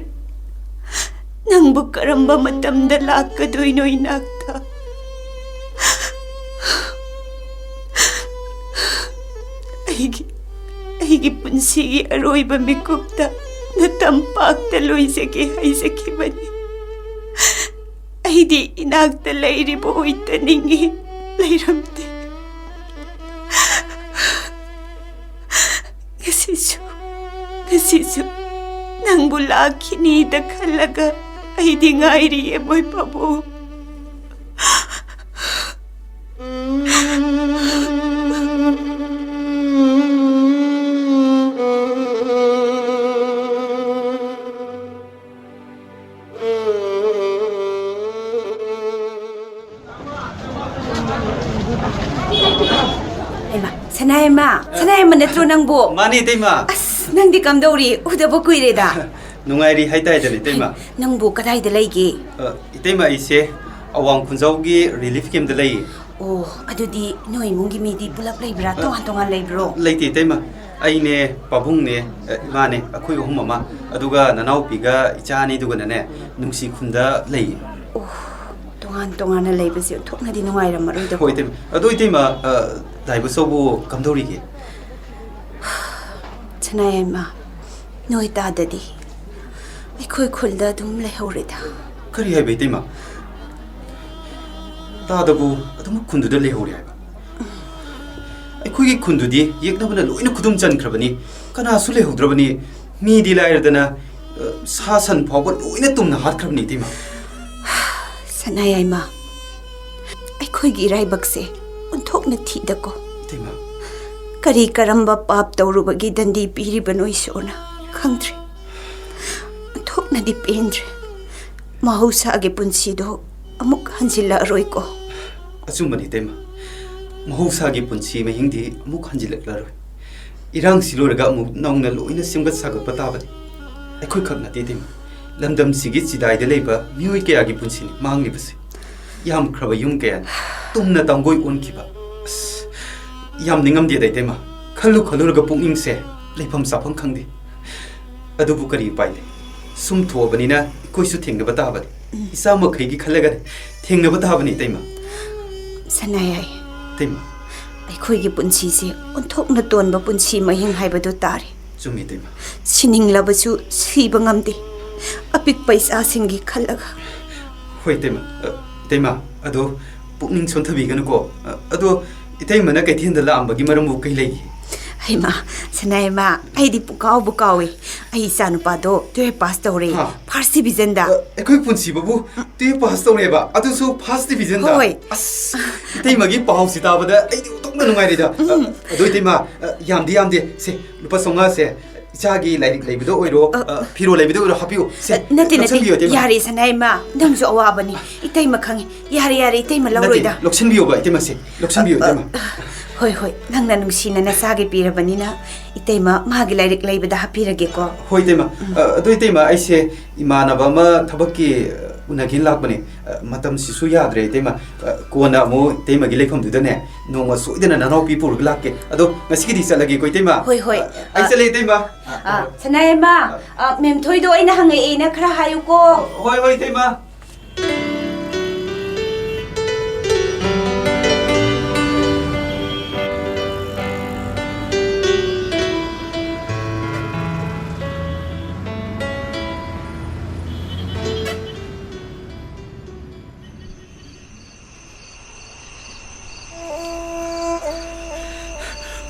ꯅꯪꯕꯨ ꯀꯔꯝꯕ ꯃꯇꯝꯗ ꯂꯥꯛꯀꯗꯣꯏꯅꯣ ꯏꯅꯥꯛꯇ? ꯑꯩꯒꯤ, ꯑꯩꯒꯤ ꯄꯨꯟꯁꯤꯒꯤ ꯑꯔꯣꯏꯕ ꯃꯤꯀꯨꯞꯇ ꯅꯇꯝꯄꯥꯛꯇ ꯂꯣꯏꯖꯒꯦ ꯍꯥꯏꯖꯈꯤꯕꯅꯤ꯫ ꯑꯩꯗꯤ ꯏꯅꯥꯛꯇ ꯂꯩꯔꯤꯕ ꯑꯣꯏꯇ ꯅꯤꯡꯏ, ꯂꯩꯔꯝꯗꯦ꯫ ꯉꯁꯤꯁꯨ, ꯉꯁꯤꯁꯨ ꯅꯪꯕꯨ ꯂꯥꯛꯈꯤꯅꯤꯗ ꯈꯜꯂꯒ ꯑꯩꯗꯤ ꯉꯥꯏꯔꯤꯌꯦ, ꯃꯣꯏ ꯄꯥꯕꯨꯡ꯫ ꯍꯩꯃꯥ, ꯁꯅꯥꯌꯥꯏꯃ, ꯁꯅꯥꯌꯥꯏꯃ ꯅꯠꯇ꯭ꯔꯣ ꯅꯪꯕꯨ? ꯃꯥꯅꯤ, ꯏꯇꯩꯃ꯫ ꯑꯁ, ꯅꯪꯗꯤ ꯀꯝꯗꯧꯔꯤ? ꯎꯗꯕ ꯀꯨꯏꯔꯦꯗ꯫ ꯅꯨꯡꯉꯥꯏꯔꯤ ꯍꯥꯏꯇꯥꯔꯦꯗꯅ, ꯏꯇꯩꯃ꯫ ꯅꯪꯕꯨ ꯀꯗꯥꯏꯗ ꯂꯩꯒꯦ? ꯑ, ꯏꯇꯩꯃ, ꯑꯩꯁꯦ ꯑꯋꯥꯡ ꯈꯨꯟꯖꯥꯎꯒꯤ ꯔꯤꯂꯤꯐ ꯀꯦꯝꯞꯇ ꯂꯩꯌꯦ꯫ ꯑꯣ, ꯑꯗꯨꯗꯤ ꯅꯣꯏ ꯏꯃꯨꯡꯒꯤ ꯃꯤꯗꯤ ꯄꯨꯂꯞ ꯂꯩꯕ꯭ꯔꯥ? ꯑ, ꯇꯣꯉꯥꯟ ꯇꯣꯉꯥꯟ ꯂꯩꯕ꯭ꯔꯣ? ꯂꯩꯇꯦ, ꯏꯇꯩꯃ꯫ ꯑꯩꯅꯦ, ꯄꯥꯕꯨꯡꯅꯦ, ꯑ, ꯏꯃꯥꯅꯦ, ꯑꯩꯈꯣꯏ ꯑꯍꯨꯝ ꯑꯃ, ꯑꯗꯨꯒ ꯅꯅꯥꯎꯄꯤꯒ ꯏꯆꯥ ꯑꯅꯤꯗꯨꯒꯅꯅꯦ, ꯅꯨꯡꯁꯤ ꯈꯨꯟꯗ ꯂꯩꯌꯦ꯫ ꯑꯣ, ꯇꯣꯉꯥꯟ ꯇꯣꯉꯥꯟꯅ ꯂꯩꯕꯁꯦ ꯑꯣꯟꯊꯣꯛꯅꯗꯤ ꯅꯨꯡꯉꯥꯏꯔꯝꯃꯔꯣꯏꯗꯀꯣ꯫ ꯍꯣꯏ, ꯏꯇꯩꯃ꯫ ꯑꯗꯣ, ꯏꯇꯩꯃ, ꯑ, ꯗꯥꯏꯕꯆꯧꯕꯨ ꯀꯝꯗꯧꯔꯤꯒꯦ? ꯁꯅꯥꯌꯥꯏꯃ, ꯅꯣꯏ ꯇꯥꯗꯗꯤ ꯑꯩꯈꯣꯏ ꯈꯨꯜꯗ ꯑꯗꯨꯝ ꯂꯩꯍꯧꯔꯦꯗ꯫ ꯀꯔꯤ ꯍꯥꯏꯕ, ꯏꯇꯩꯃ? ꯇꯥꯗꯕꯨ ꯑꯗꯨꯃꯛ ꯈꯨꯟꯗꯨꯗ ꯂꯩꯍꯧꯔꯦ ꯍꯥꯏꯕ꯫ ꯑꯩꯈꯣꯏꯒꯤ ꯈꯨꯟꯗꯨꯗꯤ ꯌꯦꯛꯅꯕꯅ ꯂꯣꯏꯅ ꯈꯨꯗꯨꯝ ꯆꯟꯈ꯭ꯔꯕꯅꯤ, ꯀꯅꯥꯁꯨ ꯂꯩꯍꯧꯗ꯭ꯔꯕꯅꯤ꯫ ꯃꯤꯗꯤ ꯂꯥꯏꯔꯗꯅ, ꯑ, ꯁꯥ ꯁꯟ ꯐꯥꯎꯕ ꯂꯣꯏꯅ ꯇꯨꯝꯅ ꯍꯥꯠꯈ꯭ꯔꯕꯅꯤ, ꯏꯇꯩꯃ꯫ ꯁꯅꯥꯌꯥꯏꯃ, ꯑꯩꯈꯣꯏꯒꯤ ꯏꯔꯥꯏꯕꯛꯁꯦ ꯑꯣꯟꯊꯣꯛꯅ ꯊꯤꯗꯀꯣ꯫ ꯏꯇꯩꯃ꯫ ꯀꯔꯤ ꯀꯔꯝꯕ ꯄꯥꯞ ꯇꯧꯔꯨꯕꯒꯤ ꯗꯟꯗꯤ ꯄꯤꯔꯤꯕꯅꯣ ꯏꯁꯣꯔꯅ? ꯈꯪꯗ꯭ꯔꯦ꯫ ꯑꯣꯟꯊꯣꯛꯅꯗꯤ ꯄꯦꯟꯗ꯭ꯔꯦ꯫ ꯃꯍꯧꯁꯥꯒꯤ ꯄꯨꯟꯁꯤꯗꯣ ꯑꯃꯨꯛ ꯍꯟꯖꯤꯜꯂꯛꯑꯔꯣꯏꯀꯣ꯫ ꯑꯆꯨꯝꯕꯅꯤ, ꯏꯇꯩꯃ꯫ ꯃꯍꯧꯁꯥꯒꯤ ꯄꯨꯟꯁꯤ ꯃꯍꯤꯡꯗꯤ ꯑꯃꯨꯛ ꯍꯟꯖꯤꯜꯂꯛꯂꯔꯣꯏ꯫ ꯏꯔꯥꯡꯁꯤ ꯂꯣꯏꯔꯒ ꯑꯃꯨꯛ ꯅꯧꯅ ꯂꯣꯏꯅ ꯁꯦꯝꯒꯠ ꯁꯥꯒꯠꯄ ꯇꯥꯕꯅꯤ꯫ ꯑꯩꯈꯣꯏ ꯈꯛ ꯅꯠꯇꯦ, ꯏꯇꯩꯃ꯫ ꯂꯝꯗꯝꯁꯤꯒꯤ ꯆꯤꯗꯥꯏꯗ ꯂꯩꯕ ꯃꯤꯑꯣꯏ ꯀꯌꯥꯒꯤ ꯄꯨꯟꯁꯤꯅꯤ ꯃꯥꯡꯂꯤꯕꯁꯦ꯫ ꯌꯥꯝꯈ꯭ꯔꯕ ꯌꯨꯝ ꯀꯌꯥꯅꯤ ꯇꯨꯝꯅ ꯇꯥꯡꯒꯣꯏ ꯑꯣꯟꯈꯤꯕ꯫ ꯑꯁ, ꯌꯥꯝ ꯅꯤꯡꯉꯝꯗꯦꯗ, ꯏꯇꯩꯃ꯫ ꯈꯜꯂꯨ ꯈꯜꯂꯨꯔꯒ ꯄꯨꯛꯅꯤꯡꯁꯦ ꯂꯩꯐꯝ ꯆꯥꯐꯝ ꯈꯪꯗꯦ꯫ ꯑꯗꯨꯕꯨ ꯀꯔꯤ ꯎꯄꯥꯏ ꯂꯩ? ꯁꯨꯝ ꯊꯣꯛꯑꯕꯅꯤꯅ ꯑꯩꯈꯣꯏꯁꯨ ꯊꯦꯡꯅꯕ ꯇꯥꯕꯅꯤ꯫ ꯎꯝ꯫ ꯏꯆꯥ ꯃꯈꯩꯒꯤ ꯈꯜꯂꯒ ꯊꯦꯡꯅꯕ ꯇꯥꯕꯅꯤ, ꯏꯇꯩꯃ꯫ ꯁꯅꯥꯌꯥꯏ, ꯏꯇꯩꯃ꯫ ꯑꯩꯈꯣꯏꯒꯤ ꯄꯨꯟꯁꯤꯁꯦ ꯑꯣꯟꯊꯣꯛꯅ ꯇꯣꯟꯕ ꯄꯨꯟꯁꯤ ꯃꯍꯤꯡ ꯍꯥꯏꯕꯗꯨ ꯇꯥꯔꯦ꯫ ꯆꯨꯝꯃꯤ, ꯏꯇꯩꯃ꯫ ꯁꯤꯅꯤꯡꯂꯕꯁꯨ ꯁꯤꯕ ꯉꯝꯗꯦ꯫ ꯑꯄꯤꯛꯄ ꯏꯆꯥꯁꯤꯡꯒꯤ ꯈꯜꯂꯒ꯫ ꯍꯣꯏ, ꯏꯇꯩꯃ꯫ ꯑ, ꯏꯇꯩꯃ, ꯑꯗꯣ ꯄꯨꯛꯅꯤꯡ ꯁꯣꯟꯊꯕꯤꯒꯅꯨꯀꯣ꯫ ꯑ, ꯑꯗꯣ ꯏꯇꯩꯃꯅ ꯀꯩꯊꯦꯜꯗ ꯂꯥꯛꯑꯝꯕꯒꯤ ꯃꯔꯝꯕꯨ ꯀꯩ ꯂꯩꯒꯦ? ꯍꯩꯃꯥ, ꯁꯅꯥꯌꯥꯏꯃ, ꯑꯩꯗꯤ ꯄꯨꯡꯀꯥꯎꯕꯨ ꯀꯥꯎꯏ꯫ ꯑꯩ ꯏꯆꯥꯅꯨꯄꯥꯗꯣ twelve pass ꯇꯧꯔꯦ, ꯍꯥ? First division ꯗ꯫ ꯑ, ꯑꯩꯈꯣꯏ ꯄꯨꯟꯁꯤꯕꯕꯨ twelve pass ꯇꯧꯔꯦꯕ, ꯑꯗꯨꯁꯨ first division ꯗ? ꯍꯣꯏ꯫ ꯑꯁ, ꯏꯇꯩꯃꯒꯤ ꯄꯥꯎꯁꯤ ꯇꯥꯕꯗ ꯑꯩꯗꯤ ꯑꯣꯟꯊꯣꯛꯅ ꯅꯨꯡꯉꯥꯏꯔꯦꯗ꯫ ꯑ, ꯎꯝ꯫ ꯑꯗꯣ ꯏꯇꯩꯃ, ꯑ, ꯌꯥꯝꯗꯤ ꯌꯥꯝꯗꯦ꯫ ꯁꯦ, ꯂꯨꯄꯥ ꯆꯥꯝꯃꯉꯥꯁꯦ ꯏꯆꯥꯒꯤ ꯂꯥꯏꯔꯤꯛ ꯂꯩꯕꯗ ꯑꯣꯏꯔꯣ, ꯑ, ꯑ, ꯐꯤꯔꯣꯜ ꯂꯩꯕꯗ ꯑꯣꯏꯔꯣ ꯍꯥꯞꯄꯤꯌꯨ꯫ ꯁꯦ, ꯑ, ꯅꯠꯇꯦ, ꯅꯠꯇꯦ, ꯂꯧꯁꯟꯕꯤꯌꯨ, ꯏꯇꯩꯃ꯫ ꯌꯥꯔꯦ, ꯁꯅꯥꯏꯃ, ꯅꯪꯁꯨ ꯑꯋꯥꯕꯅꯤ꯫ ꯏꯇꯩꯃ ꯈꯪꯉꯤ꯫ ꯌꯥꯔꯦ, ꯌꯥꯔꯦ, ꯏꯇꯩꯃ ꯅꯠꯇꯦ, ꯂꯧꯔꯣꯏꯗ꯫ ꯂꯧꯁꯟꯕꯤꯌꯣꯕ, ꯏꯇꯩꯃꯁꯦ, ꯂꯧꯁꯟꯕꯤꯌꯨ, ꯑ, ꯏꯇꯩꯃ꯫ ꯑ, ꯍꯣꯏ, ꯍꯣꯏ, ꯅꯪꯅ ꯅꯨꯡꯁꯤꯅ ꯅꯆꯥꯒꯤ ꯄꯤꯔꯕꯅꯤꯅ, ꯏꯇꯩꯃ ꯃꯥꯒꯤ ꯂꯥꯏꯔꯤꯛ ꯂꯩꯕꯗ ꯍꯥꯞꯄꯤꯔꯒꯦꯀꯣ꯫ ꯍꯣꯏ, ꯏꯇꯩꯃ꯫ ꯎꯝ꯫ ꯑ, ꯑꯗꯣ, ꯏꯇꯩꯃ, ꯑꯩꯁꯦ ꯏꯃꯥꯟꯅꯕ ꯑꯃ ꯊꯕꯛꯀꯤ, ꯑ, ꯎꯅꯒꯦꯅ ꯂꯥꯛꯄꯅꯦ꯫ ꯑ, ꯃꯇꯝꯁꯤꯁꯨ ꯌꯥꯗ꯭ꯔꯦ, ꯏꯇꯩꯃ꯫ ꯑ, ꯀꯣꯟꯅ ꯑꯃꯨꯛ ꯏꯇꯩꯃꯒꯤ ꯂꯩꯐꯝꯗꯨꯗꯅꯦ, ꯅꯣꯡꯃ ꯁꯣꯏꯗꯅ ꯅꯅꯥꯎꯄꯤ ꯄꯨꯔꯒ ꯂꯥꯛꯀꯦ꯫ ꯑꯗꯣ ꯉꯁꯤꯒꯤꯗꯤ ꯆꯠꯂꯒꯦꯀꯣ, ꯏꯇꯩꯃ꯫ ꯍꯣꯏ, ꯍꯣꯏ꯫ ꯑ, ꯑꯩ ꯑ, ꯆꯠꯂꯦ, ꯏꯇꯩꯃ꯫ ꯑ, ꯁꯅꯥꯏꯃ, ꯑ, ꯃꯦꯝ ꯊꯣꯏꯗꯣ ꯑꯩꯅ ꯍꯪꯉꯛꯑꯦꯅ ꯈꯔ ꯍꯥꯏꯌꯨꯀꯣ꯫ ꯍꯣꯏ, ꯍꯣꯏ, ꯏꯇꯩꯃ꯫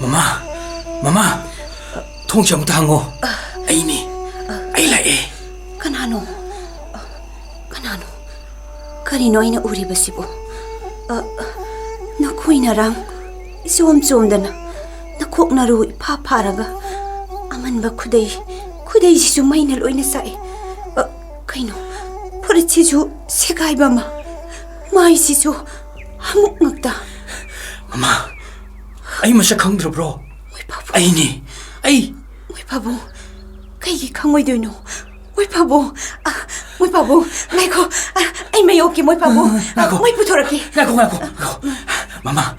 ꯃꯃꯥ, ꯃꯃꯥ, ꯊꯣꯡꯁꯦ ꯑꯃꯨꯛꯇ ꯍꯥꯡꯉꯣ꯫ ꯑꯩꯅꯤ, ꯑꯩ ꯂꯥꯛꯑꯦ꯫ ꯀꯅꯥꯅꯣ? ꯀꯅꯥꯅꯣ? ꯀꯔꯤꯅꯣ ꯑꯩꯅ ꯎꯔꯤꯕꯁꯤꯕꯨ? ꯑ, ꯅꯈꯣꯏ ꯅꯔꯥꯡ ꯏꯆꯣꯝ ꯆꯣꯝꯗꯅ, ꯅꯈꯣꯛ ꯅꯔꯨ ꯏꯐꯥ ꯐꯥꯔꯒ, ꯑꯃꯟꯕ ꯈꯨꯗꯩ, ꯈꯨꯗꯩꯁꯤꯁꯨ ꯃꯩꯅ ꯂꯣꯏꯅ ꯆꯥꯛꯑꯦ꯫ ꯑ, ꯀꯩꯅꯣ? ꯐꯨꯔꯤꯠꯁꯤꯁꯨ ꯁꯦꯒꯥꯏꯕ ꯑꯃ, ꯃꯥꯏꯁꯤꯁꯨ ꯑꯃꯨꯛ ꯉꯛꯇ꯫ ꯃꯃꯥ, ꯑꯩ ꯃꯁꯛ ꯈꯪꯗ꯭ꯔꯕ꯭ꯔꯣ? ꯃꯣꯏ ꯄꯥꯕꯨꯡ꯫ ꯑꯩꯅꯦ, ꯑꯩ꯫ ꯃꯣꯏ ꯄꯥꯕꯨꯡ, ꯀꯩꯒꯤ ꯈꯪꯉꯣꯏꯗꯣꯏꯅꯣ? ꯃꯣꯏ ꯄꯥꯕꯨꯡ, ꯑ, ꯃꯣꯏ ꯄꯥꯕꯨꯡ, ꯉꯥꯏꯈꯣ, ꯑ, ꯑꯩ ꯃꯩ ꯑꯣꯛꯀꯦ, ꯃꯣꯏ ꯄꯥꯕꯨꯡ꯫ ꯑ, ꯉꯥꯏꯈꯣ꯫ ꯃꯩ ꯄꯨꯊꯣꯔꯛꯀꯦ꯫ ꯉꯥꯏꯈꯣ, ꯉꯥꯏꯈꯣ, ꯉꯥꯏꯈꯣ꯫ ꯃꯃꯥ,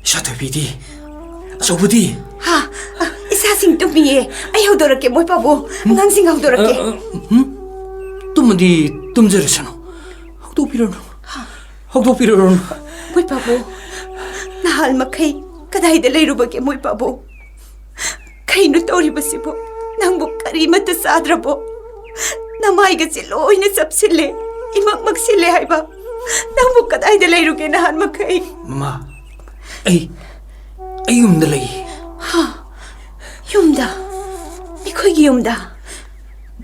ꯏꯆꯥ ꯊꯣꯏꯕꯤꯗꯤ? ꯑꯆꯧꯕꯗꯤ? ꯍꯥ? ꯑ, ꯏꯆꯥꯁꯤꯡ ꯇꯨꯝꯃꯤꯌꯦ꯫ ꯑꯩ ꯍꯧꯗꯣꯔꯛꯀꯦ, ꯃꯣꯏ ꯄꯥꯕꯨꯡ꯫ ꯑꯉꯥꯡꯁꯤꯡ ꯍꯧꯗꯣꯔꯛꯀꯦ꯫ ꯑ, ꯑ, ꯎꯝ? ꯇꯨꯝꯃꯗꯤ ꯇꯨꯝꯖꯔꯁꯅꯨ꯫ ꯍꯧꯗꯣꯛꯄꯤꯔꯨꯅꯨ꯫ ꯍꯧꯗꯣꯛꯄꯤꯔꯨꯔꯣ꯫ ꯃꯣꯏ ꯄꯥꯕꯨꯡ, ꯅꯍꯥꯟ ꯃꯈꯩ ꯀꯗꯥꯏꯗ ꯂꯩꯔꯨꯕꯒꯦ, ꯃꯣꯏ ꯄꯥꯕꯨꯡ? ꯀꯩꯅꯣ ꯇꯧꯔꯤꯕꯁꯤꯕꯣ? ꯅꯪꯕꯨ ꯀꯔꯤꯃꯠꯇ ꯆꯥꯗ꯭ꯔꯕꯣ? ꯅꯃꯥꯏꯒꯁꯦ ꯂꯣꯏꯅ ꯆꯞꯁꯤꯜꯂꯦ, ꯏꯃꯛ ꯃꯛꯁꯤꯜꯂꯦ ꯍꯥꯏꯕ꯫ ꯅꯪꯕꯨ ꯀꯗꯥꯏꯗ ꯂꯩꯔꯨꯒꯦ ꯅꯍꯥꯟ ꯃꯈꯩ? ꯃꯃꯥ, ꯑꯩ, ꯑꯩ ꯌꯨꯝꯗ ꯂꯩ꯫ ꯍꯥ? ꯌꯨꯝꯗ? ꯑꯩꯈꯣꯏꯒꯤ ꯌꯨꯝꯗ?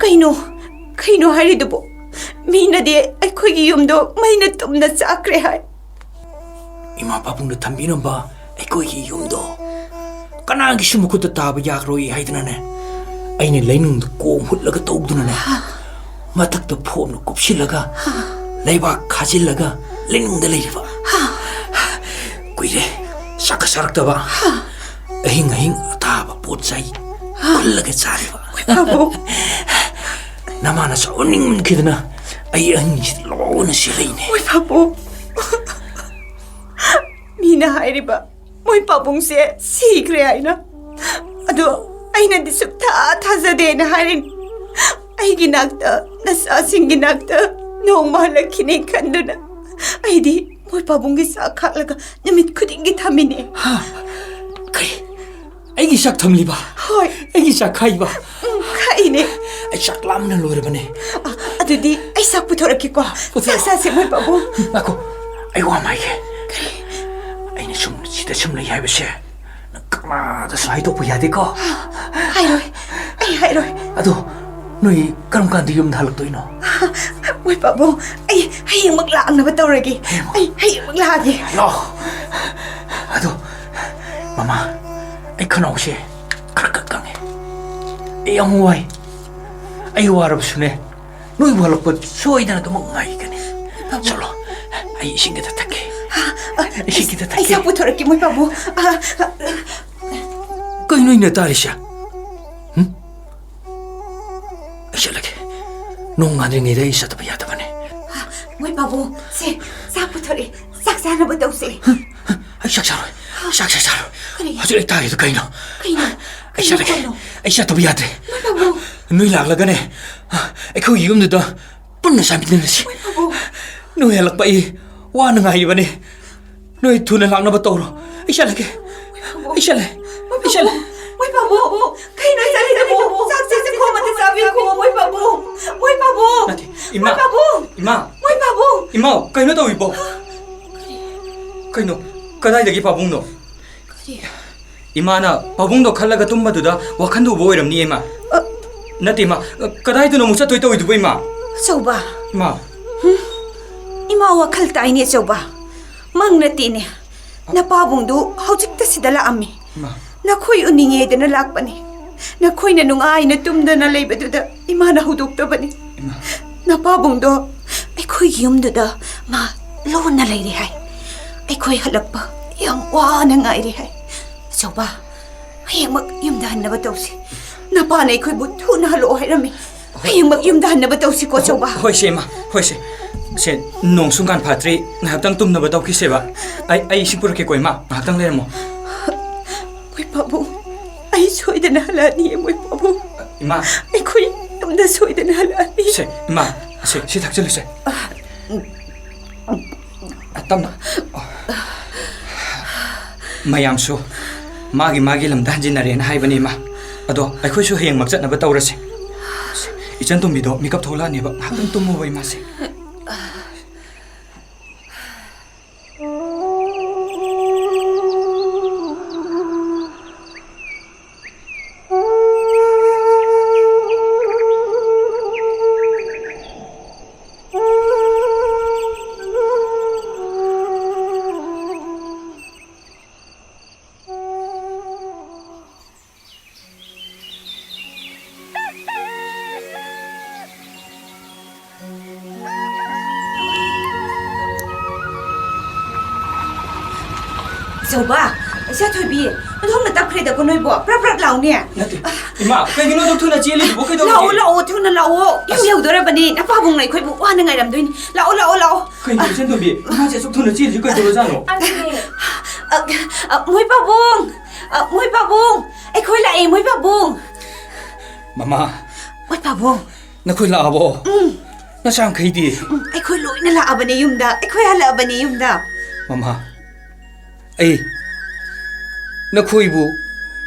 ꯀꯩꯅꯣ? ꯀꯩꯅꯣ ꯍꯥꯏꯔꯤꯗꯨꯕꯣ? ꯃꯤꯅꯗꯤ ꯑꯩꯈꯣꯏꯒꯤ ꯌꯨꯝꯗꯣ ꯃꯩꯅ ꯇꯨꯝꯅ ꯆꯥꯛꯈ꯭ꯔꯦ ꯍꯥꯏ꯫ ꯏꯃꯥ ꯄꯥꯕꯨꯡꯅ ꯊꯝꯕꯤꯔꯝꯕ ꯑꯩꯈꯣꯏꯒꯤ ꯌꯨꯝꯗꯣ ꯀꯅꯥꯒꯤꯁꯨ ꯃꯈꯨꯠꯇ ꯇꯥꯕ ꯌꯥꯔꯣꯏ ꯍꯥꯏꯗꯅꯅꯦ, ꯑꯩꯅ ꯂꯩꯅꯨꯡꯗ ꯀꯣꯝ ꯍꯨꯠꯂꯒ ꯇꯧꯗꯨꯅꯅꯦ, ꯃꯊꯛꯇ ꯐꯣꯝꯅ ꯀꯨꯞꯁꯤꯜꯂꯒ, ꯂꯩꯕꯥꯛ ꯈꯥꯖꯤꯜꯂꯒ ꯂꯩꯅꯨꯡꯗ ꯂꯩꯔꯤꯕ꯫ ꯀꯨꯏꯔꯦ ꯆꯥꯛꯀ ꯆꯥꯔꯛꯇꯕ꯫ ꯑꯍꯤꯡ ꯑꯍꯤꯡ ꯑꯊꯥꯕ ꯄꯣꯠ ꯆꯩ ꯈꯨꯜꯂꯒ ꯆꯥꯔꯤꯕ꯫ ꯄꯥꯕꯨꯡ꯫ ꯅꯃꯥꯅ ꯆꯥꯎꯍꯟꯅꯤꯡꯃꯟꯈꯤꯗꯅ ꯑꯩ ꯑꯍꯤꯡꯁꯤꯗ ꯂꯣꯟꯅ ꯆꯦꯜꯂꯛꯏꯅꯦ꯫ ꯃꯣꯏ ꯄꯥꯕꯨꯡ꯫ ꯃꯤꯅ ꯍꯥꯏꯔꯤꯕ ꯃꯣꯏ ꯄꯥꯕꯨꯡꯁꯦ ꯁꯤꯈ꯭ꯔꯦ ꯍꯥꯏꯅ꯫ ꯑꯗꯣ ꯑꯩꯅꯗꯤ ꯁꯨꯛꯊꯥ ꯊꯥꯖꯗꯦꯅ ꯍꯥꯏꯔꯤꯅꯤ꯫ ꯑꯩꯒꯤ ꯅꯥꯛꯇ, ꯅꯆꯥꯁꯤꯡꯒꯤ ꯅꯥꯛꯇ ꯅꯣꯡꯃ ꯍꯜꯂꯛꯈꯤꯅꯤ ꯈꯟꯗꯨꯅ ꯑꯩꯗꯤ ꯃꯣꯏ ꯄꯥꯕꯨꯡꯒꯤ ꯆꯥꯛ ꯈꯥꯛꯂꯒ ꯅꯨꯃꯤꯠ ꯈꯨꯗꯤꯡꯒꯤ ꯊꯝꯃꯤꯅꯦ꯫ ꯍꯥ? ꯀꯔꯤ? ꯑꯩꯒꯤ ꯆꯥꯛ ꯊꯝꯂꯤꯕ? ꯍꯣꯏ꯫ ꯑꯩꯒꯤ ꯆꯥꯛ ꯈꯥꯛꯏꯕ? ꯎꯝ, ꯈꯥꯛꯏꯅꯦ꯫ ꯑꯩ ꯆꯥꯛ ꯂꯥꯝꯅ ꯂꯣꯏꯔꯕꯅꯦ꯫ ꯑ, ꯑꯗꯨꯗꯤ ꯑꯩ ꯆꯥꯛ ꯄꯨꯊꯣꯔꯛꯀꯦꯀꯣ꯫ ꯄꯨꯊꯣꯔꯛꯑꯣ꯫ ꯆꯥꯛ ꯆꯥꯁꯦ, ꯃꯣꯏ ꯄꯥꯕꯨꯡ꯫ ꯉꯥꯏꯈꯣ, ꯑꯩ ꯋꯥ ꯑꯃ ꯍꯥꯏꯒꯦ꯫ ꯀꯔꯤ? ꯑꯩꯅ ꯁꯨꯝ ꯁꯤꯗ ꯁꯨꯝ ꯂꯩ ꯍꯥꯏꯕꯁꯦ ꯅꯪ ꯀꯛ ꯃꯥꯗꯁꯨ ꯍꯥꯏꯗꯣꯛꯄ ꯌꯥꯗꯦꯀꯣ꯫ ꯍꯥꯏꯔꯣꯏ꯫ ꯑꯩ ꯍꯥꯏꯔꯣꯏ꯫ ꯑꯗꯣ ꯅꯣꯏ ꯀꯔꯝ ꯀꯥꯟꯗ ꯌꯨꯝꯗ ꯍꯜꯂꯛꯇꯣꯏꯅꯣ? ꯃꯣꯏ ꯄꯥꯕꯨꯡ, ꯑꯩ ꯍꯌꯦꯡꯃꯛ ꯂꯥꯛꯅꯕ ꯇꯧꯔꯒꯦ꯫ ꯍꯌꯦꯡꯃꯛ? ꯑꯩ ꯍꯌꯦꯡꯃꯛ ꯂꯥꯛꯑꯒꯦ꯫ ꯂꯥꯛꯑꯣ꯫ ꯑꯗꯣ ꯃꯃꯥ, ꯑꯩ ꯈꯅꯥꯎꯁꯦ ꯈꯔ ꯈꯛ ꯀꯪꯉꯦ꯫ ꯑꯩ ꯌꯥꯝ ꯋꯥꯏ꯫ ꯑꯩ ꯋꯥꯔꯕꯁꯨꯅꯦ, ꯅꯣꯏꯕꯨ ꯍꯜꯂꯛꯄ ꯁꯣꯏꯗꯅ ꯑꯗꯨꯃꯛ ꯉꯥꯏꯒꯅꯤ꯫ ꯄꯥꯕꯨꯡ꯫ ꯆꯠꯂꯣ, ꯑꯩ ꯏꯁꯤꯡ ꯈꯤꯇ ꯊꯛꯀꯦ꯫ ꯑ, ꯑ, ꯏꯁꯤꯡ ꯈꯤꯇ ꯑꯩ ꯊꯛꯀꯦ꯫ ꯆꯥꯛ ꯄꯨꯊꯣꯔꯛꯀꯦ, ꯃꯣꯏ ꯄꯥꯕꯨꯡ꯫ ꯑ, ꯑ, ꯀꯩꯅꯣ ꯑꯩꯅ ꯇꯥꯔꯤꯁꯦ? ꯍꯨꯝ? ꯑꯩ ꯆꯠꯂꯒꯦ꯫ ꯅꯣꯡ ꯉꯥꯟꯗ꯭ꯔꯤꯉꯩꯗ ꯑꯩ ꯆꯠꯇꯕ ꯌꯥꯗꯕꯅꯦ꯫ ꯃꯣꯏ ꯄꯥꯕꯨꯡ, ꯁꯦ, ꯆꯥꯛ ꯄꯨꯊꯣꯔꯛꯑꯦ꯫ ꯆꯥꯛ ꯆꯥꯅꯕ ꯇꯧꯁꯦ꯫ ꯑꯩ ꯆꯥꯛ ꯆꯥꯔꯣꯏ꯫ ꯆꯥꯛ ꯆꯥꯛ ꯆꯥꯔꯣꯏ꯫ ꯀꯔꯤ? ꯍꯧꯖꯤꯛ ꯑꯩ ꯇꯥꯔꯤꯗꯣ ꯀꯩꯅꯣ? ꯀꯩꯅꯣ? ꯑꯩ ꯀꯩꯅꯣ ꯆꯠꯂꯒꯦ꯫ ꯀꯩꯅꯣ? ꯑꯩ ꯆꯠꯇꯕ ꯌꯥꯗ꯭ꯔꯦ꯫ ꯃꯣꯏ ꯄꯥꯕꯨꯡ꯫ ꯅꯣꯏ ꯂꯥꯛꯂꯒꯅꯦ, ꯑꯩꯈꯣꯏꯒꯤ ꯌꯨꯝꯗꯨꯗ ꯄꯨꯟꯅ ꯆꯥꯃꯤꯟꯅꯔꯁꯤ꯫ ꯃꯣꯏ ꯄꯥꯕꯨꯡ꯫ ꯅꯣꯏ ꯍꯜꯂꯛꯄ ꯑꯩ ꯋꯥꯅ ꯉꯥꯏꯔꯤꯕꯅꯤ꯫ ꯅꯣꯏ ꯊꯨꯅ ꯂꯥꯛꯅꯕ ꯇꯧꯔꯣ꯫ ꯑꯩ ꯆꯠꯂꯒꯦ꯫ ꯃꯣꯏ ꯄꯥꯕꯨꯡ꯫ ꯑꯩ ꯆꯠꯂꯦ꯫ ꯃꯣꯏ ꯑꯩ ꯆꯠꯂꯦ꯫ ꯄꯥꯕꯨꯡ꯫ ꯃꯣꯏ ꯄꯥꯕꯨꯡ꯫ ꯀꯩꯅꯣ ꯆꯠꯂꯤꯗꯨꯕꯨ? ꯆꯥꯛ ꯆꯥꯁꯤ ꯈꯣ ꯑꯃꯇ ꯆꯥꯕꯤꯈꯣ, ꯃꯣꯏ ꯄꯥꯕꯨꯡ꯫ ꯃꯣꯏ ꯄꯥꯕꯨꯡ꯫ ꯅꯠꯇꯦ, ꯏꯃꯥ꯫ ꯃꯣꯏ ꯄꯥꯕꯨꯡ꯫ ꯏꯃꯥ꯫ ꯃꯣꯏ ꯄꯥꯕꯨꯡ꯫ ꯏꯃꯥ, ꯀꯩꯅꯣ ꯇꯧꯏꯕꯣ? ꯀꯔꯤ? ꯀꯩꯅꯣ? ꯀꯗꯥꯏꯗꯒꯤ ꯄꯥꯕꯨꯡꯅꯣ? ꯀꯔꯤ? ꯏꯃꯥꯅ ꯄꯥꯕꯨꯡꯗꯣ ꯈꯜꯂꯒ ꯇꯨꯝꯕꯗꯨꯗ ꯋꯥꯈꯜꯗ ꯎꯕ ꯑꯣꯏꯔꯝꯅꯤ, ꯏꯃꯥ꯫ ꯑ? ꯅꯠꯇꯦ, ꯏꯃꯥ, ꯀꯗꯥꯏꯗꯅꯣ ꯑꯃꯨꯛ ꯆꯠꯇꯣꯏ ꯇꯧꯏꯗꯨꯕꯨ, ꯏꯃꯥ? ꯑꯆꯧꯕ꯫ ꯏꯃꯥ꯫ ꯍꯨꯝ? ꯏꯃꯥ ꯋꯥꯈꯜ ꯇꯥꯏꯅꯦ, ꯑꯆꯧꯕ꯫ ꯃꯪ ꯅꯠꯇꯦꯅꯦ꯫ ꯅꯄꯥꯕꯨꯡꯗꯨ ꯍꯧꯖꯤꯛꯇ ꯁꯤꯗ ꯂꯥꯛꯑꯝꯃꯤ꯫ ꯏꯃꯥ꯫ ꯅꯈꯣꯏ ꯎꯅꯤꯡꯉꯦꯗꯅ ꯂꯥꯛꯄꯅꯤ꯫ ꯅꯈꯣꯏꯅ ꯅꯨꯡꯉꯥꯏꯅ ꯇꯨꯝꯗꯅ ꯂꯩꯕꯗꯨꯗ ꯏꯃꯥꯅ ꯍꯧꯗꯣꯛꯇꯕꯅꯤ꯫ ꯏꯃꯥ꯫ ꯅꯄꯥꯕꯨꯡꯗꯣ ꯑꯩꯈꯣꯏꯒꯤ ꯌꯨꯝꯗꯨꯗ ꯃꯥ ꯂꯣꯟꯅ ꯂꯩꯔꯤ ꯍꯥꯏ꯫ ꯑꯩꯈꯣꯏ ꯍꯜꯂꯛꯄ ꯌꯥꯝ ꯋꯥꯅ ꯉꯥꯏꯔꯤ ꯍꯥꯏ꯫ ꯑꯆꯧꯕ, ꯍꯌꯦꯡꯃꯛ ꯌꯨꯝꯗ ꯍꯟꯅꯕ ꯇꯧꯁꯤ꯫ ꯅꯄꯥꯅ ꯑꯩꯈꯣꯏꯕꯨ ꯊꯨꯅ ꯍꯜꯂꯛꯑꯣ ꯍꯥꯏꯔꯝꯃꯤ꯫ ꯍꯌꯦꯡꯃꯛ ꯌꯨꯝꯗ ꯍꯟꯅꯕ ꯇꯧꯁꯤꯀꯣ, ꯑꯆꯧꯕ꯫ ꯍꯣꯏ, ꯁꯦ, ꯏꯃꯥ꯫ ꯍꯣꯏ, ꯁꯦ꯫ ꯁꯦ, ꯅꯣꯡ ꯁꯨꯡꯀꯥꯟ ꯐꯥꯠꯇ꯭ꯔꯤ꯫ ꯉꯥꯏꯍꯥꯛꯇꯪ ꯇꯨꯝꯅꯕ ꯇꯧꯈꯤꯁꯦꯕ꯫ ꯑꯩ, ꯑꯩ ꯏꯁꯤꯡ ꯄꯨꯔꯛꯀꯦꯀꯣ, ꯏꯃꯥ꯫ ꯉꯥꯏꯍꯥꯛꯇꯪ ꯂꯩꯔꯝꯃꯣ꯫ ꯃꯣꯏ ꯄꯥꯕꯨꯡ, ꯑꯩ ꯁꯣꯏꯗꯅ ꯍꯜꯂꯛꯑꯅꯤ, ꯃꯣꯏ ꯄꯥꯕꯨꯡ꯫ ꯏꯃꯥ꯫ ꯑꯩꯈꯣꯏ ꯌꯨꯝꯗ ꯁꯣꯏꯗꯅ ꯍꯜꯂꯛꯑꯅꯤ꯫ ꯁꯦ, ꯏꯃꯥ꯫ ꯁꯦ, ꯁꯤ ꯊꯛꯆꯜꯂꯨꯁꯦ꯫ ꯇꯞꯅ꯫ ꯃꯌꯥꯝꯁꯨ ꯃꯥꯒꯤ ꯃꯥꯒꯤ ꯂꯝꯗ ꯍꯟꯖꯤꯟꯅꯔꯦꯅ ꯍꯥꯏꯕꯅꯤ, ꯏꯃꯥ꯫ ꯑꯗꯣ ꯑꯩꯈꯣꯏꯁꯨ ꯍꯌꯦꯡꯃꯛ ꯆꯠꯅꯕ ꯇꯧꯔꯁꯦ꯫ ꯏꯆꯟ ꯇꯣꯝꯕꯤꯗꯣ ꯃꯤꯀꯞ ꯊꯣꯛꯂꯛꯑꯅꯦꯕ꯫ ꯉꯥꯏꯍꯥꯛꯇꯪ ꯇꯨꯝꯃꯣꯕ, ꯏꯃꯥꯁꯦ꯫ ꯆꯧꯕ, ꯏꯆꯥ ꯊꯣꯏꯕꯤ, ꯑꯗꯣꯝꯅ ꯇꯞꯈ꯭ꯔꯦꯗꯀꯣ ꯅꯣꯏꯕꯣ꯫ ꯄ꯭ꯔꯞ ꯄ꯭ꯔꯞ ꯂꯥꯎꯅꯦ꯫ ꯅꯠꯇꯦ꯫ ꯏꯃꯥ, ꯀꯩꯒꯤꯅꯣ ꯑꯗꯨꯛ ꯊꯨꯅ ꯆꯦꯜꯂꯤꯗꯨꯕꯨ? ꯀꯩꯗꯧꯔꯒꯦ? ꯂꯥꯛꯑꯣ, ꯂꯥꯛꯑꯣ, ꯊꯨꯅ ꯂꯥꯛꯑꯣ꯫ ꯌꯨꯝ ꯑꯁ꯫ ꯌꯧꯗꯣꯔꯕꯅꯤ꯫ ꯅꯄꯥꯕꯨꯡꯅ ꯑꯩꯈꯣꯏꯕꯨ ꯋꯥꯅ ꯉꯥꯏꯔꯝꯗꯣꯏꯅꯤ꯫ ꯂꯥꯛꯑꯣ, ꯂꯥꯛꯑꯣ, ꯂꯥꯛꯑꯣ꯫ ꯀꯩꯅꯣ, ꯏꯆꯟ ꯇꯣꯝꯕꯤ? ꯏꯃꯥꯁꯦ ꯑꯁꯨꯛ ꯊꯨꯅ ꯆꯦꯜꯂꯤꯁꯤ ꯀꯩꯗꯧꯔꯖꯥꯠꯅꯣ? ꯑꯗꯨꯅꯦ꯫ ꯑ, ꯑ, ꯃꯣꯏ ꯄꯥꯕꯨꯡ! ꯑ, ꯃꯣꯏ ꯄꯥꯕꯨꯡ! ꯑꯩꯈꯣꯏ ꯂꯥꯛꯑꯦ, ꯃꯣꯏ ꯄꯥꯕꯨꯡ! ꯃꯃꯥ! ꯃꯣꯏ ꯄꯥꯕꯨꯡ! ꯅꯈꯣꯏ ꯂꯥꯛꯑꯕꯣ? ꯎꯝ꯫ ꯅꯆꯥꯡꯈꯩꯗꯤ? ꯎꯝ, ꯑꯩꯈꯣꯏ ꯂꯣꯏꯅ ꯂꯥꯛꯑꯕꯅꯦ ꯌꯨꯝꯗ꯫ ꯑꯩꯈꯣꯏ ꯍꯜꯂꯛꯑꯕꯅꯦ ꯌꯨꯝꯗ꯫ ꯃꯃꯥ, ꯑꯩ ꯅꯈꯣꯏꯕꯨ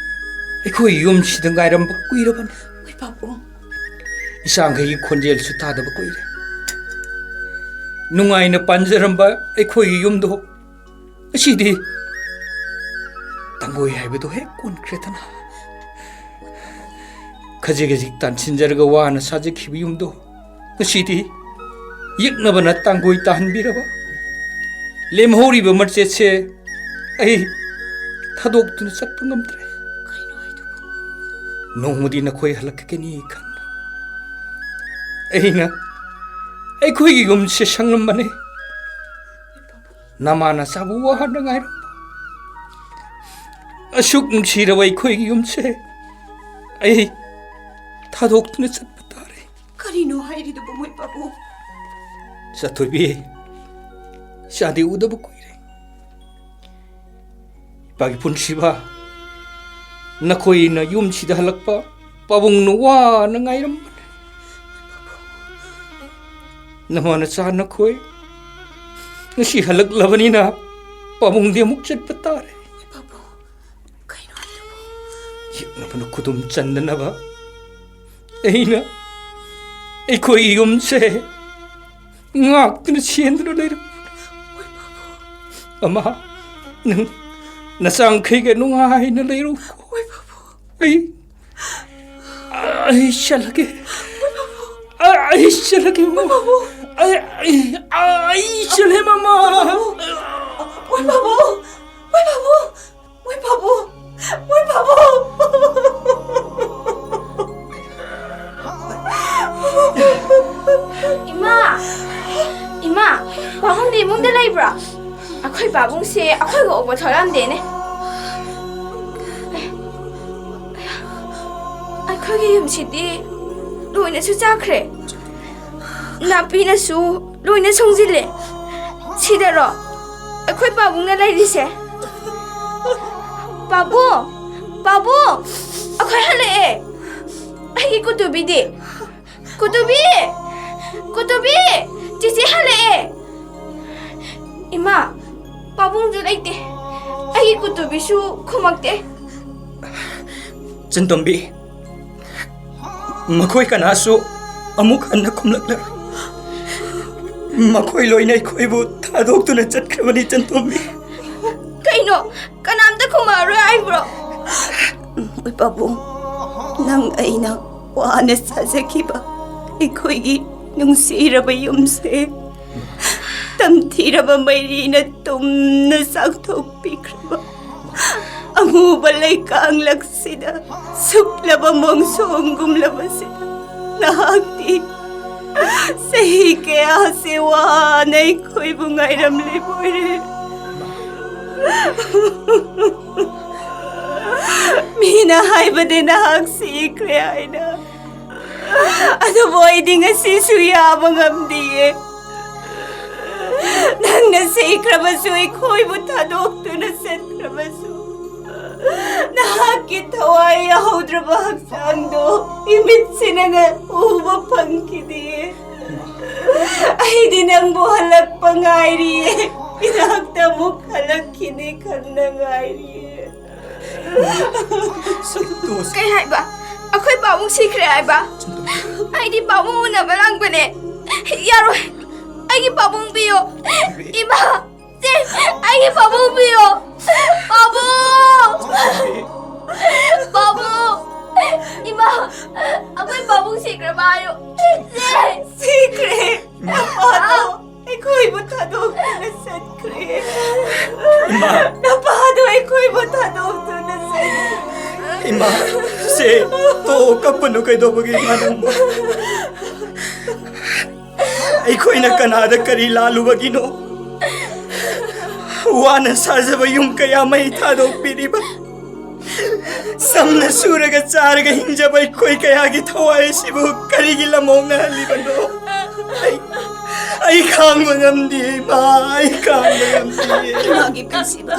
ꯑꯩꯈꯣꯏ ꯌꯨꯝꯁꯤꯗ ꯉꯥꯏꯔꯝꯕ ꯀꯨꯏꯔꯕꯅꯤ꯫ ꯍꯣꯏ, ꯄꯥꯕꯨꯡ꯫ ꯏꯆꯥꯡꯈꯩꯒꯤ ꯈꯣꯟꯖꯦꯜꯁꯨ ꯇꯥꯗꯕ ꯀꯨꯏꯔꯦ꯫ ꯅꯨꯡꯉꯥꯏꯅ ꯄꯥꯟꯖꯔꯝꯕ ꯑꯩꯈꯣꯏꯒꯤ ꯌꯨꯝꯗꯣ ꯉꯁꯤꯗꯤ ꯇꯥꯡꯒꯣꯏ ꯍꯥꯏꯕꯗꯣ ꯍꯦꯛ ꯀꯣꯟꯈ꯭ꯔꯦꯗꯅ꯫ ꯈꯖꯤꯛ ꯈꯖꯤꯛ ꯇꯥꯟꯁꯤꯟꯖꯔꯒ ꯋꯥꯅ ꯁꯥꯖꯈꯤꯕ ꯌꯨꯝꯗꯣ ꯉꯁꯤꯗꯤ ꯌꯦꯛꯅꯕꯅ ꯇꯥꯡꯒꯣꯏ ꯇꯥꯍꯟꯕꯤꯔꯕ꯫ ꯂꯦꯝꯍꯧꯔꯤꯕ ꯃꯆꯦꯠꯁꯦ ꯑꯩ ꯊꯥꯗꯣꯛꯇꯨꯅ ꯆꯠꯄ ꯉꯝꯗ꯭ꯔꯦ꯫ ꯀꯩꯅꯣ ꯍꯥꯏꯗꯨꯕꯨ? ꯅꯣꯡꯃꯗꯤ ꯅꯈꯣꯏ ꯍꯜꯂꯛꯀꯅꯤ ꯈꯟꯅ ꯑꯩꯅ ꯑꯩꯈꯣꯏꯒꯤ ꯌꯨꯝꯁꯦ ꯁꯪꯂꯝꯕꯅꯤ꯫ ꯅꯃꯥ ꯅꯆꯥꯕꯨ ꯋꯥꯅ ꯉꯥꯏꯔꯝꯕ꯫ ꯑꯁꯨꯛ ꯅꯨꯡꯁꯤꯔꯕ ꯑꯩꯈꯣꯏꯒꯤ ꯌꯨꯝꯁꯦ ꯑꯩ ꯊꯥꯗꯣꯛꯇꯨꯅ ꯆꯠꯄ ꯇꯥꯔꯦ꯫ ꯀꯔꯤꯅꯣ ꯍꯥꯏꯔꯤꯗꯨꯕꯨ, ꯃꯣꯏ ꯄꯥꯕꯨꯡ? ꯆꯥꯊꯣꯏꯕꯤ, ꯏꯆꯥꯗꯤ ꯎꯗꯕ ꯀꯨꯏꯔꯦ꯫ ꯏꯄꯥꯒꯤ ꯄꯨꯟꯁꯤꯕ, ꯅꯈꯣꯏꯅ ꯌꯨꯝꯁꯤꯗ ꯍꯜꯂꯛꯄ ꯄꯥꯕꯨꯡꯅ ꯋꯥꯅ ꯉꯥꯏꯔꯝꯕꯅꯤ꯫ ꯅꯃꯥ ꯅꯆꯥ ꯅꯈꯣꯏ ꯉꯁꯤ ꯍꯜꯂꯛꯂꯕꯅꯤꯅ ꯄꯥꯕꯨꯡꯗꯤ ꯑꯃꯨꯛ ꯆꯠꯄ ꯇꯥꯔꯦ꯫ ꯄꯥꯕꯨꯡ, ꯀꯩꯅꯣ ꯍꯥꯏꯗꯨꯕꯨ? ꯌꯦꯛꯅꯕꯅ ꯈꯨꯗꯨꯝ ꯆꯟꯗꯅꯕ ꯑꯩꯅ ꯑꯩꯈꯣꯏꯒꯤ ꯌꯨꯝꯁꯦ ꯉꯥꯛꯇꯨꯅ ꯁꯦꯟꯗꯨꯅ ꯂꯩꯔꯝ꯫ ꯃꯃꯥ, ꯅꯪ ꯅꯆꯥꯡꯈꯩꯒ ꯅꯨꯡꯉꯥꯏꯅ ꯂꯩꯔꯣ꯫ ꯑꯩ, ꯑꯩ ꯆꯠꯂꯒꯦ꯫ ꯑꯩ ꯆꯠꯂꯒꯦ꯫ ꯑꯩ, ꯑꯩ, ꯑꯩ ꯆꯠꯂꯦ, ꯃꯃꯥ꯫ ꯃꯣꯏ ꯄꯥꯕꯨꯡ! ꯃꯣꯏ ꯄꯥꯕꯨꯡ! ꯃꯣꯏ ꯄꯥꯕꯨꯡ! ꯃꯣꯏ ꯄꯥꯕꯨꯡ! ꯏꯃꯥ! ꯏꯃꯥ! ꯄꯥꯕꯨꯡꯗꯤ ꯏꯃꯨꯡꯗ ꯂꯩꯕ꯭ꯔꯣ? ꯑꯩꯈꯣꯏ ꯄꯥꯕꯨꯡꯁꯦ ꯑꯩꯈꯣꯏꯒ ꯎꯕ ꯊꯣꯛꯂꯝꯗꯦꯅꯦ꯫ ꯑꯩꯈꯣꯏꯒꯤ ꯌꯨꯝꯁꯤꯗꯤ ꯂꯣꯏꯅꯁꯨ ꯆꯥꯈ꯭ꯔꯦ꯫ ꯅꯥꯄꯤꯅꯁꯨ ꯂꯣꯏꯅ ꯁꯣꯡꯖꯤꯜꯂꯦ꯫ ꯁꯤꯗꯔꯣ ꯑꯩꯈꯣꯏ ꯄꯥꯕꯨꯡꯅ ꯂꯩꯔꯤꯁꯦ? ꯄꯥꯕꯨꯡ! ꯄꯥꯕꯨꯡ! ꯑꯩꯈꯣꯏ ꯍꯜꯂꯛꯑꯦ꯫ ꯑꯩꯒꯤ ꯀꯨꯇꯨꯕꯤꯗꯤ? ꯀꯨꯇꯨꯕꯤ! ꯀꯨꯇꯨꯕꯤ! ꯆꯤꯆꯦ ꯍꯜꯂꯛꯑꯦ! ꯏꯃꯥ, ꯄꯥꯕꯨꯡꯁꯨ ꯂꯩꯇꯦ꯫ ꯑꯩꯒꯤ ꯀꯨꯇꯨꯕꯤꯁꯨ ꯈꯨꯝꯃꯛꯇꯦ꯫ ꯆꯟꯇꯣꯝꯕꯤ, ꯃꯈꯣꯏ ꯀꯅꯥꯁꯨ ꯑꯃꯨꯛ ꯍꯟꯅ ꯈꯨꯝꯂꯛꯂꯔꯣꯏ꯫ ꯃꯈꯣꯏ ꯂꯣꯏꯅ ꯑꯩꯈꯣꯏꯕꯨ ꯊꯥꯗꯣꯛꯇꯨꯅ ꯆꯠꯈ꯭ꯔꯕꯅꯤ, ꯆꯟꯇꯣꯝꯕꯤ꯫ ꯀꯩꯅꯣ? ꯀꯅꯥꯝꯇ ꯈꯨꯝꯃꯛꯑꯔꯣꯏ ꯍꯥꯏꯕ꯭ꯔꯣ? ꯃꯣꯏ ꯄꯥꯕꯨꯡ, ꯅꯪ ꯑꯩꯅ ꯋꯥꯅ ꯁꯥꯖꯈꯤꯕ ꯑꯩꯈꯣꯏꯒꯤ ꯅꯨꯡꯁꯤꯔꯕ ꯌꯨꯝꯁꯦ ꯇꯝꯊꯤꯔꯕ ꯃꯩꯔꯤꯅ ꯇꯨꯝꯅ ꯆꯥꯛꯊꯣꯛꯄꯤꯈ꯭ꯔꯕ ꯑꯃꯨꯕ ꯂꯩꯀꯥꯡꯂꯛꯁꯤꯗ ꯁꯨꯛꯂꯕ ꯃꯣꯡꯁꯣꯡꯒꯨꯝꯂꯕꯁꯤꯗ ꯅꯍꯥꯛꯇꯤ ꯆꯍꯤ ꯀꯌꯥꯁꯦ ꯋꯥꯅ ꯑꯩꯈꯣꯏꯕꯨ ꯉꯥꯏꯔꯝꯂꯤꯕ ꯑꯣꯏꯔꯦ꯫ ꯃꯤꯅ ꯍꯥꯏꯕꯗꯤ ꯅꯍꯥꯛ ꯁꯤꯈ꯭ꯔꯦ ꯍꯥꯏꯅ, ꯑꯗꯨꯕꯨ ꯑꯩꯗꯤ ꯉꯁꯤꯁꯨ ꯌꯥꯕ ꯉꯝꯗꯤꯌꯦ꯫ ꯅꯪꯅ ꯁꯤꯈ꯭ꯔꯕꯁꯨ, ꯑꯩꯈꯣꯏꯕꯨ ꯊꯥꯗꯣꯛꯇꯨꯅ ꯆꯠꯈ꯭ꯔꯕꯁꯨ, ꯅꯍꯥꯛꯀꯤ ꯊꯋꯥꯏ ꯌꯥꯍꯧꯗ꯭ꯔꯕ ꯍꯛꯆꯥꯡꯗꯣ ꯏꯃꯤꯠꯁꯤꯅ ꯎꯕ ꯐꯪꯈꯤꯗꯤꯌꯦ꯫ ꯑꯩꯗꯤ ꯅꯪꯕꯨ ꯍꯜꯂꯛꯄ ꯉꯥꯏꯔꯤꯌꯦ꯫ ꯏꯅꯥꯛꯇ ꯑꯃꯨꯛ ꯍꯜꯂꯛꯈꯤꯅꯤ ꯈꯟꯅ ꯉꯥꯏꯔꯤꯌꯦ꯫ ꯁꯟꯇꯣꯁ꯫ ꯀꯩ ꯍꯥꯏꯕ? ꯑꯩꯈꯣꯏ ꯄꯥꯕꯨꯡ ꯁꯤꯈ꯭ꯔꯦ ꯍꯥꯏꯕ? ꯁꯟꯇꯣꯁ꯫ ꯑꯩꯗꯤ ꯄꯥꯕꯨꯡ ꯎꯅꯕ ꯂꯥꯛꯄꯅꯦ꯫ ꯌꯥꯔꯣꯏ꯫ ꯑꯩꯒꯤ ꯄꯥꯕꯨꯡ ꯄꯤꯌꯣ꯫ ꯏꯃꯥ! ꯆꯦ! ꯑꯩꯒꯤ ꯄꯥꯕꯨꯡ ꯄꯤꯌꯣ꯫ ꯄꯥꯕꯨꯡ! ꯄꯥꯕꯨꯡ! ꯏꯃꯥ! ꯑꯩꯈꯣꯏ ꯄꯥꯕꯨꯡ ꯁꯤꯈ꯭ꯔꯕ ꯍꯥꯏꯌꯣ꯫ ꯆꯦ! ꯁꯤꯈ꯭ꯔꯦ꯫ ꯅꯄꯥꯗꯣ ꯑꯩꯈꯣꯏꯕꯨ ꯊꯥꯗꯣꯛꯇꯨꯅ ꯆꯠꯈ꯭ꯔꯦ꯫ ꯏꯃꯥ! ꯅꯄꯥꯗꯣ ꯑꯩꯈꯣꯏꯕꯨ ꯊꯥꯗꯣꯛꯇꯨꯅ ꯆꯠꯈ꯭ꯔꯦ꯫ ꯏꯃꯥ! ꯁꯦ, ꯇꯣꯛꯑꯣ, ꯀꯞꯄꯅꯨ, ꯀꯩꯗꯧꯕꯒꯤ ꯏꯃꯥ ꯅꯪꯕꯨ? ꯑꯩꯈꯣꯏꯅ ꯀꯅꯥꯗ ꯀꯔꯤ ꯂꯥꯜꯂꯨꯕꯒꯤꯅꯣ? ꯋꯥꯅ ꯁꯥꯖꯕ ꯌꯨꯝ ꯀꯌꯥ ꯃꯩ ꯊꯥꯗꯣꯛꯄꯤꯔꯤꯕ, ꯆꯝꯅ ꯁꯨꯔꯒ ꯆꯥꯔꯒ ꯍꯤꯡꯖꯕ ꯑꯩꯈꯣꯏ ꯀꯌꯥꯒꯤ ꯊꯋꯥꯏ ꯑꯁꯤꯕꯨ ꯀꯔꯤꯒꯤ ꯂꯝꯑꯣꯛꯅꯍꯜꯂꯤꯕꯅꯣ? ꯑꯩ, ꯑꯩ ꯈꯥꯡꯕ ꯉꯝꯗꯦ, ꯏꯃꯥ, ꯑꯩ ꯈꯥꯡꯕ ꯉꯝꯗꯦ꯫ ꯏꯃꯥꯒꯤ ꯄꯨꯟꯁꯤꯕ,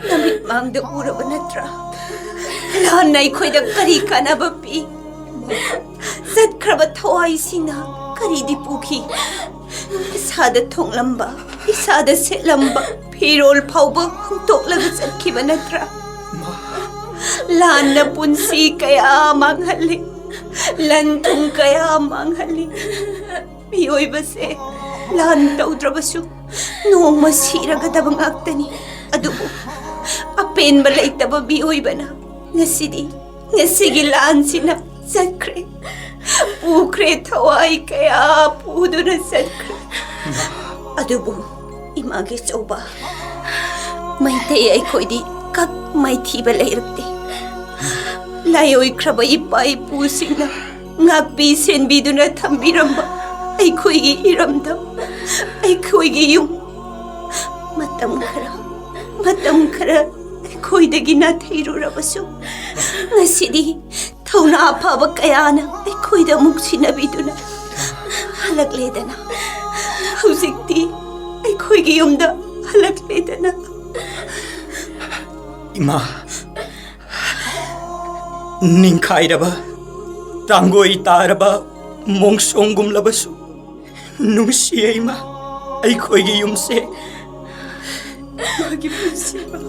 ꯅꯃꯤꯠ ꯃꯥꯡꯗ ꯎꯔꯕ ꯅꯠꯇ꯭ꯔꯥ? ꯂꯥꯟꯅ ꯑꯩꯈꯣꯏꯗ ꯀꯔꯤ ꯀꯥꯟꯅꯕ ꯄꯤ? ꯆꯠꯈ꯭ꯔꯕ ꯊꯋꯥꯏꯁꯤꯡꯅ ꯀꯔꯤꯗꯤ ꯄꯨꯈꯤ? ꯏꯁꯥꯗ ꯊꯣꯡꯂꯝꯕ, ꯏꯁꯥꯗ ꯁꯦꯠꯂꯝꯕ ꯐꯤꯔꯣꯜ ꯐꯥꯎꯕ ꯍꯨꯟꯗꯣꯛꯂꯒ ꯆꯠꯈꯤꯕ ꯅꯠꯇ꯭ꯔꯥ? ꯂꯥꯟꯅ ꯄꯨꯟꯁꯤ ꯀꯌꯥ ꯃꯥꯡꯍꯜꯂꯤ, ꯂꯟ ꯊꯨꯝ ꯀꯌꯥ ꯃꯥꯡꯍꯜꯂꯤ꯫ ꯃꯤꯑꯣꯏꯕꯁꯦ ꯂꯥꯟ ꯇꯧꯗ꯭ꯔꯕꯁꯨ ꯅꯣꯡꯃ ꯁꯤꯔꯒꯗꯕ ꯉꯥꯛꯇꯅꯤ꯫ ꯑꯗꯨꯕꯨ ꯑꯄꯦꯟꯕ ꯂꯩꯇꯕ ꯃꯤꯑꯣꯏꯕꯅ ꯉꯁꯤꯗꯤ, ꯉꯁꯤꯒꯤ ꯂꯥꯟꯁꯤꯅ ꯆꯠꯈ꯭ꯔꯦ, ꯄꯨꯈ꯭ꯔꯦ, ꯊꯋꯥꯏ ꯀꯌꯥ ꯄꯨꯗꯨꯅ ꯆꯠꯈ꯭ꯔꯦ꯫ ꯑꯗꯨꯕꯨ ꯏꯃꯥꯒꯤ ꯆꯧꯕ, ꯃꯩꯇꯩ ꯑꯩꯈꯣꯏꯗꯤ ꯀꯛ ꯃꯥꯏꯊꯤꯕ ꯂꯩꯔꯛꯇꯦ꯫ ꯂꯥꯏꯑꯣꯏꯈ꯭ꯔꯕ ꯏꯄꯥ ꯏꯄꯨꯁꯤꯡꯅ ꯉꯥꯛꯄꯤ ꯁꯦꯟꯕꯤꯗꯨꯅ ꯊꯝꯕꯤꯔꯝꯕ ꯑꯩꯈꯣꯏꯒꯤ ꯏꯔꯝꯗꯝ, ꯑꯩꯈꯣꯏꯒꯤ ꯌꯨꯝ, ꯃꯇꯝ ꯈꯔ, ꯃꯇꯝ ꯈꯔ ꯑꯩꯈꯣꯏꯗꯒꯤ ꯅꯥꯊꯩꯔꯨꯔꯕꯁꯨ, ꯉꯁꯤꯗꯤ ꯊꯧꯅꯥ ꯐꯕ ꯀꯌꯥꯅ ꯑꯩꯈꯣꯏꯗ ꯑꯃꯨꯛ ꯁꯤꯟꯅꯕꯤꯗꯨꯅ ꯍꯜꯂꯛꯂꯦꯗꯅ꯫ ꯍꯧꯖꯤꯛꯇꯤ ꯑꯩꯈꯣꯏꯒꯤ ꯌꯨꯝꯗ ꯍꯜꯂꯛꯂꯦꯗꯅ꯫ ꯏꯃꯥ, ꯅꯤꯡꯈꯥꯏꯔꯕ, ꯇꯥꯡꯒꯣꯏ ꯇꯥꯔꯕ ꯃꯣꯡꯁꯣꯡꯒꯨꯝꯂꯕꯁꯨ ꯅꯨꯡꯁꯤꯌꯦ ꯏꯃꯥ, ꯑꯩꯈꯣꯏꯒꯤ ꯌꯨꯝꯁꯦ꯫ ꯃꯥꯒꯤ ꯄꯨꯟꯁꯤꯕ꯫